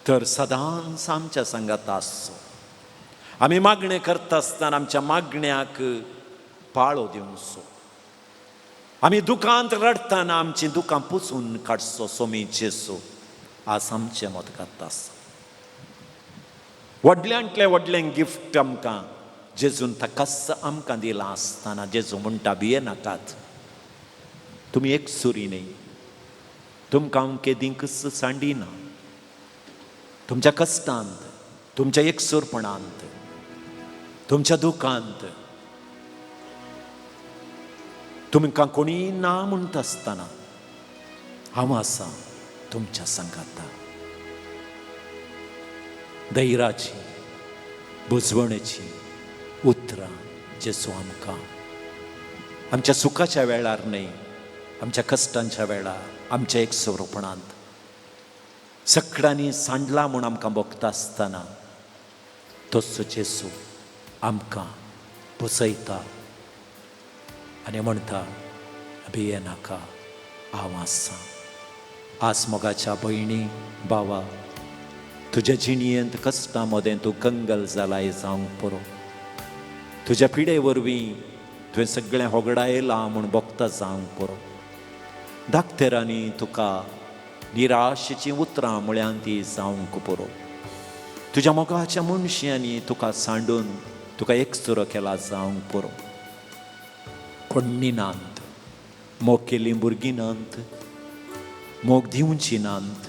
तर सदांच आमच्या सांगाता आसचो. आमी मागणें करता आसतना आमच्या मागण्याक पाळो दिवचो. आमी दुकांत रडटना आमचीं दुकां पुसून काडचो सोमी जेजू आज आमचें मत करता आसा. व्हडल्यांतलें व्हडलें गिफ्ट आमकां जेजून ताकाच आमकां दिलां आसतना जेजू म्हणटा, भिये नाकात, तुमी एक सुरी न्हय, तुमकां हांव केदींकच सांडिना. तुमच्या कश्टांत, तुमच्या एकसूरपणांत, तुमच्या दुखांत तुमकां कोणी ना म्हणटा आसतना हांव आसा तुमच्या सांगाता. धैराची बुजवणेची उतरां जेजू आमकां आमच्या सुखाच्या वेळार न्हय, आमच्या कश्टांच्या वेळार, आमच्या एकसुरपणांत सगळ्यांनी सांडला म्हूण आमकां भोगता आसतना तोच जेजू आमकां पुसयता आनी म्हणटा, भिये नाका, हांव आसा. आज मोगाच्या भयणी भावा, तुज्या जिणयेंत कश्टां मदें तूं कंगल जालाय जावंक पुरो. तुज्या पिडे वरवीं तुवें सगळें होगडायलां म्हूण भोगता जावंक पुरो. दाक्तेरांनी तुका निराशेचीं उतरां म्हळ्यान ती जावंक पुरो. तुज्या मोगाच्या मनशांनी तुका सांडून तुका एकसुरो केला जावंक पुरो. कोण्णी नात, मोग केल्लीं भुरगीं नात, मोग दिवची नात,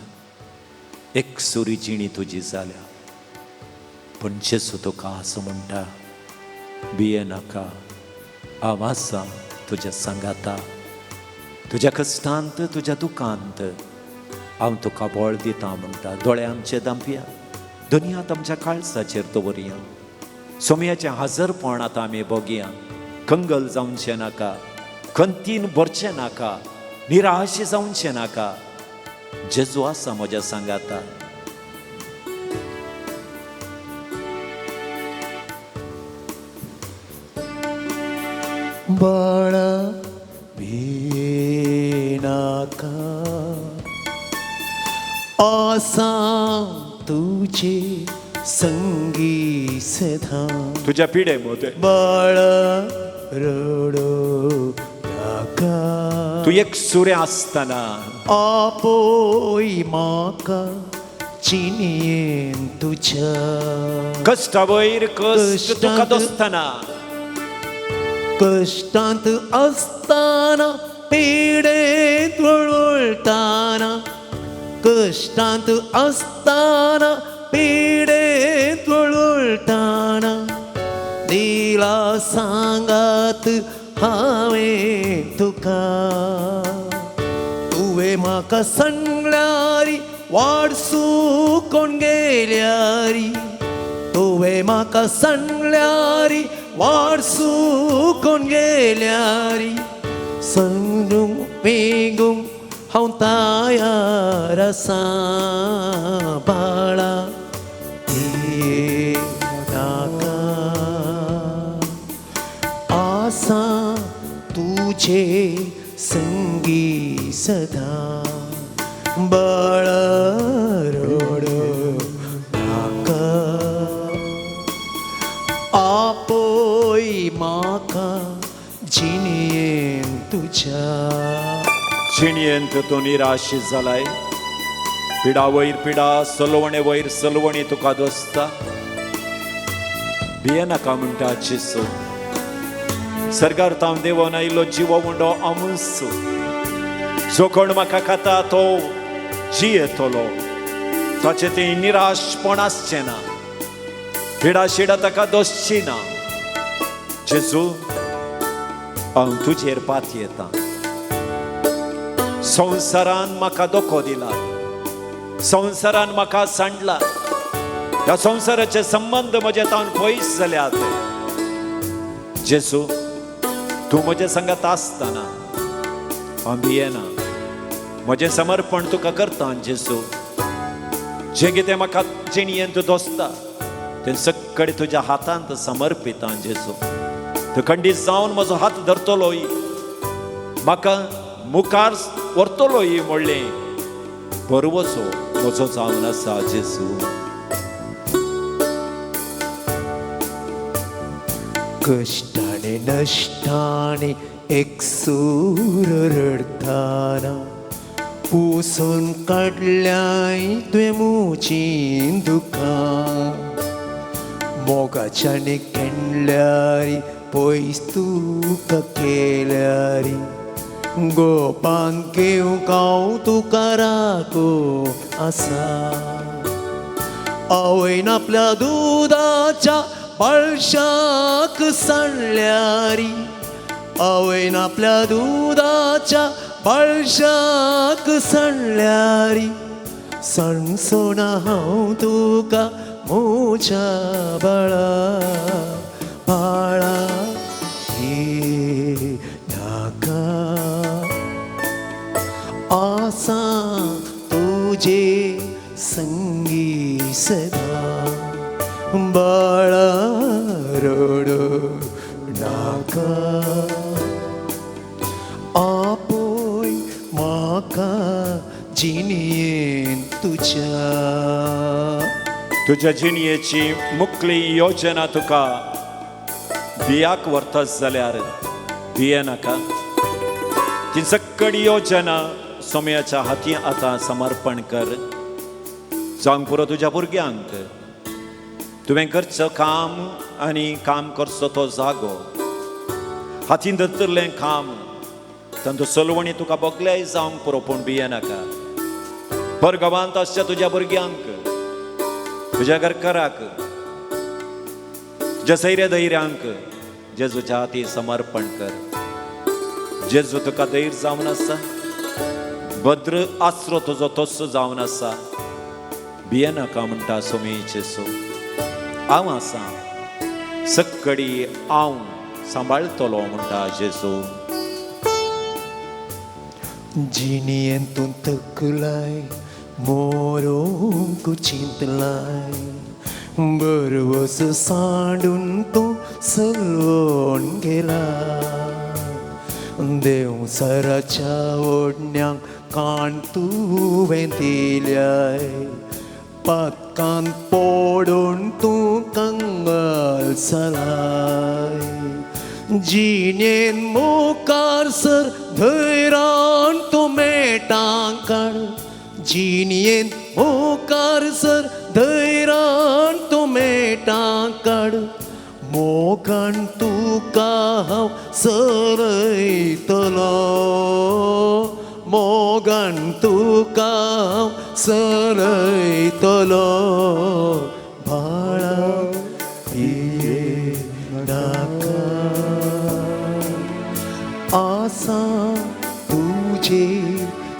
एकसुरी जिणी तुजी जाल्या. पूण जेजू तुका असो म्हणटा, भिये नाका, हांव आसा तुज्या सांगाता. तुज्या कश्टांत, तुज्या दुखांत हांव तुका बळ दिता म्हणटा. दोळे आमचे दांपया, दुनियांत आमच्या काळजाचेर दवरया. सोमयाचें हाजरपण आतां आमी भोगया. कंगल जावचें नाका, खंतीन भरचें नाका, निराश जावचें नाका. जेजू आसा म्हज्या सांगाता. बाळा भिनाका, आसा तुझे संगी सदा. तुज्या पिडे मोदे बाळा रडो नाका, तूं एक सुरें आसतना आपोय म्हाका चिनयेन तुज्या. कश्टा वयर कश्ट तुका दोसतना, कश्टांत आसतना पिडेंत वळवळटाना, कश्टांत आसतना पिडेंत वळवळटाना, दिला सांगात हांवें तुका. तुवें म्हाका सांगल्यारी वाडसू कोण गेल्यारी, तुवें म्हाका सांगल्यारी वाडसू कोण गेल्यारी, संगूंक पेगूंक हांव तयार आसा. बाळा नाका, आसा तुझे संगी सदा. बाळा रडो नाका, आपोय म्हाका जिणयेन तुज्या. जिणयेंत तूं निराश जालाय, पिडा वयर पिडा, सलवणे वयर सलवणी तुका दोसता. भिये नाका म्हणटा जेजू. सरकार तांव देवोन आयिल्लो जिवो उंडो आमूस, जो कोण म्हाका खाता तो जियेतलो. ताचें तें निराशपण आसचें ना, पिडाशिडा ताका दोसची ना. जेजू, हांव तुजेर पातयेतां. संवसारान म्हाका धोको दिला, संवसारान म्हाका सांडला, ह्या संवसाराचे संबंद म्हजे तावन पयस जाल्यात. जेजू, तूं म्हजे सांगात आसतना हांव भियेना. म्हजें समर्पण तुका करता जेजू. जें कितें म्हाका जिणयेन तूं दोसता तें सगळें तुज्या हातांत समर्पिता जेजू. तूं खंडीत जावन म्हजो हात धरतलोय, म्हाका मुखार व्हरतलोय म्हणलें बरवचो म्हजो जावन आसा जेजू. कश्टाने नश्टाने एकसूर रडताना पुसून काडल्याय तुवें म्हजीं दुकां, मोगाच्यान केंडल्यार पयस तुका केल्यार, गोपान घेवंक हांव तुका राखो आसा. आवयन आपल्या दुदाच्या बाळशाक सांडल्यार, आवयन आपल्या दुदाच्या बाळशाक सांडल्यार, सणसोना हांव तुका म्हज्या बाळा बाळा हे नाका. आसा तुजे संगी सदा बाळा रडो नाका. आपोय म्हाका जिणेन तुज्या, तुज्या जिणयेची मुकली योजना तुका बियाक व्हरतस जाल्यार भिये नाका. ती सगळी योजना सोम्याच्या हाती आतां समर्पण कर. जावंक पुरो तुज्या भुरग्यांक. तुवें करचो काम आनी काम करचो तो जागो, हातीन धरतलें काम तांचो सलवणी तुका बोगल्याय जावंक पुरो, पूण भिये नाका. परगांवांत आसच्या तुज्या भुरग्यांक, तुज्या घरकाराक, तुज्या सैऱ्या धैर्यांक जेजूच्या हाती समर्पण कर. जेजू तुका धैर्य जावन आसा, भद्र आसरो तुजो तसो जावन आसा. भिये नाका म्हणटा सोमी जेजू, हांव आसा, सगळी हांव सांबाळटलो म्हणटा जेजू. जिणेंत तूं तकलाय मोरोंक चिंतलाय, बरवस सांडून तूं सलवण गेला. देंवचाराच्या ओडण्यांक काण तुवें दिल्याय, पातकान पडून तूं कंगाल जालाय. जिणेन मुखार सर धैरान तूं मेटां काड, जिणेन मुखार सर धैरान तूं मेटां काड, मोगान तुका हांव सरयतलो, मोगान तुका हांव सरयतलो. बाळा भिये नाका, आसा तुजे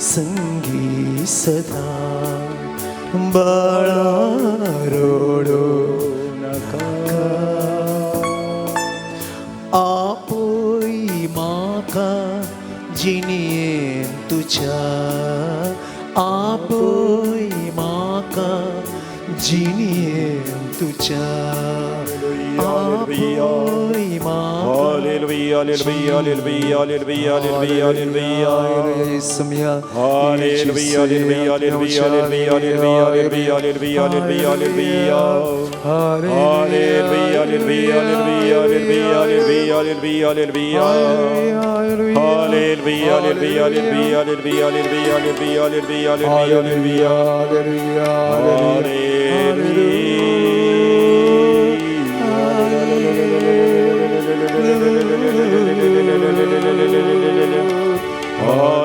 संगी सदा बाळा रडो नाका. आपोय म्हाका जिणेन तुज्या, आपोय म्हाका जिणेन तुज्या, आपोय म्हाका. Hallelujah, hallelujah, hallelujah, hallelujah, hallelujah, hallelujah. Hallelujah, hallelujah, hallelujah, hallelujah, hallelujah, hallelujah, hallelujah, hallelujah. Hallelujah, hallelujah, hallelujah, hallelujah, hallelujah, hallelujah. Hallelujah, hallelujah, hallelujah, hallelujah, hallelujah, hallelujah, hallelujah, hallelujah. Hallelujah.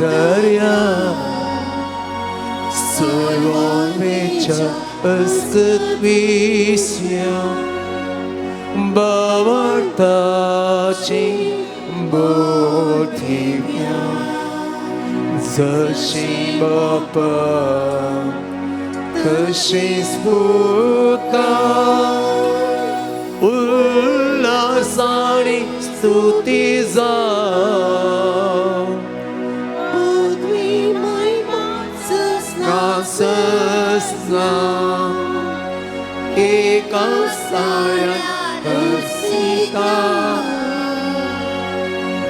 दर्या सोयवेच्या अस्तित्विस्या बावटाची बोधिव्या जशी बापा तशी स्फुता उल्हासाने स्तुती जा पृथ्वी महिमा ससना ससना एका साऱ्या बसिता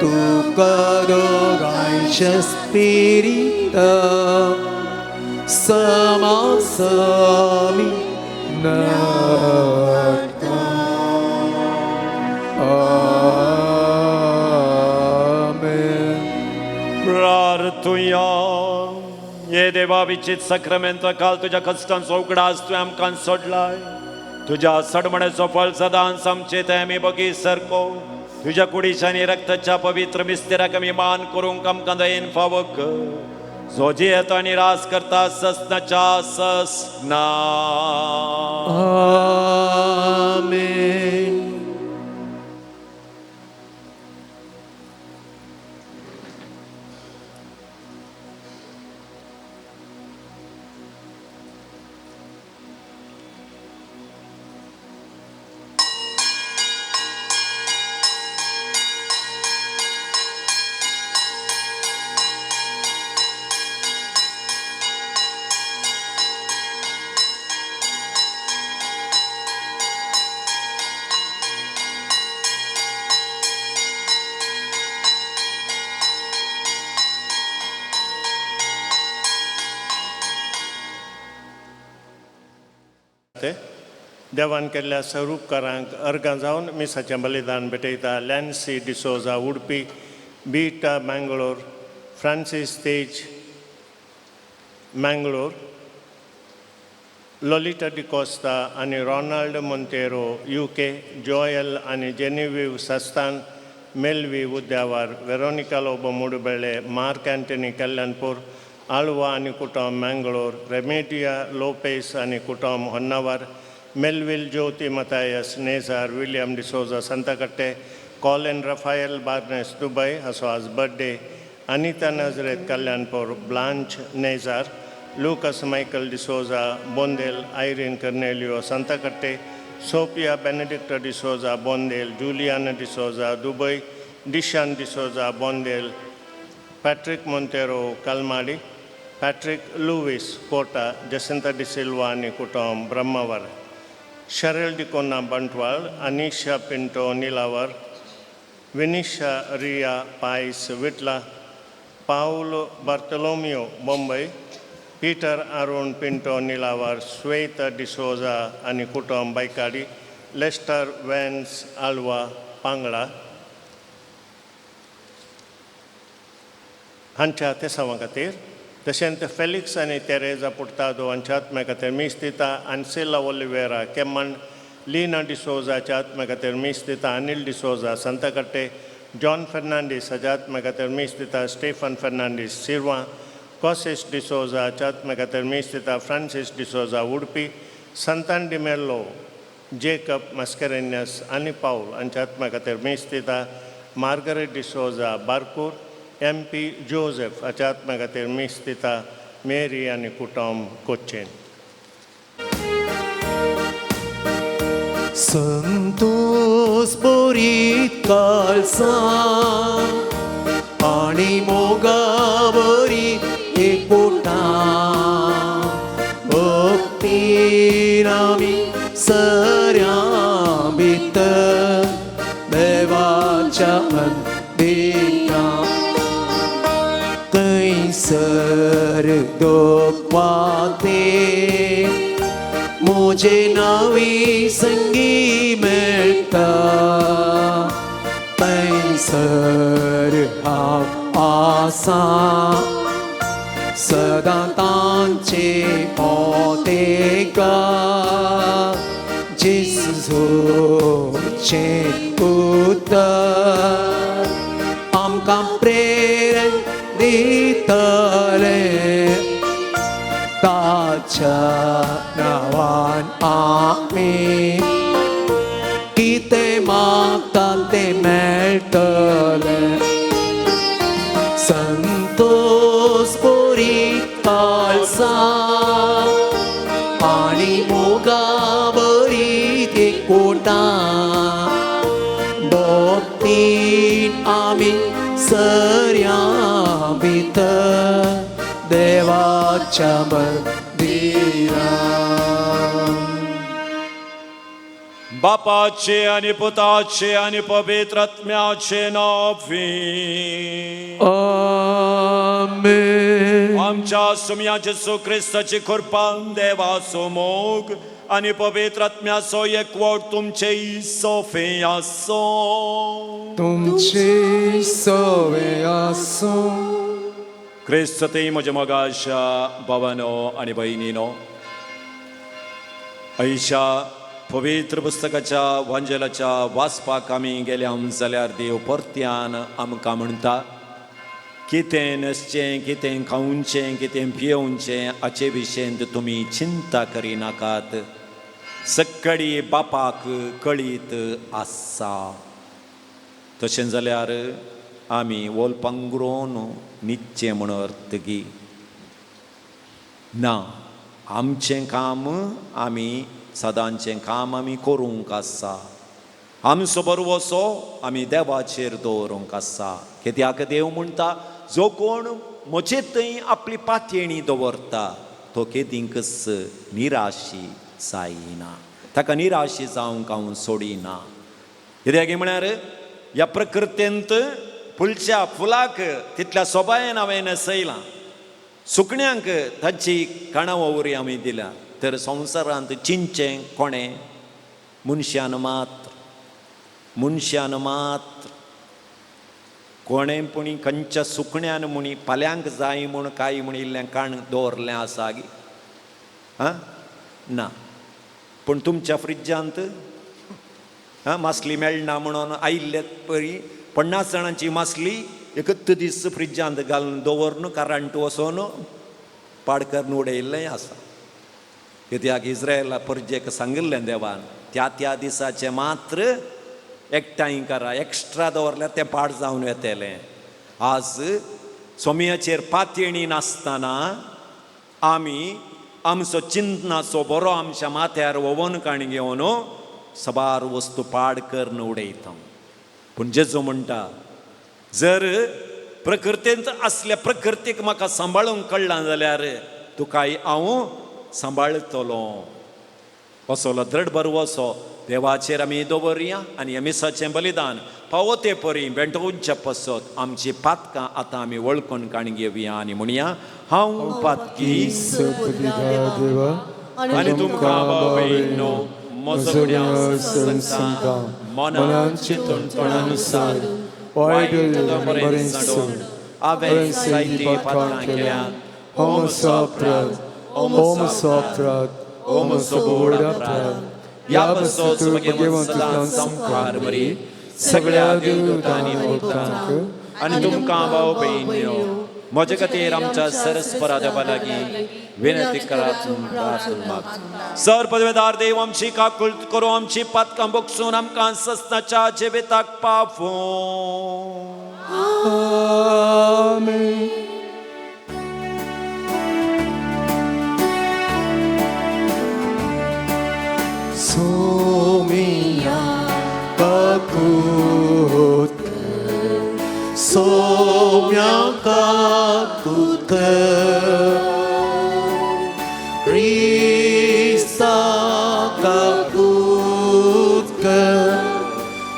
तुका दोगांयच्या स्पिरिता समासामी नर्ता. आमेन. प्रार्थुया. हे देवा विचित सक्रमेंत काल तुज्या कश्टांचो उगडास तुवें आमकां सोडलाय. तुज्या सडमण्याचो फळ सदांच आमचे ते आमी बगी सरको. तुज्या कुडीच्या आनी रक्ताच्या पवित्र मिस्तेराक आमी मान करूंक आमकां दयेन फावो कर. जो जियेता आनी रास करता ससनाच्या ससना. आमेन. देवान केल्ल्या स्वरूपकारांक अर्गां जावन मिसाचें बलिदान भेटयता. Lancy D'Souza Udupi, Beeta Mangalore, Francis Tej Mangalore, Lolita D'Costa आनी रॉनाल्ड मोंतेरो UK, Joel आनी जेनिवीव सस्तान, Melvi Udyavar, Veronica Lobo Moodubelle, Mark Antony Kalyanpur, Alva आनी कुटुंब मँगलोर, रेमेडिया लोपेस आनी कुटुंब Honnavar, Melville Jyothi Mathias Nezar, William D'Souza Santhakatte, Colin Raphael Barnes Dubai हाचो आज birthday, Anita Nazareth Kalyanpur, Blanche Nezar, Lucas Michael D'Souza Bondel, Irene Cornelio Santhakatte, Sophia Benedicta D'Souza Bondel, Juliana D'Souza Dubai, Dishan D'Souza Bondel, Patrick Monteiro Kalmadi, Patrick Lewis Kota, Jacinta D'Silva आनी कुटुंब Brahmavar, Cheryl D'Cunha Bantwal, Anisha Pinto Nilavar, Vinisha Riya Pais Vitla, Paul Bartolomeo Bombay, Peter Arun Pinto Nilavar, Sweta D'Souza आनी कुटुंब बायकाडी, लेस्टर वेन्स आल्वा पांगळा हांच्या तेसांवा खातीर, तशेंच फेलिक्स आनी तेरेजा पुर्तादो हांच्या आत्म्या खातीर मीस दिता. आन्सेला ओलिवेरा केमन, लीना डिसोजाच्या आत्म्या खातीर मीस दिता. अनिल डिसोजा संतकट्टे, जॉन फर्नांडीस हाच्या आत्म्या खातीर मीस दिता. स्टेफन फर्नांडीस सिरवां, कॉसिस डिसोजा हाच्या आत्म्या खातीर मीस दिता. फ्रांसीस डिसोजा उडपी, संतान डिमेल्लो, जेकब मस्करेन्यस आनी पावल हांच्या आत्म्या खातीर मीस दिता. Margaret D'Souza Barkur, M P Joseph हाच्या आत्म्या खातीर मीस दिता. मेरी आनी कुटुंब कोचीन. संतोष बोरी कालसा आनी मोगावरी एकवटा भक्तीन आमी सऱ्यां भितर देवाच्या मंदिरां थंयसर दोखवाते मुझे नवी संगी मेळटा थंयसर हांव आसा सदां तांचे पोतेका जेजूचें उतर आमकां प्रेरणा दितले ताच्या नांवान आमी कितें मागता तें मेळटलें संतोष पुरी काळसा आनी मोगा बरी एकवटा भक्तीन आमी सर्या भितर देवाच्या मंदिरां. बापाचे आनी पुताचे आनी पवित्र आत्म्याचे नांवी. आमेन. आमच्या सुम्या जेसू क्रिस्ताची कृपा, देवाचो मोग आनी पवित्र आत्म्याचो एकवट तुमचे सोफे आसो. तुमचे सवे आसूं. क्रिस्त ते म्हज्या मोगाच्या भावानो आनी भयणीनो, ऐशा पवित्र पुस्तकाच्या वांजेलाच्या वाचपाक आमी गेल्या जाल्यार देव परत्यान आमकां म्हणटा, कितें न्हेसचें, कितें खावचें, कितें पियोवचें हाचे विशयंत तुमी चिंता करिनाकात. सकाळी बापाक कळीत आसा. तशें जाल्यार आमी ओल पांगरून न्हिदचें म्हूण अर्थ की ना, आमचें काम आमी सदांचें काम आमी करूंक आसा. आमचो बरवसो आमी देवाचेर दवरूंक आसा. कित्याक देव म्हणटा, जो कोण म्हजे थंय आपली पातयेणी दवरता तो केदींकच निराशी जायना, ताका निराशी जावंक हांव सोडिना. कित्याक म्हळ्यार ह्या प्रकृतींत फुलच्या फुलाक तितल्या सोबायेन हांवें न्हेसयलां, सुकण्यांक तांची काणावरी आमी दिल्या, तर संवसारांत चिंचें कोणें? मनशान मात्र, मनशान मात्र. कोणें पुणी खंयच्या सुकण्यान म्हणी फाल्यांक जाय म्हूण काय म्हूण इल्लें काण दवरलें आसा गी? आं ना. पूण तुमच्या फ्रिज्जांत आं मासली मेळना म्हणून आयिल्ले परी 50 जाणांची मासली एकच दीस फ्रिज्जांत घालून दवरून करंट वचोन पाड करून उडयल्लें आसा. कित्याक इस्रायला परजेक सांगिल्लें देवान, त्या त्या दिसाचें मात्र एकठांय करा, एक्स्ट्रा दवरल्यार तें पाड जावन येतलें. आज सोमयाचेर पातयेणी नासतना आमी आमचो चिंतनाचो बरो आमच्या माथ्यार ओवन काणी घेवन सबार वस्तू पाड करून उडयता. पूण जेजू म्हणटा, जर प्रकृतींत आसल्या प्रकृतीक म्हाका सांबाळूंक कळ्ळां जाल्यार तुकाय हांव सांबाळतलो. असलो दृढ भरवसो देवाचेर आमी दवरया आनी मिसाचें बलिदान फावो ते परी भेंटोवच्या पसत आमची पातकां आतां आमी वळखून काणी घेवया आनी म्हणया, हांव पातकी देवा आनी तुमकां भाव म्हजो सांगता, मनान चिंतून तोंडानुसार वायट बरें सोड हांवें जायतीं पातकां केल्यांत. हो म्हजो अपराध, हो म्हजो अपराध, हो म्हजो व्हड अपराध. ह्या पासून तूं भगवंत सामकार बरी सगळ्या देवतांनी भक्तांक आनी तुमकां भाव भयणीनो म्हजे खातीर आमच्या सरस्परा देवा लागीं विनंती करात. सर पदवेदार देव आमची काकुळट करूं, आमची पातकां भोगसून आमकां सस्नाच्या जिविताक पावूं. आमेन. सोमिया काकुत सोम्या काकुत क्रिस्ता काकुत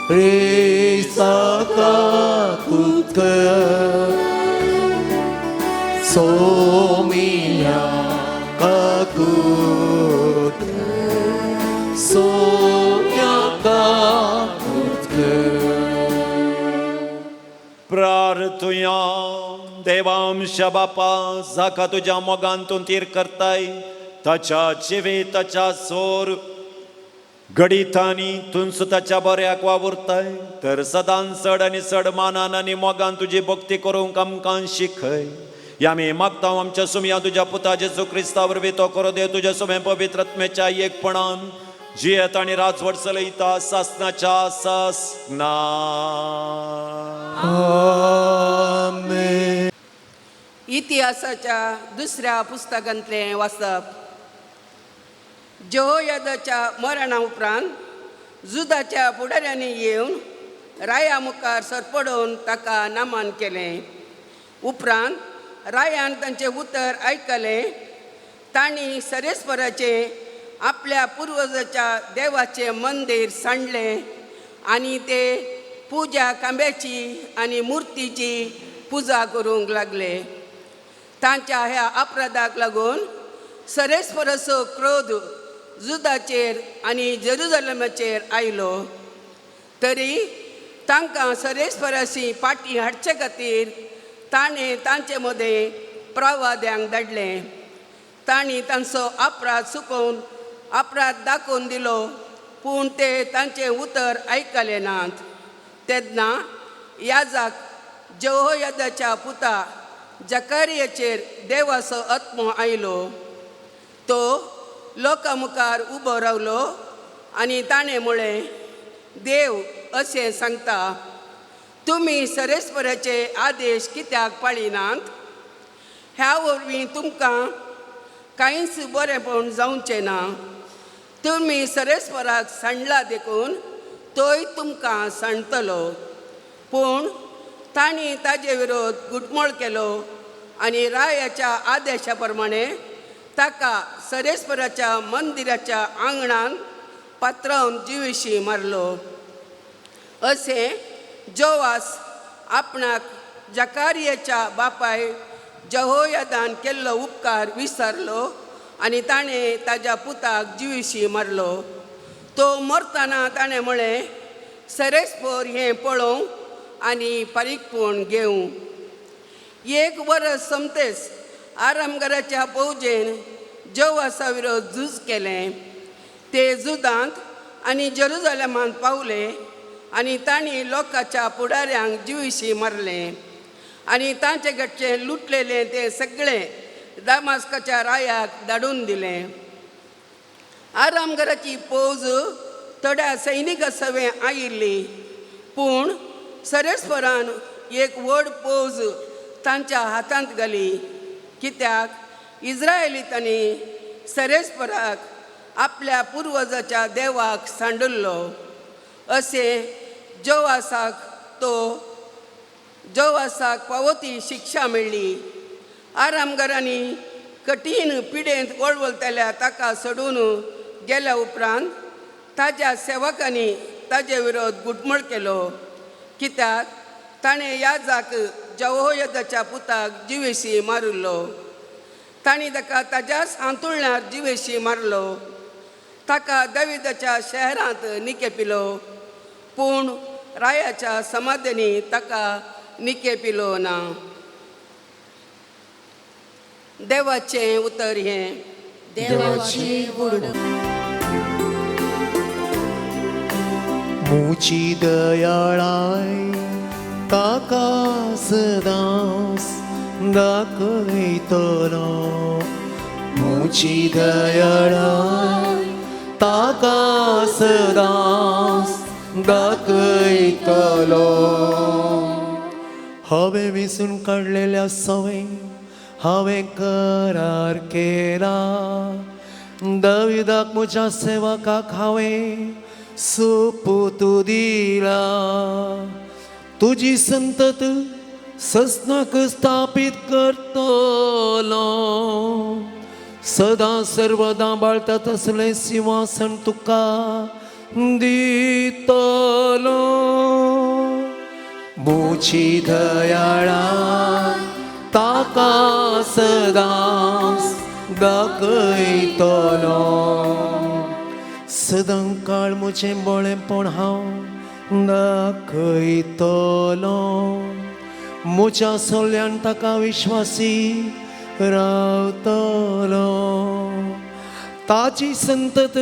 क्रिस्ता काकुत सोमिया काकुत सोम्या काकुत. प्रार्थुया. देवांश बापा, जाका तुज्या मोगान तूं तीर करताय ताच्या जिविताच्या सोर घडितांनी तूं सुताच्या बऱ्याक वावुरताय तर सदां चड आनी चड मानान आनी मोगान तुजी भक्ती करूंक आमकां शिकय. आमी मागता आमच्या सुमया तुज्या पुता जेजू क्रिस्ता वरवीं तो करो देव तुज्या सुमे पवित्र आत्म्याच्या एकपणान जियेत आनी राजवट चलयता सासनाच्या सासना. आमेन. इतिहासाच्या दुसऱ्या पुस्तकांतलें वाचप. जेहोयादाच्या मरणा उपरांत जुदाच्या फुडाऱ्यांनी येवन राया मुखार सरपडोवन ताका नामान केलें. उपरांत रायान तांचें उतर आयकलें. तांणी सरेस्पराचें आपल्या पुर्वजाच्या देवाचें मंदीर सांडलें आनी ते पुजा खांब्याची आनी मुर्तीची पुजा करूंक लागले. तांच्या ह्या अपराधाक लागून सरेस्पराचो क्रोध जुदाचेर आनी जेरुजलमाचेर आयलो. तरी तांकां सरेस्पराशी फाटीं हाडचे खातीर ताणें तांचे मदें प्रवाद्यांक धाडलें. तांणी तांचो अपराध चुकोवन अपराध दाखोवन दिलो, पूण ते तांचें उतर आयकले नात. तेन्ना याजाक जेहोयादाच्या पुता जकारियाचेर देवाचो आत्मो आयलो. तो लोकां मुखार उबो रावलो आनी ताणें म्हळें, देव अशें सांगता, तुमी सरेस्पराचे आदेश कित्याक पाळिनात? ह्या वरवीं तुमकां कांयच बरेंपण जावचें ना. तुमी सरेस्पराक सांडला देखून तोय तुमकां सांडतलो. पूण तांणी ताजे विरोध घुटमळ केलो आनी रायाच्या आदेशा प्रमाणे ताका सरेस्पराच्या मंदिराच्या आंगणान पात्रावन जिविशी मारलो. अशें जोवास आपणाक जकारियाच्या बापाय जहोयादान केल्लो उपकार विसरलो आनी ताणें ताज्या पुताक जिविशी मारलो. तो मरतना ताणें म्हळें, सरेस्पोर हें पळोवंक आनी फारीकपण घेवं. एक वरस सोमतेच आरामघराच्या फौजेन जोवासा विरोध झूज केलें. ते जुदांत आनी जेरुजलेमांत पावले आनी तांणी लोकांच्या फुडाऱ्यांक जिविशी मारलें आनी तांचे कडचें लुटलेलें तें सगळें दामास्काच्या रायाक धाडून दिलें. आरामघराची फौज थोड्या सैनिकां सवें आयिल्ली, पूण सरेस्परान एक व्हड फौज तांच्या हातांत घाली. कित्याक इज्रायलितांनी सरेस्पराक आपल्या पुर्वजाच्या देवाक सांडुल्लो. अशें जोवासाक तो जोवासाक फावो ती शिक्षा मेळ्ळी. आरामघरांनी कठीण पिडेंत वळवळतल्या ताका सोडून गेल्या उपरांत ताज्या सेवकांनी ताजे विरोध घुटमळ केलो. कित्याक ताणें याजाक जहोयदाच्या पुताक जिवेशी मारिल्लो. तांणी ताका ताज्याच हांतुळण्यार जिवेशी मारलो. ताका दाविदाच्या शहरांत निकेपिलो, पूण रायाच्या समाधानी ताका निकेपिलो ना. देवाचें उतर हें. देवाची व्हड. मुची दयाळाय ताका सदांच दाखयतलो. मुची दयाळाय ताका सदांच दाखयतलो. हांवें विसून काडलेल्या सवय हांवें करार केला. दाविदाक म्हज्या सेवकाक हांवें सोपूत दिला. तुजी संतत ससनाक स्थापीत करतलो. सदां सर्वदां बाळता तसलें सिंहासन तुका दितलो. मुची दयाळा ताका सदांच दाखयतलो. सदां काळ म्हजें बळेपण हांव दाखयतलो. म्हज्या सल्ल्यान ताका विश्वासी रावतलो. ताची संतत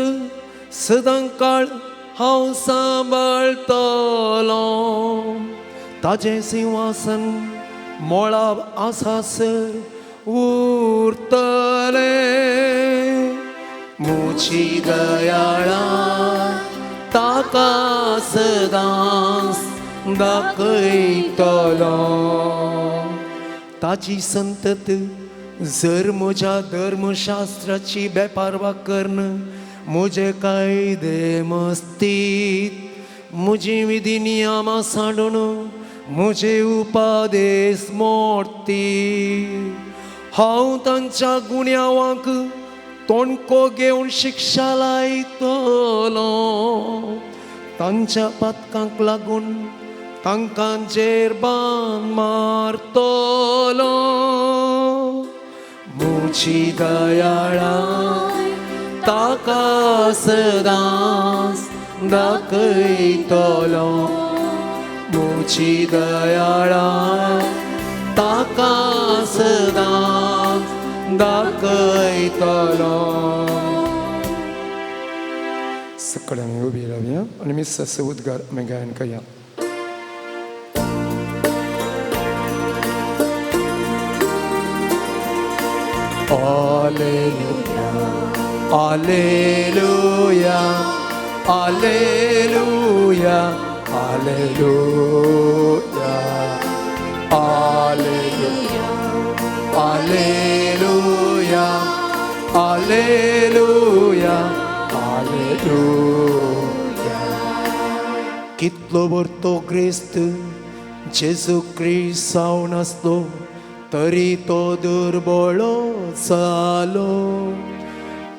सदांकाळ हांव सांबाळटलो. ताजें सिंहासन मोळाब आसासर उरतलें. मुची दयाळा ताका सदांच दाखयतलो. ताजी संतत जर म्हज्या धर्मशास्त्राची बेपारवा करन म्हजे कायदे मस्तीत म्हजी विधी नियमां सांडून म्हजे उपादेस मोडती, हांव तांच्या गुन्यांवांक तोणको घेवन शिक्षा लायतलो. तांच्या पातकांक लागून तांकां जेरबान मारतलो. मुची दयाळा ताका सदांच दाखयतलो. मुची दयाळा ताका सदांच दाखयतलो. सकाळी आमी उबी रावया आनी मिसाचो उद्गार आमी गायन करया. Alleluia, Alleluia, Alleluia, Alleluia, Alleluia, Alleluia, Alleluia, Alleluia. कितलो व्हडलो क्रिस्त जेजू क्रिस्त जावन आसलो तरी तो दुर्बळो जालो.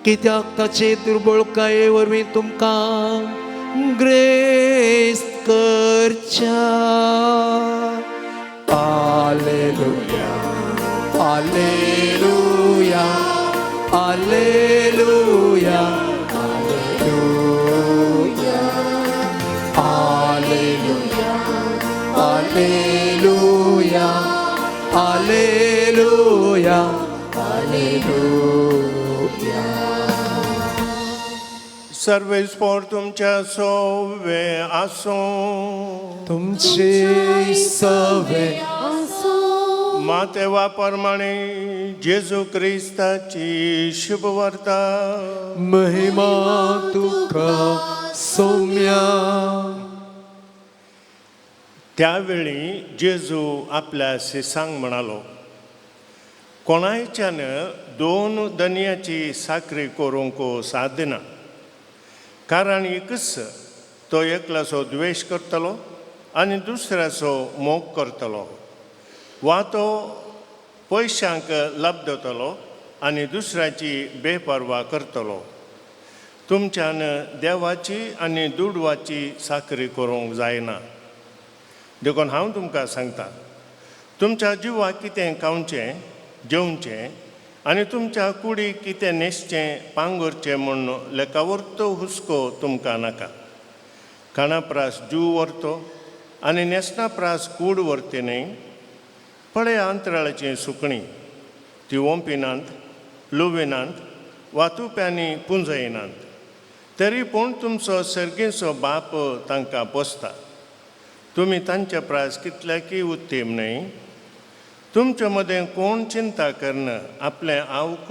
कित्याक ताचे दुर्बळकाये वरवीं तुमकां ग्रेस्त करच्या. Alleluia, Alleluia, Alleluia, Alleluia, Alleluia, Alleluia, Alleluia, Alleluia. सर्वेस्पोर तुमच्या सोवे आसूं. तुमचे सवे मातेवा प्रमाणे जेजू क्रिस्ताची शुभवार्ता. महिमा तुका सौम्या. त्यावेळी जेजू आपल्या शिसांक म्हणालो, कोणायच्यान दोन दनयाची साकरी करूंक सादना, कारण एकच तो एकल्याचो द्वेश करतलो आनी दुसऱ्याचो मोग करतलो, वा तो पयशांक लब्दतलो आनी दुसऱ्याची बेपर्वा करतलो. तुमच्यान देवाची आनी दुडवाची साकरी करूंक जायना. देखून हांव तुमकां सांगता, तुमच्या जिवाक कितें खावचें जेवचें आनी तुमच्या कुडीक कितें न्हेसचें पांगुरचें म्हूण लेखावर्तो हुस्को तुमकां नाका. खाणा प्रास जीव व्हरतो आनी न्हेसणा प्रास कूड व्हरती न्हय. पळय अंतराळाचीं सुकणीं, ती ओंपिनात, लुविनात वा तुप्यांनी पुंजयनात, तरी पूण तुमचो सर्गीचो बाप तांकां पोसता. तुमी तांच्या प्रास कितल्याकय उत्तीम न्हय? तुमचे मदें कोण चिंता करना आपलें आवक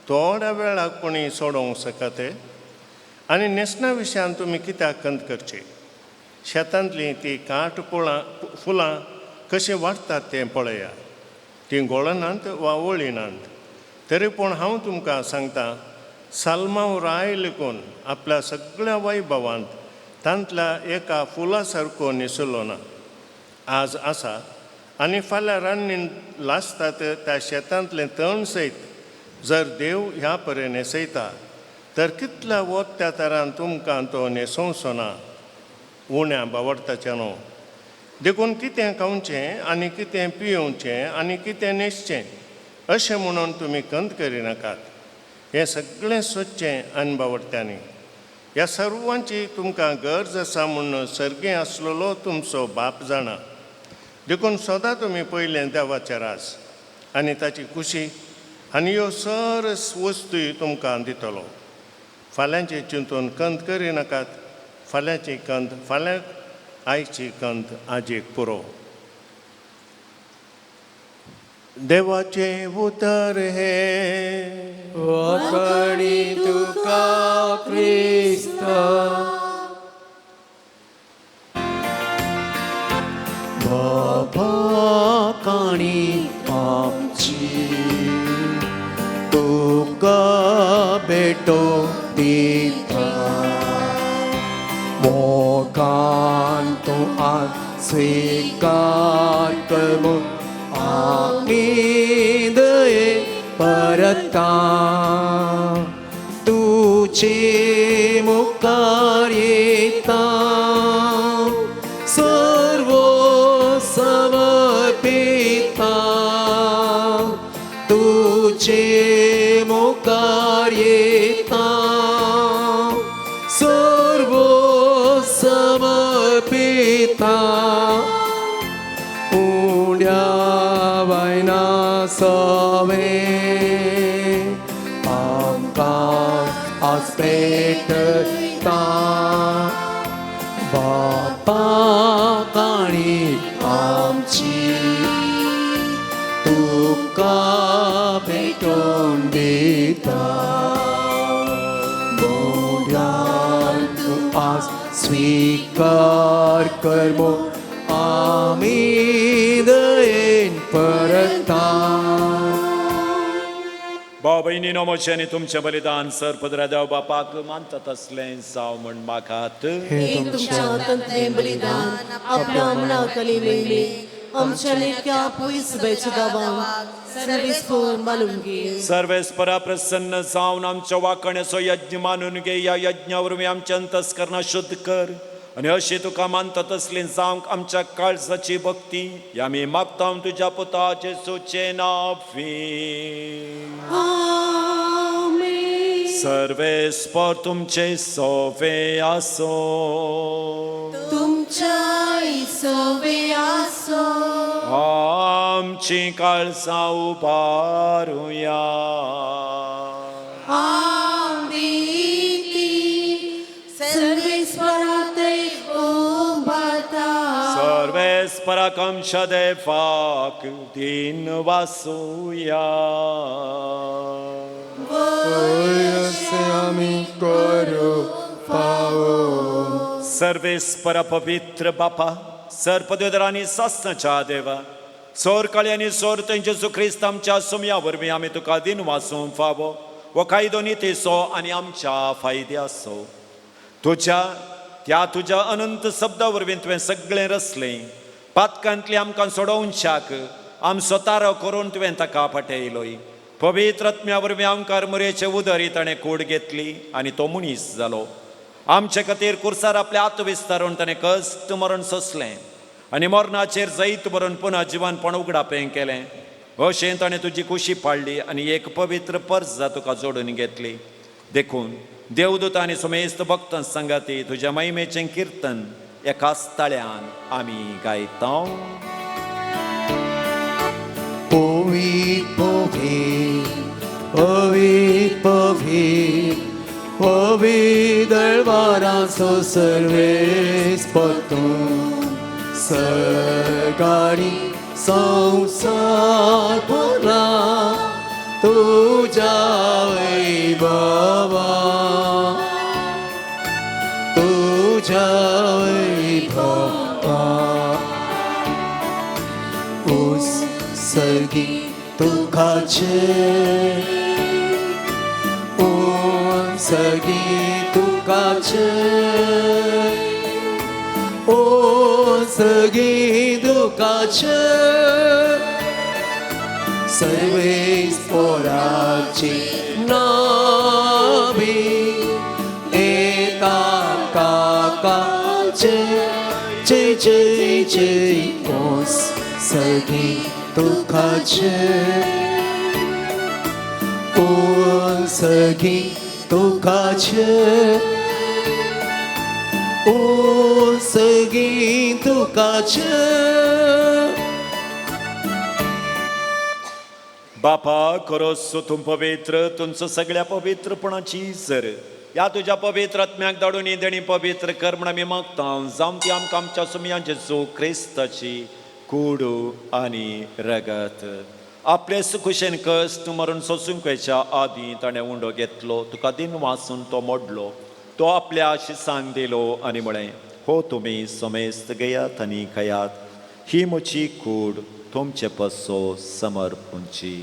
थोड्या वेळाक कोणी सोडोवंक शकत? आनी न्हेसणा विशयान तुमी कित्याक खंत करची? शेतांतलीं ती काट फुलां फुलां कशीं वाडटात तें पळया. तीं गोळनात वा वळिनात, तरी पूण हांव तुमकां सांगता, सालमांव राय लेखून आपल्या सगळ्या वैभवांत तांतल्या एका फुला सारको न्हेसलो ना. आज आसा आनी फाल्यां रान्नीन लासतात त्या शेतांतलें तण सयत जर देव ह्या परे न्हेसयता तर कितल्या वत त्या तरान तुमकां तो न्हेसोवचो ना, उण्या बावडताच्या न्हू. देखून कितें खावचें आनी कितें पियोवचें आनी कितें न्हेसचें अशें म्हणून तुमी खंत करिनाकात. हें सगळें सोदचें आनी बावडट्यांनी ह्या सर्वांची तुमकां गरज आसा म्हूण सर्गें आसलेलो तुमचो बाप जाणा. देखून सदां तुमी पयलें देवाचें राज आनी ताची खुशी आनी ह्यो सरस वस्तूय तुमकां दितलो. फाल्यांचें चिंतून कंत करिनाकात. फाल्यांची कंत फाल्यांक, आयची कंत आजेक पुरो. देवाचें उतर हें. वाकणी तुका क्रिस्ता. बाबा काणी आमची तुका भेटो दिता, मोगान तूं आज स्विकार कर म्हूण आमी दये परता. तुजे मुखार येता सर्व समर्पिता, तुजे मुखार येता सर्व समर्पिता. उण्या वयना सवे आमकां आज पेटता, बापा काणी आमची तुका भेटोवन दिता. मोड्यान तूं आज स्विकार कर म्हूण आमी दयेन परता. भाव भयणीनो, म्हजें आनी तुमचें बलिदान सर पदरा देव बापाक मानतात असलें जावं म्हण मागात. हे तुमच्या हातांतलें बलिदान आपल्या मनाकली मेळ्ळी आमच्या लेख्या पयस बेचदावांक सर्वेस्पर मालून घे. सर्वेस्परा प्रसन्न जावन आमच्या वाकण्याचो यज्ञ मानून घे. ह्या यज्ञा वरवीं आमचें अंतस्करणां शुद्ध कर आनी अशी तुका मानता तसली जावंक आमच्या काळजाची भक्ती ह्या आमी मागता तुज्या पुता जेसूचें नांव. आमेन. सर्वेस्पर तुमचे सोवे आसो. तुमच्या सवे आसो. आमची काळजां उबारुया. आमी ती सर्वेस्पराते उबारता. सर्वेस्पराक आमच्या देवाक दिन वासुया. अशें आमी करूं फावो. सर्वेस्परा पवित्र बापा, सर पदवेदार आनी सासणाच्या देवा, सोर काळी आनी सोर थंय जेजू क्रिस्त आमच्या सुमया वरवीं आमी तुका दिन वासूंक फावो हो कायदो नितीचो आनी आमच्या फायद्याचो. तुज्या त्या तुज्या अनंत शब्दा वरवीं तुवें सगळें रचलें. पातकांतली आमकां सोडोवच्याक आमचो तारो करून तुवें ताका पाटयलोय. पवित्र आत्म्या वरवीं आमकार मुरेचे उदरी ताणें कूड घेतली आनी तो मनीस जालो. आमचे खातीर कुर्सार आपले आत्मविस्तारून ताणें कश्ट मरण सोंसलें आनी मरणाचेर जैत बरोवन पुनः जिवनपण उगडापें केलें. अशें ताणें तुजी कुशी पाडली आनी एक पवित्र पर्जा तुका जोडून घेतली. देखून देवदूत आनी सुमेस्त भक्तां सांगाती तुज्या महिमेचें किर्तन एकाच ताळ्यान आमी गायता. पवी पवी पवी पवी पवी दळवारांचो सर्वेस्पर तूं, सर्गारी संवसार भरला तुज्या वैभवा, तुज्या वैभवा. उत्सर्गी तुकाचे, उत्सर्गी तुकाचे, उत्सर्गी तुकाचे, सर्वेस्पराची नावी येता काकाचे. जय जय जय उत्सर्गी तुकाचे, उत्सर्गी तुकाचे, उत्सर्गी तुकाचे. बापा खरोच तूं पवित्र, तुमचो सगळ्या पवित्रपणाची सर ह्या तुज्या पवित्र आत्म्याक धाडून ही देणी पवित्र कर म्हण आमी मागता, जावं ती आमकां आमच्या सुमया जेजू क्रिस्ताची कुडू आनी रगत. आपले सुखुशेन कश्ट मरण सोसूंक वयच्या आदीं ताणें उंडो घेतलो, तुका दिन वाचून तो मोडलो, तो आपल्या शिसांक दिलो आनी म्हळें, हो तुमी समेस्त घेयात आनी खायात, ही म्हजी कूड तुमचे पसो समर्पूंची.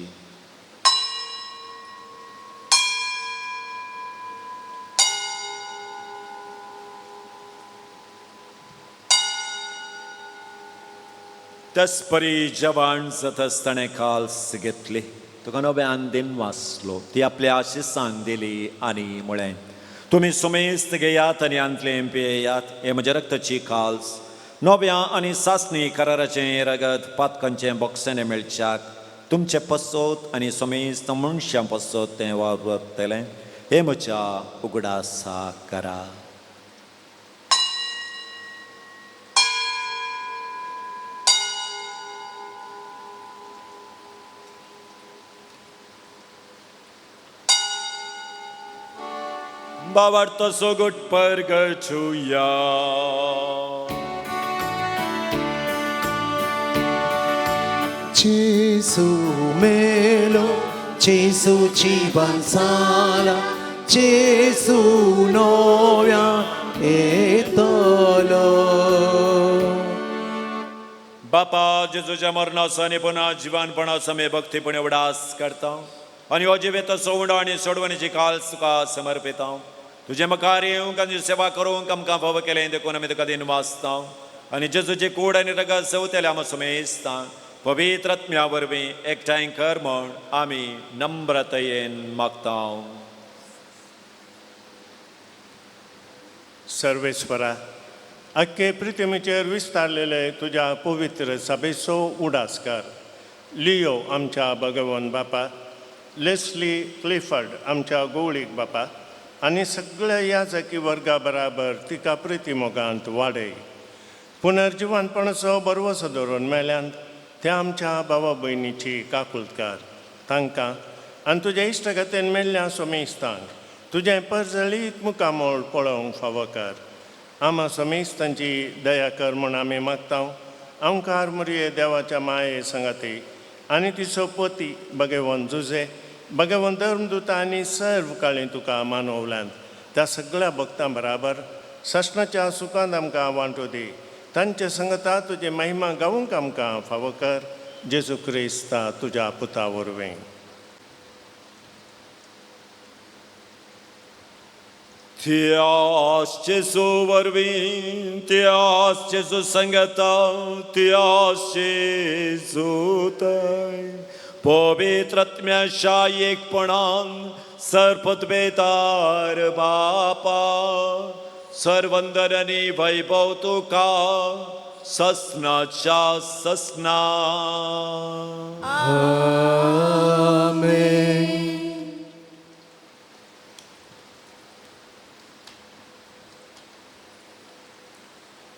तसपरी जवान जातास ताणें काल्स घेतली, तुका नव्यान दिन वाचलो, ती आपल्या आशिसांक दिली आनी म्हळें, तुमी सुमेस्त घेयात आनी आंतलें पियेयात, हें म्हज्या रक्ताची काल्स, नव्या आनी सासणी कराराचें रगत पातकांचें बोक्सेने मेळच्याक तुमचे पसोत आनी समेस्त मनशां पसोत तें वावरतलें, हें म्हज्या उगडासा करा. बाबार्थ सोगट परगचुया. Gesù melo, Gesù जीवन साला, Gesù नव्या येतलो. बापा जेजूच्या मरणाचो आनी पुन्हा जिवानपणाचो आमी भक्तीपणे उडास करता आनी हो जिवेताचो उंडो आनी सोडवणीची काल तुका समर्पिता. तुजें मुखार येवंक आनी सेवा करूंक आमकां फावो केलें देखून आमी तुका दिन वाचता आनी जेजूची कूड आनी रगत सवतेल्या आमी समेस्ता पवित्र आत्म्या वरवीं एकठांय कर म्हण आमी नम्रतयेन मागता. सर्वेस्वरा, आख्खे प्रितिमेचेर विस्तारलेले तुज्या पवित्र सभेचो उडास कर. लियो आमच्या भगवान बापा, लेस्ली क्लिफर्ड आमच्या गोवळीक बापा आनी सगळ्या याजकी वर्गा बराबर तिका प्रितीमोगांत वाडय. पुनर्जिवानपणाचो बरवसो धरून मेल्यान त्या आमच्या बाबा भयणीची काकुळकार तांकां आनी तुज्या इश्टगतेन मेल्ल्या सोमेस्तांक तुजें परजळीत मुखामोळ पळोवंक फावो कर. आमा समेस्तांची दया कर म्हूण आमी मागता. आमकार मुरये देवाच्या माये संगाती आनी तिचो पती भगवंत जुजे भगवंत धर्मदूत आनी सर्व काळी तुका मानवल्यान त्या सगळ्या भक्तां बराबर ससनाच्या सुखांत आमकां वांटो दी. तांचे संगता तुजी महिमा गावूंक आमकां फावो कर. जेजू क्रिस्ता तुज्या पुता वरवीं. त्यास जेजू वरवीं, त्यास जेजू संगता, त्यास जेजू तय पवित्र आत्म्याच्या एकपणान सर्पतबेदार बापा, सर्वंदन आनी वैभव तुका ससनाच्या ससना. आमेन.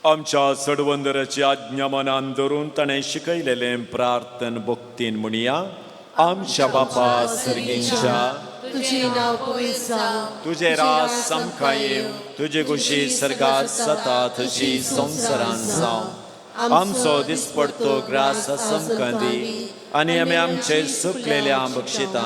आमच्या सडवंदराची आज्ञा मनान धरून ताणें शिकयलेलें प्रार्थन भक्तीन म्हणया. आमच्या बापा सर्गींच्या, तुझे नाव पवित्र जावं, तुजें राज आमकां येवं, तुजे खुशी सर्गात जाता तशी संवसारांत जावं. आमचो दिसपडतो ग्रास आमकां दी आनी आमी आमचे सुकलेल्या बक्षिता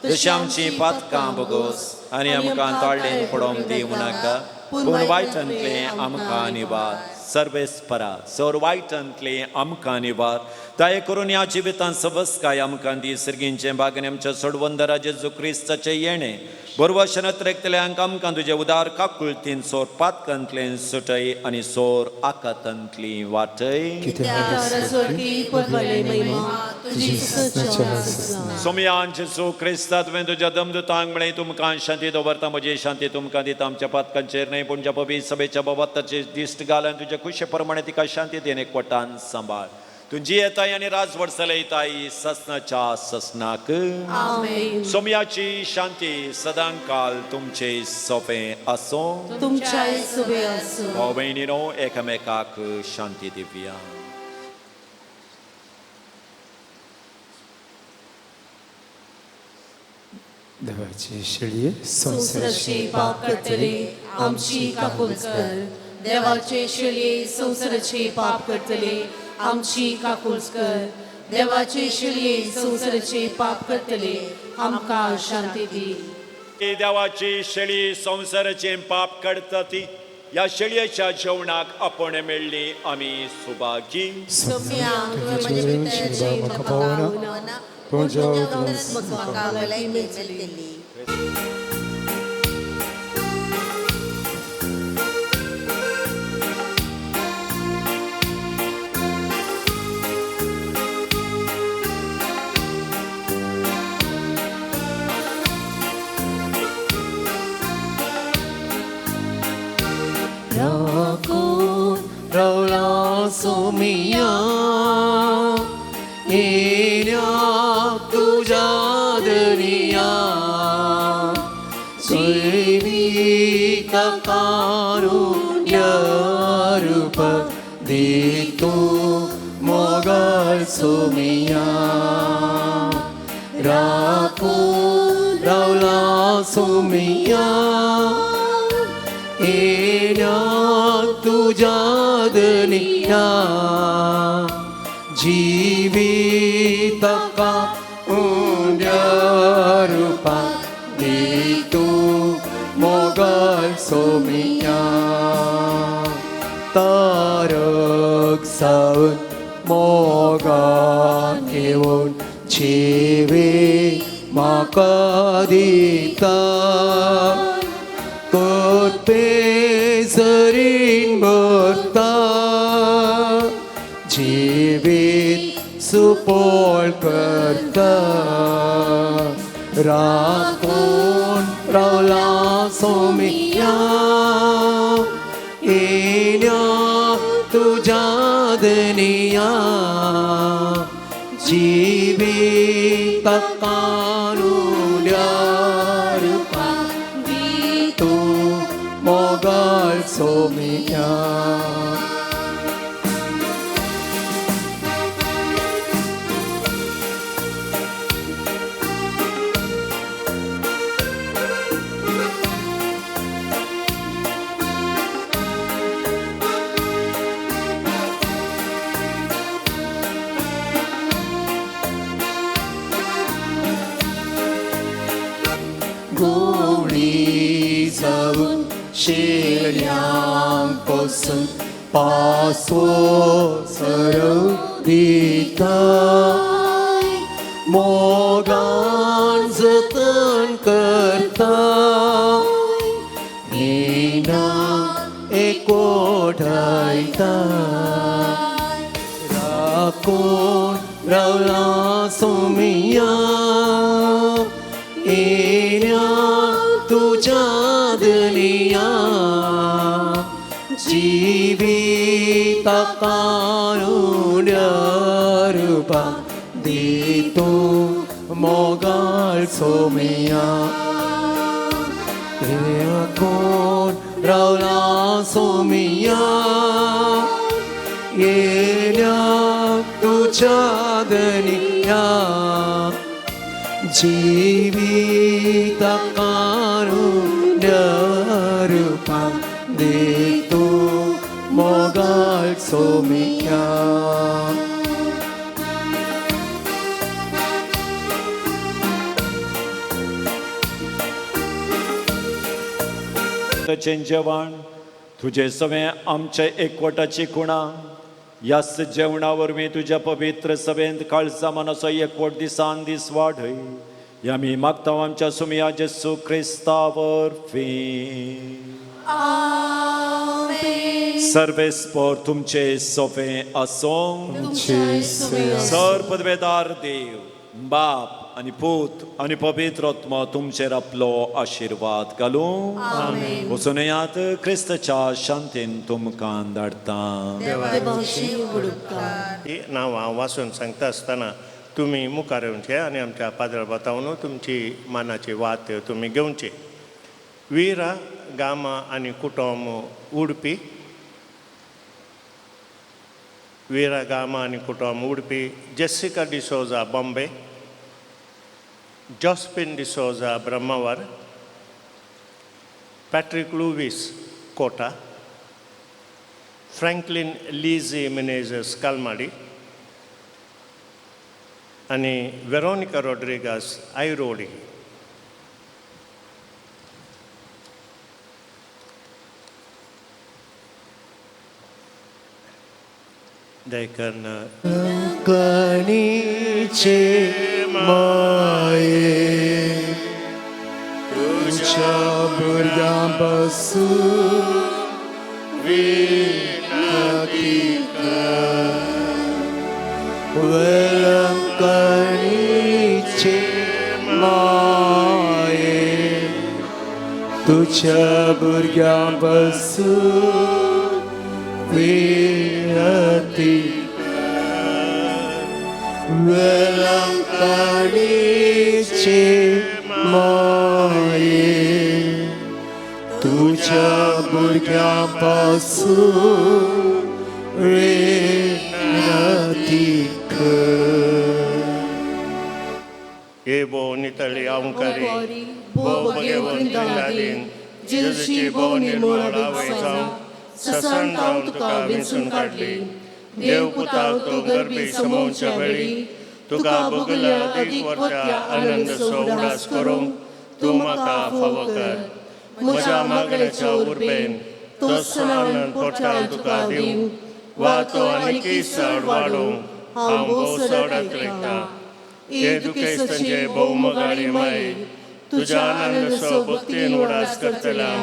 जशी आमची पातकां बगोस आनी आमकां ताळ्ळेन पडोवंक दिवं नाका, पूण वायटांतलें आमकां निवार. सर्वेस्परा सर वायटांतलें आमकां निवार. दया करून ह्या जिवितांत सवस्काय आमकां दी. सर्गींचें बागेन आमच्या सोडवंदरा जेजू क्रिस्ताचें येणें बरवशनत रेखतल्यांक आमकां तुजें उदार काकुळतीन सोर पातकांतलें सुटय आनी सोर आकातांतली वाटय. सोमयान जेजू क्रिस्ता तुवें तुज्या दमदुतांक म्हळें, तुमकां शांती दवरता, म्हजी शांती तुमकां दिता. आमच्या पातकांचेर न्हय पूण ज्या पवित्र सभेच्या बाबताचेर दिश्ट घाल आनी तुज्या खुशे प्रमाणे तिका शांती then एकवटान सांबाळ. तुजी येताय आनी राजवट चलयताय ससनाच्या ससनाक. सोमयाची शांती सदांकाल तुमचे सोंपें आसूं. तुमच्याय सुबे आसूं. भाव भयणीनो एकामेकाक शांती दिवया. देवाची शेळये संवसाराचे पाप करतले आमची काकूल कर. देवाचे शेळये संवसाराचे पाप करतले आमची काकूल कर. देवाचे शेळये संवसाराचे पाप करतले आमकां शांती दी. देवाची शेळी संवसाराचें पाप काडटा ती ह्या शेळयेच्या जेवणाक आपण मेळ्ळी आमी सुभागी. तुझ्या म्हाका पावना पूण ज्या म्हाका भलायकी मेळटली. राखून रावला सोमिया येण्या तुझ्या दर्या जीवित कारुण्य रूप देतो मोगल सोमिया. राखून रावला सोमिया येण्या तुझ्या दनिया जीवित कारुण्य रूपा देतो मोगल सोमिया. तारक सावन मोगान येवन जिवे म्हाका दिता कोत्पे सरीन भरता जिवीत सुपोळ करता. राखून रावला सोमिया येण्या तुझ्या दनिया जिवीत कारुण्य रूपा तू मोगल सोमिया. गोळी जावन शेळ्यांक पसून पासो सरव दिता मोगान जतन करता हिना एकोठायता. राखून रावला सोमिया येण्या तुझ्या दनिया जिवीत कारुण्य रूपा देतो मोगाळ सोमिया. राखून रावला सोमिया येण्या तुझ्या दनिया जीवित कारुण्य रूपा देतो मोगाळ सोमिया. ताचें जेवण तुजें सवें आमच्या एकवटाची खुणा ह्याच जेवणा वरवीं तुज्या पवित्र सभेंत काळजा मनाचो एकवट दिसान दीस वाडय ह्या आमी मागता आमच्या सुमया जेसू क्रिस्ता वरवीं. सर्वेस्पर तुमचे सोफे आसूं. सर पदवेदार देव बाप आनी पूत आनी पवित्र आत्मो तुमचेर आपलो आशिर्वाद घालूं. वचून येयात क्रिस्तच्या शांतीन तुमकां धाडटा. ही नांवां वाचून सांगता आसतना तुमी मुखार येवचे आनी आमच्या पाद्र बतावन तुमची मानाची वात तुमी घेवची. वीरा गामा आनी कुटुंब उडपी, वीरा गामा आनी कुटुंब Udupi, Jessica D'Souza Bombay, Josephine D'Souza Brahmavar, Patrick Lewis Kota, Franklin Lizzy Menezes Kalmadi आनी वेरोनिका रॉड्रिगास आयरोडी. देखून कणीचे माये तुझ्या भुरग्यां पासून विनती कर. वेलंकणीचे माये तुझ्या भुरग्यां पासून विनती कर. वेलंकणीचे माये तुझ्या भुरग्यां पासून विनती कर. हे भोव नितळी अवंकारी, भोव भगेवन दादीन, जेजूची भोव निर्मळ आवय जावन ससान जावन तुका वेंचून काडली. देव पुताक तूं गर्भी समोवच्या वेळी तुका भोगल्या अदीक वरत्या आनंदसो उडास करूंक तूं म्हाका फावो कर. म्हज्या मागण्याच्या उर्बेन तो आनंद पोटान तुका दिवं वा तो आनीकय चड वाडोवंक हांव भोव चड अत्रेकतां. हे दुखेस्तांचे भोव मोगाळी माई, तुज्या आनंदसो भक्तीन उडास करतल्या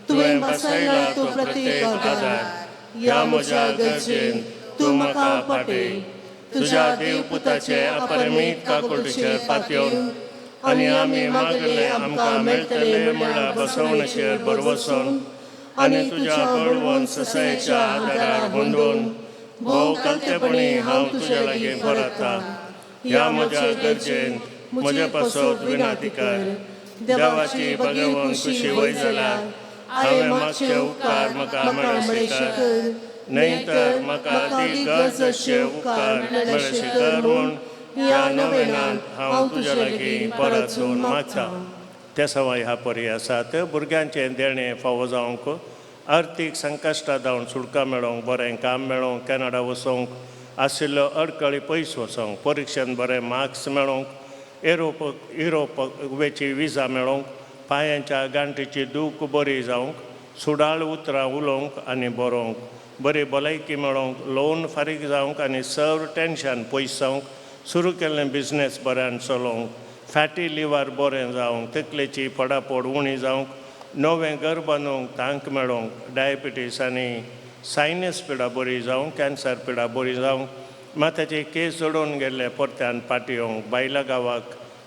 तुवें बसयला तो प्रत्येक आदार ह्या म्हज्या गरजेन तूं म्हाका पाटय. तुज्या देवपुताचे अपरिमीत काकुळटीचेर पातयेवन आनी आमी मागले आमकां मेळटले म्हणल्यार बसवण्याचेर भरवसून आनी तुज्या बळवंत ससायेच्या आदारार गोंदोवन भोव कलतेपणी हांव तुज्या लागीं परता. ह्या म्हज्या गरजेन म्हजे पासत विनंती कर. देवाची भगवंत खुशी वय जाल्यार हांवें मागचे उपकार म्हाका मेळशे कर, न्हय तर म्हाका अदीक गरज आसचे उपकार मेळशे कर म्हूण ह्या नवेनांत हांव तुज्या लागीं परतून मागता. ते सवाय ह्या परी आसात. भुरग्यांचें देणें फावो जावंक, आर्थीक संकश्टां जावन सुटका मेळोवंक, बरें काम मेळोवंक, कॅनडा वचोंक आशिल्ल्यो अडकळी पयस वचोंक, परिक्षेंत बरे मार्क्स मेळोवंक, युरोप वेची विजा मेळोवंक, पांयांच्या गांठीची दूख बरी जावंक, सुडाळ उतरां उलोवंक आनी बरोवंक, बरी भलायकी मेळोवंक, लोन फारीक जावंक आनी सर्व टेंशन पयस जावंक, सुरू केल्लें बिजनेस बऱ्यान चलोवंक, फॅटी लिवर बरें जावंक, तकलेची पडापड उणी जावंक, नवें घर बांदूंक तांक मेळोवंक, डायबिटीस आनी सायनस पिडा बरी जावंक, कॅन्सर पिडा बरी जावंक, माथ्याचे केस जोडून गेल्ले परत्यान फाटीं येवंक, बायलां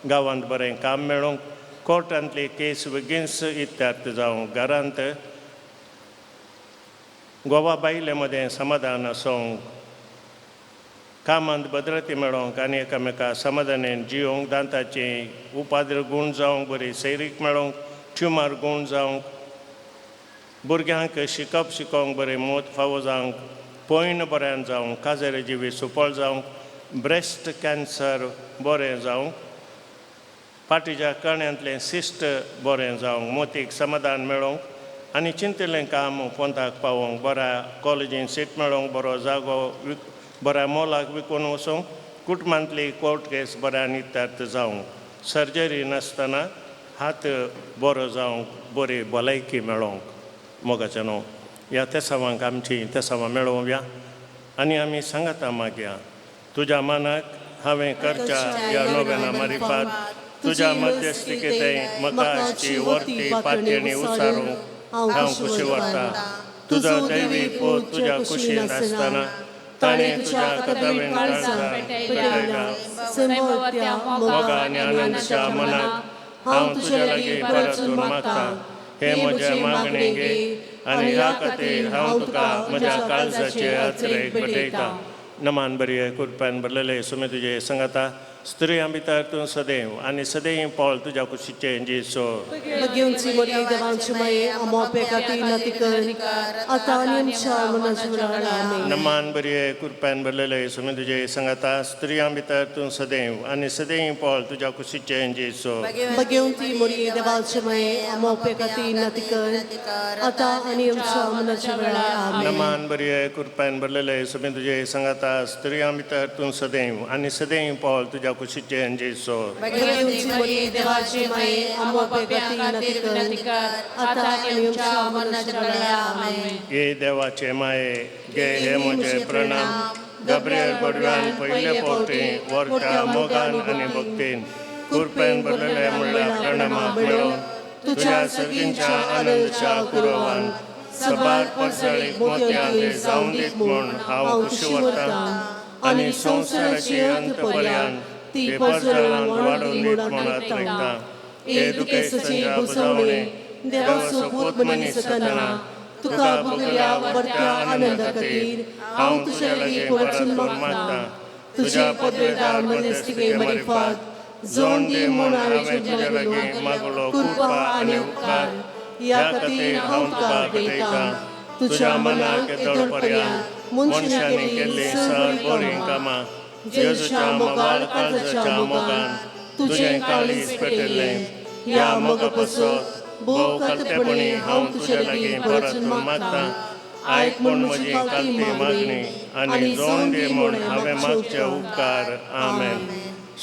गांवांत बरें काम मेळोवंक, कोर्टांतली केस बेगीनच इत्यार्थ जावंक, घरांत गोवा बायले मदें समाधान आसूंक, कामांत भद्रती मेळोवंक आनी एकामेका समाधानेन जियोवंक, दांताची उपाद्र गूण जावंक, बरी सैरीक मेळोवंक, ट्युमर गूण जावंक, भुरग्यांक शिकप शिकोवंक बरें मोत फावो जावंक, पयण बऱ्यान जावंक, काजरे जिवी सुपळ जावंक, ब्रेस्ट कॅन्सर बरें जावंक, फाटीच्या कण्यांतलें सिस्ट बरें जावंक, मोतीक समाधान मेळोवंक आनी चिंतिल्लें काम पोंताक पावोवंक, बऱ्या कॉलेजीन सीट मेळोवंक, बरो जागो बऱ्या मोलाक विकून वचोंक, कुटुंबांतली कोर्ट केस बऱ्यान इत्यार्थ जावंक, सर्जरी नासतना हात बरो जावंक, बरी भलायकी मेळोवंक. मोगाचें न्हू ह्या तेसावांक आमची तेसावां मेळोवया आनी आमी सांगाता मागया. तुज्या मनाक हांवें करच्या ह्या नोवेना मारिफात तुज्या मध्यस्थिकेंत म्हाका आसची वर्ती पातयेणी उसारूंक हांव खुशी व्हरता. तुजो दैवी पूत तुज्या कुशीन आसतना ताणें तुज्या कथावेन काळजान पेटयला. मोगा आनी आनंदाच्या मनाक हांव तुज्या लागीं परतून मागता. हें म्हजें मागणें घे आनी ह्या खातीर हांव तुका म्हज्या काळजाचे अत्रेक भेटयता. नमान बरी कृपयान भरलेले सुमे तुजे सांगाता. स्त्रियां भितर तूं सदैव आनी सदैव पळ तुज्या कुशीचें जेजू. भगेवंची मरिये देवाची माये, आमो पेकाती नाती कर, आतां आनी आमच्या मरणाच्या वेळार. आमेन. नमान बरये, कृपेन भरलेले, स्वामी तुजे सांगाता, स्त्रियां भितर तूं सदैव आनी सदैव पळ तुज्या कुशीचें जेजू. भगेवंती मरिये देवाची माये, आमो पेकाती नाती कर, आतां आनी आमच्या मरणाच्या वेळार. आमेन. नमान बरये, कृपेन भरलेले, स्वामी तुजे सांगाता, स्त्रियां भितर तूं सदैव आनी सदैव पळ तुज्या कुशीचें जेजू. भगेवंती मरिये देवाची माये, आमो पेकाती नाती कर, आतां आनी आमच्या मरणाच्या वेळार. आमेन. ये देवाचे माये, गे हे म्हजे प्रणाम. गब्रियल बडव्यान पयले फावटी वरच्या मोगान आनी भक्तीन कृपेन भरलेले म्हणल्या प्रणामाक मेळोवन तुज्या सर्गींच्या आनंदाच्या कुरवान सबार परजळीक मोतयां ते जावन दीत म्हूण हांव खुशी वरतां आनी संवसाराची अंत पर्यंत ती परजळान वाडोवन दीत म्हूण आत्रेकतां. हे दुखेस्तांच्या बुजवणे देवाचो पूत मनीस जातना तुका भोगल्या वरत्या आनंदा खातीर हांव तुज्या लागीं परतून मागतां. तुज्या पदवेदार मध्यस्थिके मारिफात जोड दी म्हूण हांवें तुज्या लागीं मागलो कृपा आनी उपकार ह्या खातीर हांव तुका भेटयतां. तुज्या मनाक येदोळ पर्यंत मनशांनी केल्लीं सर बरीं कामां जेजूच्या मोगाळ काळजाच्या मोगान तुजें काळीज पेटिल्लें ह्या मोगा पासत भोव कालतेपणी हांव तुज्या लागीं परतून मागतां. आयक म्हूण म्हजी कालती मागणी आनी जोड दी म्हूण हांवें मागचे उपकार. आमेन.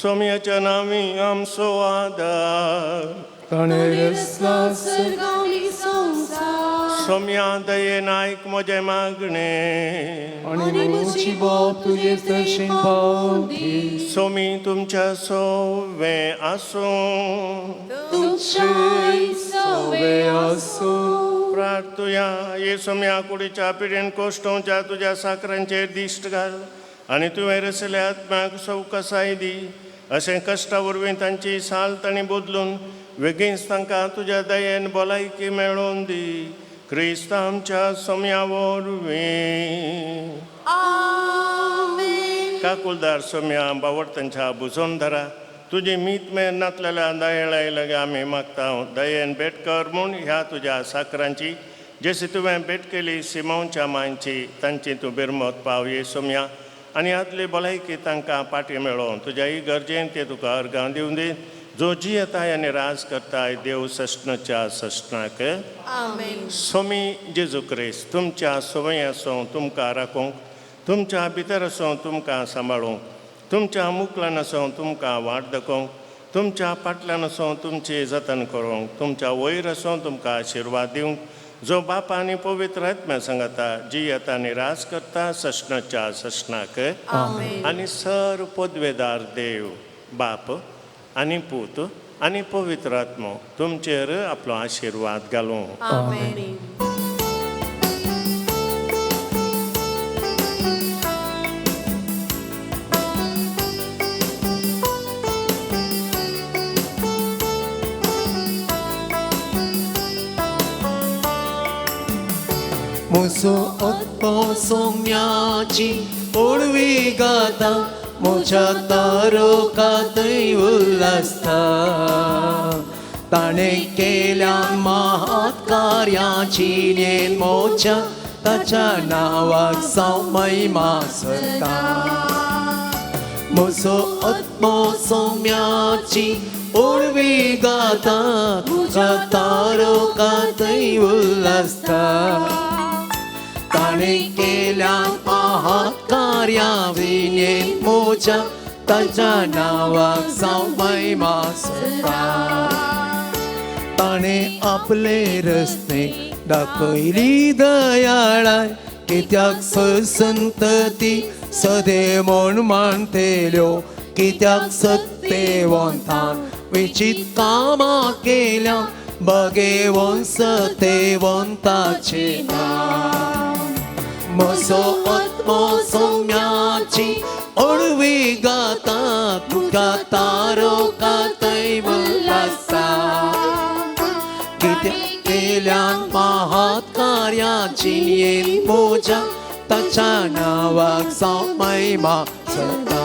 सोमयाच्या नांवी आमचो आदार. ताणें रचला सर्गांनी संवसार. सोमया दयेन आयक म्हजें मागणें. आनी म्हजी बोब तुजे तशें पावती. सोमी तुमच्या सोवे आसूं. तुमच्याय सवे आसूं. प्रार्थुया. ये सोम्या, कुडीच्या पिडेन कोश्टोवच्या तुज्या साकरांचेर दिश्ट घाल आनी तुवें रसल्या आत्म्याक सवकसाय दी. अशें कश्टा वरवीं तांची साल तांणी बदलून वेगींच तांकां तुज्या दयेन भलायकी मेळोवन दी, क्रिस्त आमच्या सोम्या वरवीं. काकुलदार सोम्या, बावडतांच्या बुजोवन धरा तुजी मीत मेर नातलेल्या दयेळाय लगे आमी मागता. दयेन भेट कर म्हूण ह्या तुज्या साकरांची, जशी तुवें भेट केली सिमांवच्या मांयची, तांची तूं बिरमत पाव ये सोम्या, आनी आदली भलायकी तांकां पाटी मेळोवन तुज्या ही गरजेन ते तुका अर्गां दिवन दी, जो जियेताय आनी राज करताय देव सश्णाच्या सश्णाक. सोमी जेजू क्रिस्त तुमच्या सवंय आसूं तुमकां राखूंक, तुमच्या भितर आसूं तुमकां सांबाळूंक, तुमच्या मुकल्यान आसूं तुमकां वाट दाखोवंक, तुमच्या फाटल्यान आसूं तुमची जतन करूंक, तुमच्या वयर आसूं तुमकां आशिर्वाद दिवंक, जो बाप आनी पवित्र आत्म्या सांगता जियेता आनी राज करता सश्णाच्या सश्णाक. आनी सर पदवेदार देव बाप आनी पूत आनी पवित्र आत्मो तुमचेर आपलो आशिर्वाद घालूं. आमेन. म्हजो आत्मो सोम्याची ओडवी गाता, म्हज्या तारोकांतय उल्हासता. ताणें केल्या महात कार्याची नेन मोच्या ताच्या नांवाक जावं महिमा सरता. म्हजो आत्मो सोम्याची ओडवी गाता, तुज्या तारोकांतय उल्हासता. ताणें केल्या महात कार्यां विणेन म्हज्या ताच्या नांवाक जावं महिमा सरता. ताणें आपले रस्ते दाखयली दयाळाय, कित्याक संतती सदे म्हूण मानतेल्यो, कित्याक सत्तेवंतान विचीत कामां केल्या बगेवन सतेवंताचे नांव. म्हजो आत्मो सोम्याची ओडवी गाता, तुका तारोकांतय उल्हासता. कित्याक केल्यान महात कार्याची नेन म्हज्या ताच्या नांवाक जावं महिमा सदा.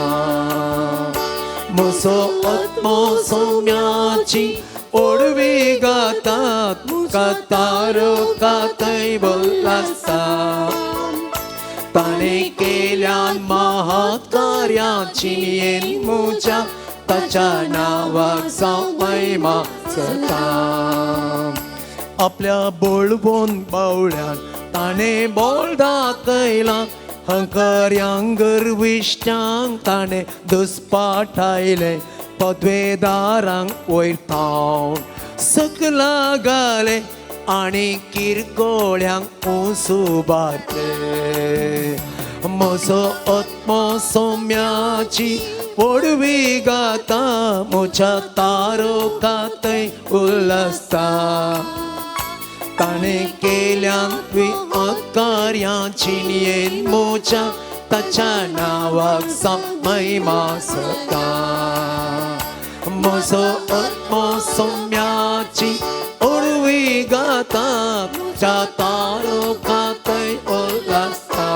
म्हजो आत्मो सौम्याची ओडवी गाता कातारो कातय बोलासा ताणें केल्यान महाकार्याची येन म्हज्या ताच्या नांवाक जावं महिमा सदां. आपल्या बळवंत बावळ्यान ताणें बोल दाखयलां हंकर्यांक गर्विश्टांक ताणें दुस्पाटायलें पदवेदारांक वयर थावन सकला घालें आनी किरकोळ्यांक उंच उबारलें. म्हजो आत्मो सौम्याची ओडवी गाता म्हज्या तारोकांतय उल्हासता. ताणें केल्यान कार्याची येन म्हज्या ताच्या नांवाक जावं महिमा सदां. म्हजो आत्मो सौम्याची ओडवी गाता म्हज्या तारोकांतय उल्हासता.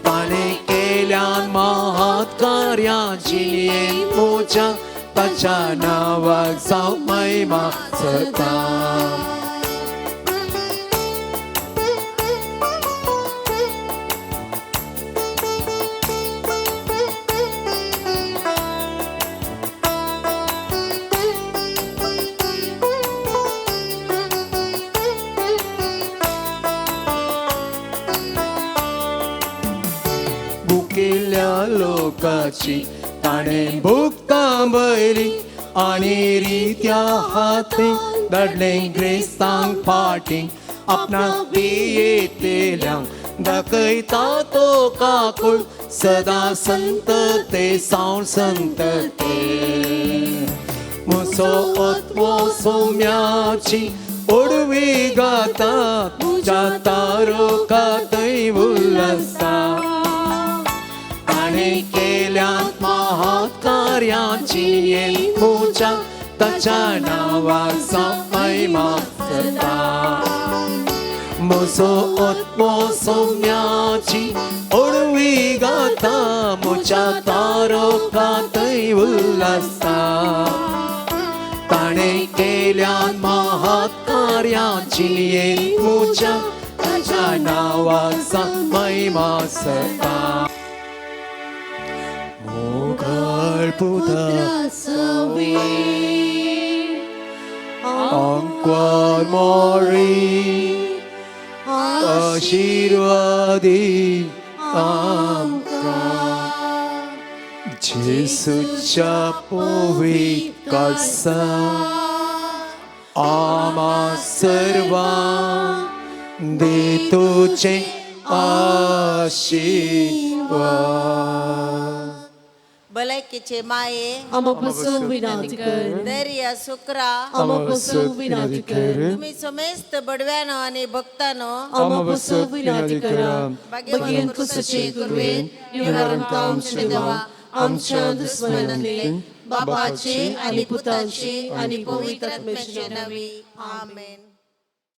ताणें केल्यान महाकार्याची येन म्हज्या ताच्या नांवाक जावं महिमा सदां. भुकेल्ल्या लोकाची ताणें भूक थांबयली आनी रित्या हातीं धाडलें ग्रेस्तांक फाटीं. आपणाक भियेतल्यांक दाखयता तो काकूळ सदां संत ते सावन संत ते. म्हजो आत्मो सौम्याची ओडवी गाता तुज्या तारोकांतय उल्हासता. ताणें केल्यान महाकार्याची येन म्हज्या ताच्या नांवाक जावं महिमा सदां. म्हजो आत्मो सौम्याची ओडवी गाता म्हज्या तारोकांतय उल्हासता. ताणें केल्यान महाकार्याची येन म्हज्या ताच्या नांवाक जावं महिमा सदां. मोगाळ पुता सवे आंकवार मोरी आशिर्वादी आमकां जेसूच्या पवित्र आमा सर्वांक दे तुजे आशिर्वाद. भलायकीचे माये आमा पासून विनंती कर. धैर्य सुक्रा आमा पासून विनंती कर. तुम्ही समेस्त बडव्यानो आणि भक्तानो आमा पासून विनंती करा. भाग्यवान क्रुसाचे कुरवेन निवारण आमच्या देवा आमच्या दुस्मनांतले बापाचे आणि पुताचे आणि पवित्र आत्म्याचे नावे आमेन.